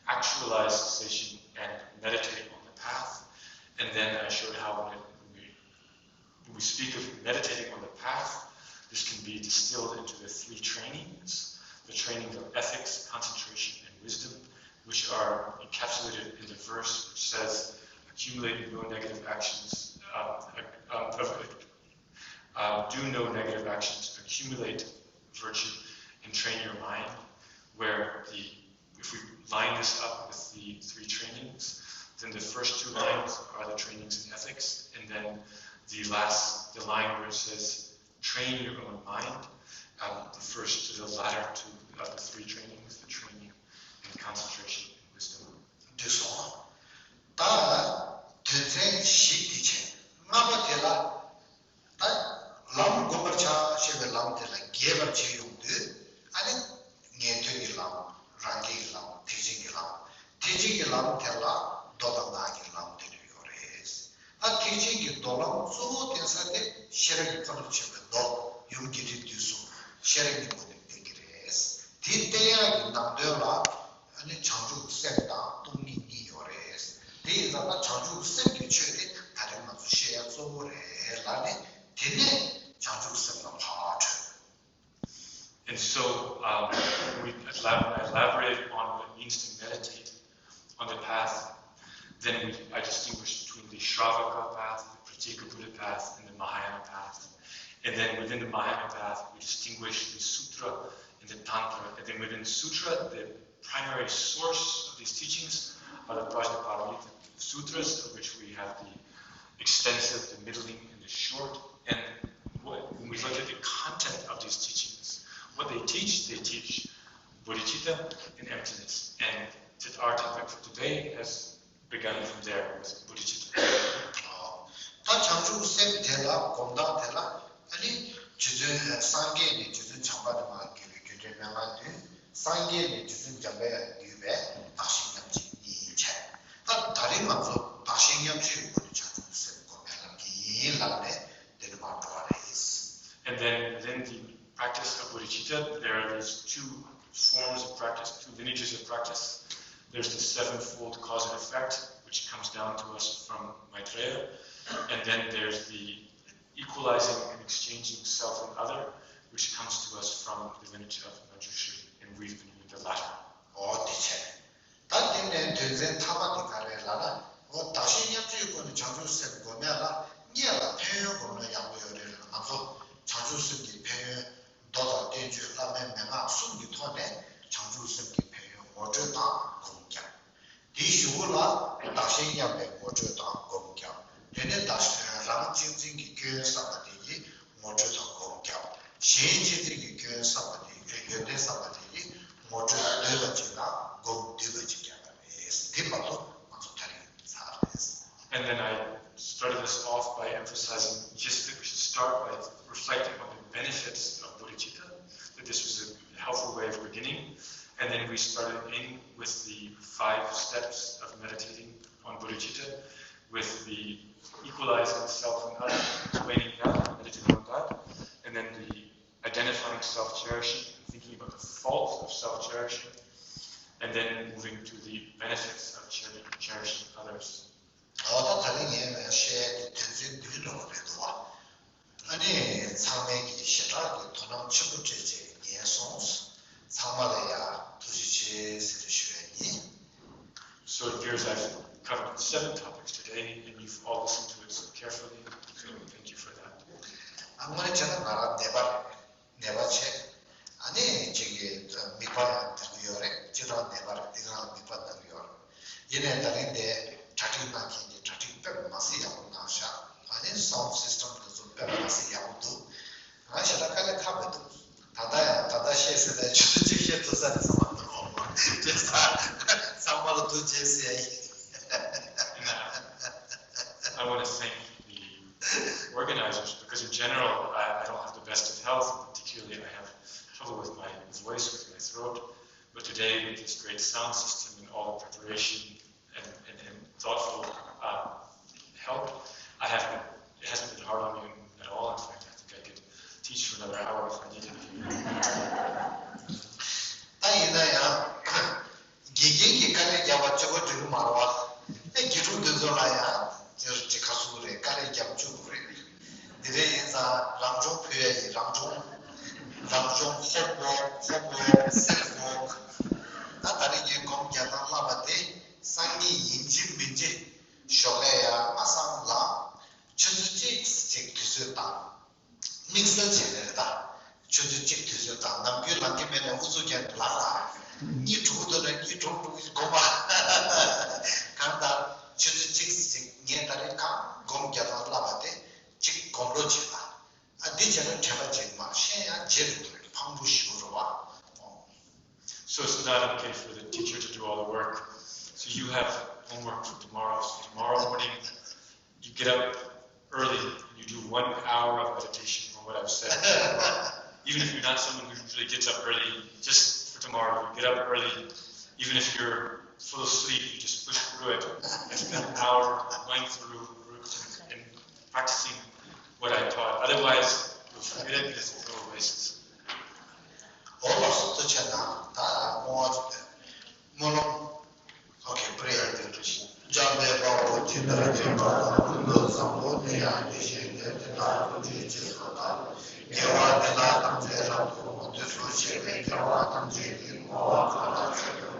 actualize cessation, and meditate on the path. And then I showed how when, it, when we when we speak of meditating on the path, this can be distilled into the three trainings, the training of ethics, concentration, and wisdom, which are encapsulated in the verse which says, accumulate no negative actions, uh, uh, uh, uh, do no negative actions, accumulate virtue, and train your mind, where the if we line this up with the three trainings, then the first two lines are the trainings in ethics, and then the last, the line where it says, train your own mind, um, the first to the latter two of the three trainings, the training in concentration and wisdom. འདི་སོང་། ད་དོན་ཚན་བཞི་འདི་བྱས། ལྔ་པ་དེ་ལ། ད་ལམ་བསྒོམ་པར་བྱ་ཞེས་པའི་ལམ་དེ་ལ་རྒྱས་པར་བྱས་ཡོང་དུས། ཨ་ནི་ངེས་དོན་གྱི་ལམ། རང་རྒྱལ་གྱི་ལམ། ཐེག་ཆེན་གྱི་ལམ། ཐེག་ཆེན་གྱི་ལམ་དེ་ལ་མདོ་དང་སྔགས་ཀྱི་ལམ་དེ་འདྲ་ཡོད་རེད། ཨ་ཐེག་ཆེན་གྱི་མདོ་ལམ་གཙོ་བོ་བསྟན་ས་དེ་ཤེས་རབ་ཀྱི་ཕ་རོལ་ཕྱིན་པའི་མདོ། ཡུམ་རྒྱས་འབྲིང་བསྡུས་གསུམ། ཤེས་རབ་སྙིང་པོ་དེ་བསྟན་གྱི་རེད། དེ་བསྟན་ཡག་གི་ནང་དོན་ལ། ཨ་ནི་བྱང་ཆུབ་སེམས་དང་སྟོང་ཉིད་གཉིས་ཡོད་རེད། དེ་ཡིན་ཙང་ན་བྱང་ཆུབ་སེམས་ཀྱི་ཆོས་དེ་ད་རེས་ང་ཚོ་བཤད་ཡ་གཙོ་བོ་རེད་ལབ་ནས། དེ་ནས་བྱང་ཆུབ་སེམས་ལ་ཕར་འཕྲོས། And so, um, we elab- I elaborated on what it means to meditate on the path. Then we, I distinguished between the Shravaka path, the Pratyeka Buddha path, and the Mahayana path. And then within the Mahayana path, we distinguish the Sutra and the Tantra. And then within the Sutra, the primary source of these teachings are the Prajna Paramita, sutras, of which we have the extensive, the middling, and the short. And what, when we look at the content of these teachings, what they teach, they teach bodhicitta and emptiness. And our topic for today has begun from there with bodhicitta. ད་བྱང་ཆུབ་སེམས་དེ་ལ་སྒོམ་སྟངས་དེ་ལ་ཨ་ནི་རྗེ་བཙུན་སངས་རྒྱས་ནས་རྗེ་བཙུན་བྱམས་པ་དང་མར་བརྒྱུད་པའི་རྒྱུ་འབྲས་མན་ངག་བདུན། སངས་རྒྱས་ནས་རྗེ་བཙུན་འཇམ་དཔལ་བརྒྱུད་པའི་བདག་གཞན་མཉམ་བརྗེ་གཉིས་བྱས། ད་ད་རིང་ང་ཚོ་བདག་གཞན་མཉམ་བརྗེའི་སྒོ་ནས་བྱང་ཆུབ་སེམས་སྒོམ་པའི་ལམ་གྱི་ཡིན་ལབ་ནས་འདི་ནས་མར་འགྲོ་བ་རེད། And then within the practice of bodhicitta, there are these two forms of practice, two lineages of practice. There's the sevenfold cause and effect, which comes down to us from Maitreya, and then there's the equalizing and exchanging self and other, which comes to us from the lineage of Manjushri, and we've been doing the latter. ཨོ་དེ་བྱས། ད་དེ་ནས་དོན་ཚན་མཐའ་མ་དེ་ག་རེ་ལབ་ན། ཨོ་བདག་གཞན་མཉམ་བརྗེའི་སྒོ་ནས་བྱང་ཆུབ་སེམས་སྒོམ་ཡ་ལ་གཉེར་ལ་ཕན་ཡོན་སྒོམ་ན་ཡག་པོ་ཡོད་རེད་ལ། ང་ཚོ་བྱང་ཆུབ་སེམས་ཀྱི་ཕན་ཡོན་མདོ་དང་བསྟན་བཅོས་བླ་མའི་མན་ངག་གསུམ་གྱི་ཐོག་ནས་བྱང་ཆུབ་སེམས་ཀྱི་ཕན་ཡོན་ངོ་སྤྲོད་དང་སྒོམ་རྒྱབ། དེའི་གཞུག་གུ་ལ་བདག་གཞན་མཉམ་པའི་ངོ་སྤྲོད་དང་སྒོམ་རྒྱབ། དེ་ནས་བདག་གཞན་རང་གཅེས་འཛིན་གྱི་སྐྱོན་བསམ་པ་དེ་ཡིས་ངོ་སྤྲོད་དང་སྒོམ་རྒྱབ། གཞན་གཅེས་འཛིན་གྱི་སྐྱོན་བསམ་པ་དེ་ཡིས་ཡོན་ཏན་བསམ་པ་དེ་ཡིས་ངོ་སྤྲོད་བསྡུས་པ་ཅིག་དང་སྒོམ་བསྡུས་པ་ཅིག་རྒྱག་པ་རེད། འདི་མ་གཏོགས་ང་ཚོ་ད་རིང་ཚར་རེད། And then I started this off by emphasizing just that we should start by reflecting on the benefits of bodhicitta, that this was a helpful way of beginning. And then we started in with the five steps of meditating on bodhicitta, with the equalizing self and other, explaining that, meditating on that, and then the identifying self-cherishing, thinking about the faults of self-cherishing, and then moving to the benefits of cher- cherishing others. ཨོ་ད་ད་རིང་ངས་བཤད་དེ་དོན་ཚན་བདུན་འདྲ་བོ་རེད་འདུག་བ། ཨ་ནི་ཚང་མས་ཀྱི་ཞེ་དྲག་གི་དོ་སྣང་ཆེན་པོ་སྤྲད་བྱས་ཉན་སོང་། ཚང་མ་ལ་ཡ་ཐུགས་རྗེ་ཆེ་ཟེར་ཞུ་ཡ་ཡིན། So it appears I've covered seven topics today, and you've all listened to it so carefully, so thank you for that. ཨ་དངོས་གནས་བྱས་ན་ང་རང་ནད་པ་རེད། ནད་པ་བྱས། ཨ་ནི་གཅིག་གི་མིག་པ་ཡང་ན་གི་ཡོད་རེད། སྤྱིར་བཏང་ནད་པ་རེད། འདི་ག་ལ་མིག་པ་ན་གི་ཡོད་རེད། ཡིན་ནའི་ད་རིང་འདི་གྲ་སྒྲིག་གནང་མཁན་གྱིས་གྲ་སྒྲིག་དཔེ་མ་སྲིད་ཡག་པོ་གནང་ཤག་ཨ་ནི་sound system དེ་ཚོ་དཔེ་མ་སྲིད་ཡག་པོ་འདུག་ང་ཞེ་དྲག་དཀའ་ལས་ཁག་མི་འདུག་ད་ལྟ་ཡང་ད་ལྟ་བཤད་ཟེར་ནས་ཆུ་ཚོད་གཅིག་བཤད་ཐུབ་ས་རེད་བསམ་མ་འདུག་བྱས་ཙང་ཚང་མ་ལ་ཐུགས་རྗེ་ཆེ་ཟེར་ཡ་ཡིན། I want to thank the organizers, because in general, I, I don't have the best of health, and particularly I have trouble with my voice, with my throat. But today, with this great sound system and all the preparation and, and, and thoughtful uh, help, I haven't, it hasn't been hard on me at all. In fact, I think I could teach for another hour if I needed to. ད་ཡིན་ན་ཡང་། དགེ་རྒན་གྱིས་དཀའ་ལས་བརྒྱབ་པ་གཅིག་པོ་འགྲིག་གི་མ་རེད་བ། ཨེ་དགེ་ཕྲུག་འདི་ཚོ་ལ་ཡང་དེར་ཅིག་ཁ་སུ་རེད། དཀའ་ལས་བརྒྱབ་བཅུག་དགོས་རེད། འདི་འདྲ་ཡིན་ཙང་རང་སྦྱོང་ཕུལ་ཡ་ཡིན། རང་སྦྱོང་། རང་སྦྱོང་ཧོབ་ཧོབ་ཧོབ་ཧོབ་སེབ་ཧོབ། ད་ད་རེས་ཀྱི་སྒོམ་རྒྱག་སྟངས་བསླབ་པ་དེ་སང་ཉིན་ཡིན་གཅིག་མིན་གཅིག་ཞོགས་ཀས་ཡར་སྔ་སང་ལངས། ཆུ་ཚོད་གཅིག་ཅིག་དུས་ཚོད་བཏང་། དམིགས་བསལ་བྱས་ནས་རེད་ད། ཆུ་ཚོད་གཅིག་དུས་ཚོད་དང་ནམ་རྒྱུན་ལངས་ཀྱི་མེད་ནས་ཨུ་ཚུགས་བརྒྱབ་ནས་ལངས་ལ། གཉིད་དྲུག་འདོད་ན་གཉིད་དྲུག་དྲུག་སྒོམ་པ། གང་ལྟར་ཆུ་ཚོད་གཅིག་ཙམ་ངས་ད་རེས་གང་སྒོམ་རྒྱག་སྟངས་བསླབ་པ་དེ་གཅིག་སྒོམ་རོགས་བྱེད་ལ། ཨ་འདི་བྱས་ན་དྲན་པ་བརྗེད་མ་ཤེས་ཡང་བརྗེད་འགྲོ་གི་རེད། ཕངས་པོ་ཞེ་པོ་རེད་བ། So it's not okay for the teacher to do all the work. So you have homework for tomorrow. So tomorrow morning, you get up early and you do one hour of meditation on what I've said. Even if you're not someone who usually gets up early, just for tomorrow, you get up early. Even if you're full of sleep, you just push through it and spend an hour going through and practicing what I taught. Otherwise, you'll forget it because it's a total waste. ཨོ་ལགས་སོ། ཐུགས་རྗེ་གནང་། ད་བསྔོ་བ་ཅིག་སྨོན་ལམ། Okay, prayer. འཇམ་དཔལ་དཔའ་བོས་ཇི་ལྟར་མཁྱེན་པ་དང་། ཀུན་ཏུ་བཟང་པོ་དེ་ཡང་དེ་བཞིན་ཏེ། དེ་ལྟར་ཀུན་གྱི་རྗེས་སུ་བདག་དགེ་བ་འདི་དག་ཐམས་ཅད་རབ་ཏུ་བསྔོ། དུས་སུ་བྱས་པའི་དགེ་བ་ཐམས་ཅད་ཀྱི་བསྔོ་བ་གང་ལ་མཆོད་པའི་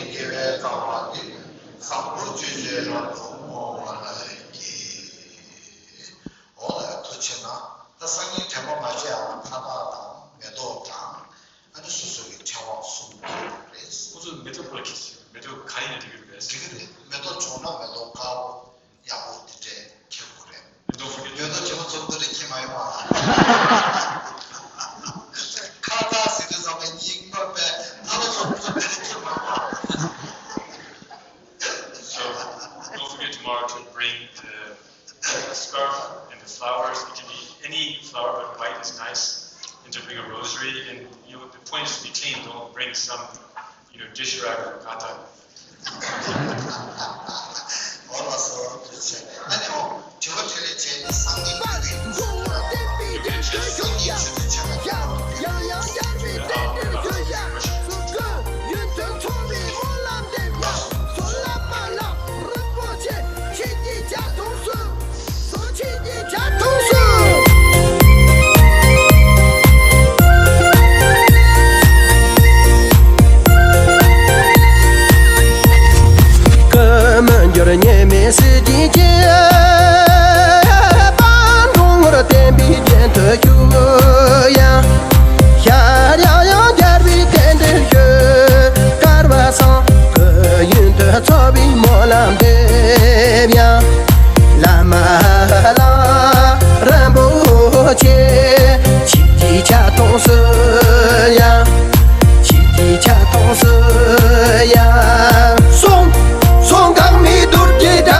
དགེ་བའི་རྩ་བ་འདི་ནི་བཟང་པོ་སྤྱོད་ཕྱིར་རབ་ཏུ་བསྔོ་བ་ལགས་ཀྱི། འོ་ལ་ཐུགས་རྗེ་གནང་། ད་སང་ཉིན་དྲན་པ་མ་བརྗེད་ཨ། ཁ་བཏགས་དང་མེ་ཏོག་དང་ཨ་ནི་སོ་སོ་གི་ཕྲེང་བ་གསུམ་འཁྱེར་དགོས་རེད། ཁོ་ཚོ་མེ་ཏོག་པོ་ལ་ཁྱེར་ཟེར། མེ་ཏོག་ག་ཡིན་ན་འགྲིག་གི་རེད་པས། འགྲིག་གི་རེད། མེ་ཏོག་བྱུང་ན་ Tomorrow to bring the, the scarf and the flowers. It can be any flower, but white is nice. And to bring a rosary, and you, the point is to be clean. Don't bring some, you know, dish rag or kata. སྐུ་མི་འགྱུར་ཉི་མའི་ཟེར་གྱི་ཀྱེ། པང་ལུང་ངུར་བསྟན་པའི་རྒྱན་དུ་བཞུགས་ཡ། ཤར་ཡང་ཡང་རྒྱལ་བའི་རྟེན་འབྲེལ་ཞུ། སྐལ་བ་བཟང་སྐུ་ཡུན་དུ་འཚོ་བའི་སྨོན་ལམ་འདེབས་ཡ། བླ་མ་ལ་རིན་པོ་ཆེ་ཆིག་སྒྲིལ་ཆ་ཏོང་སུ།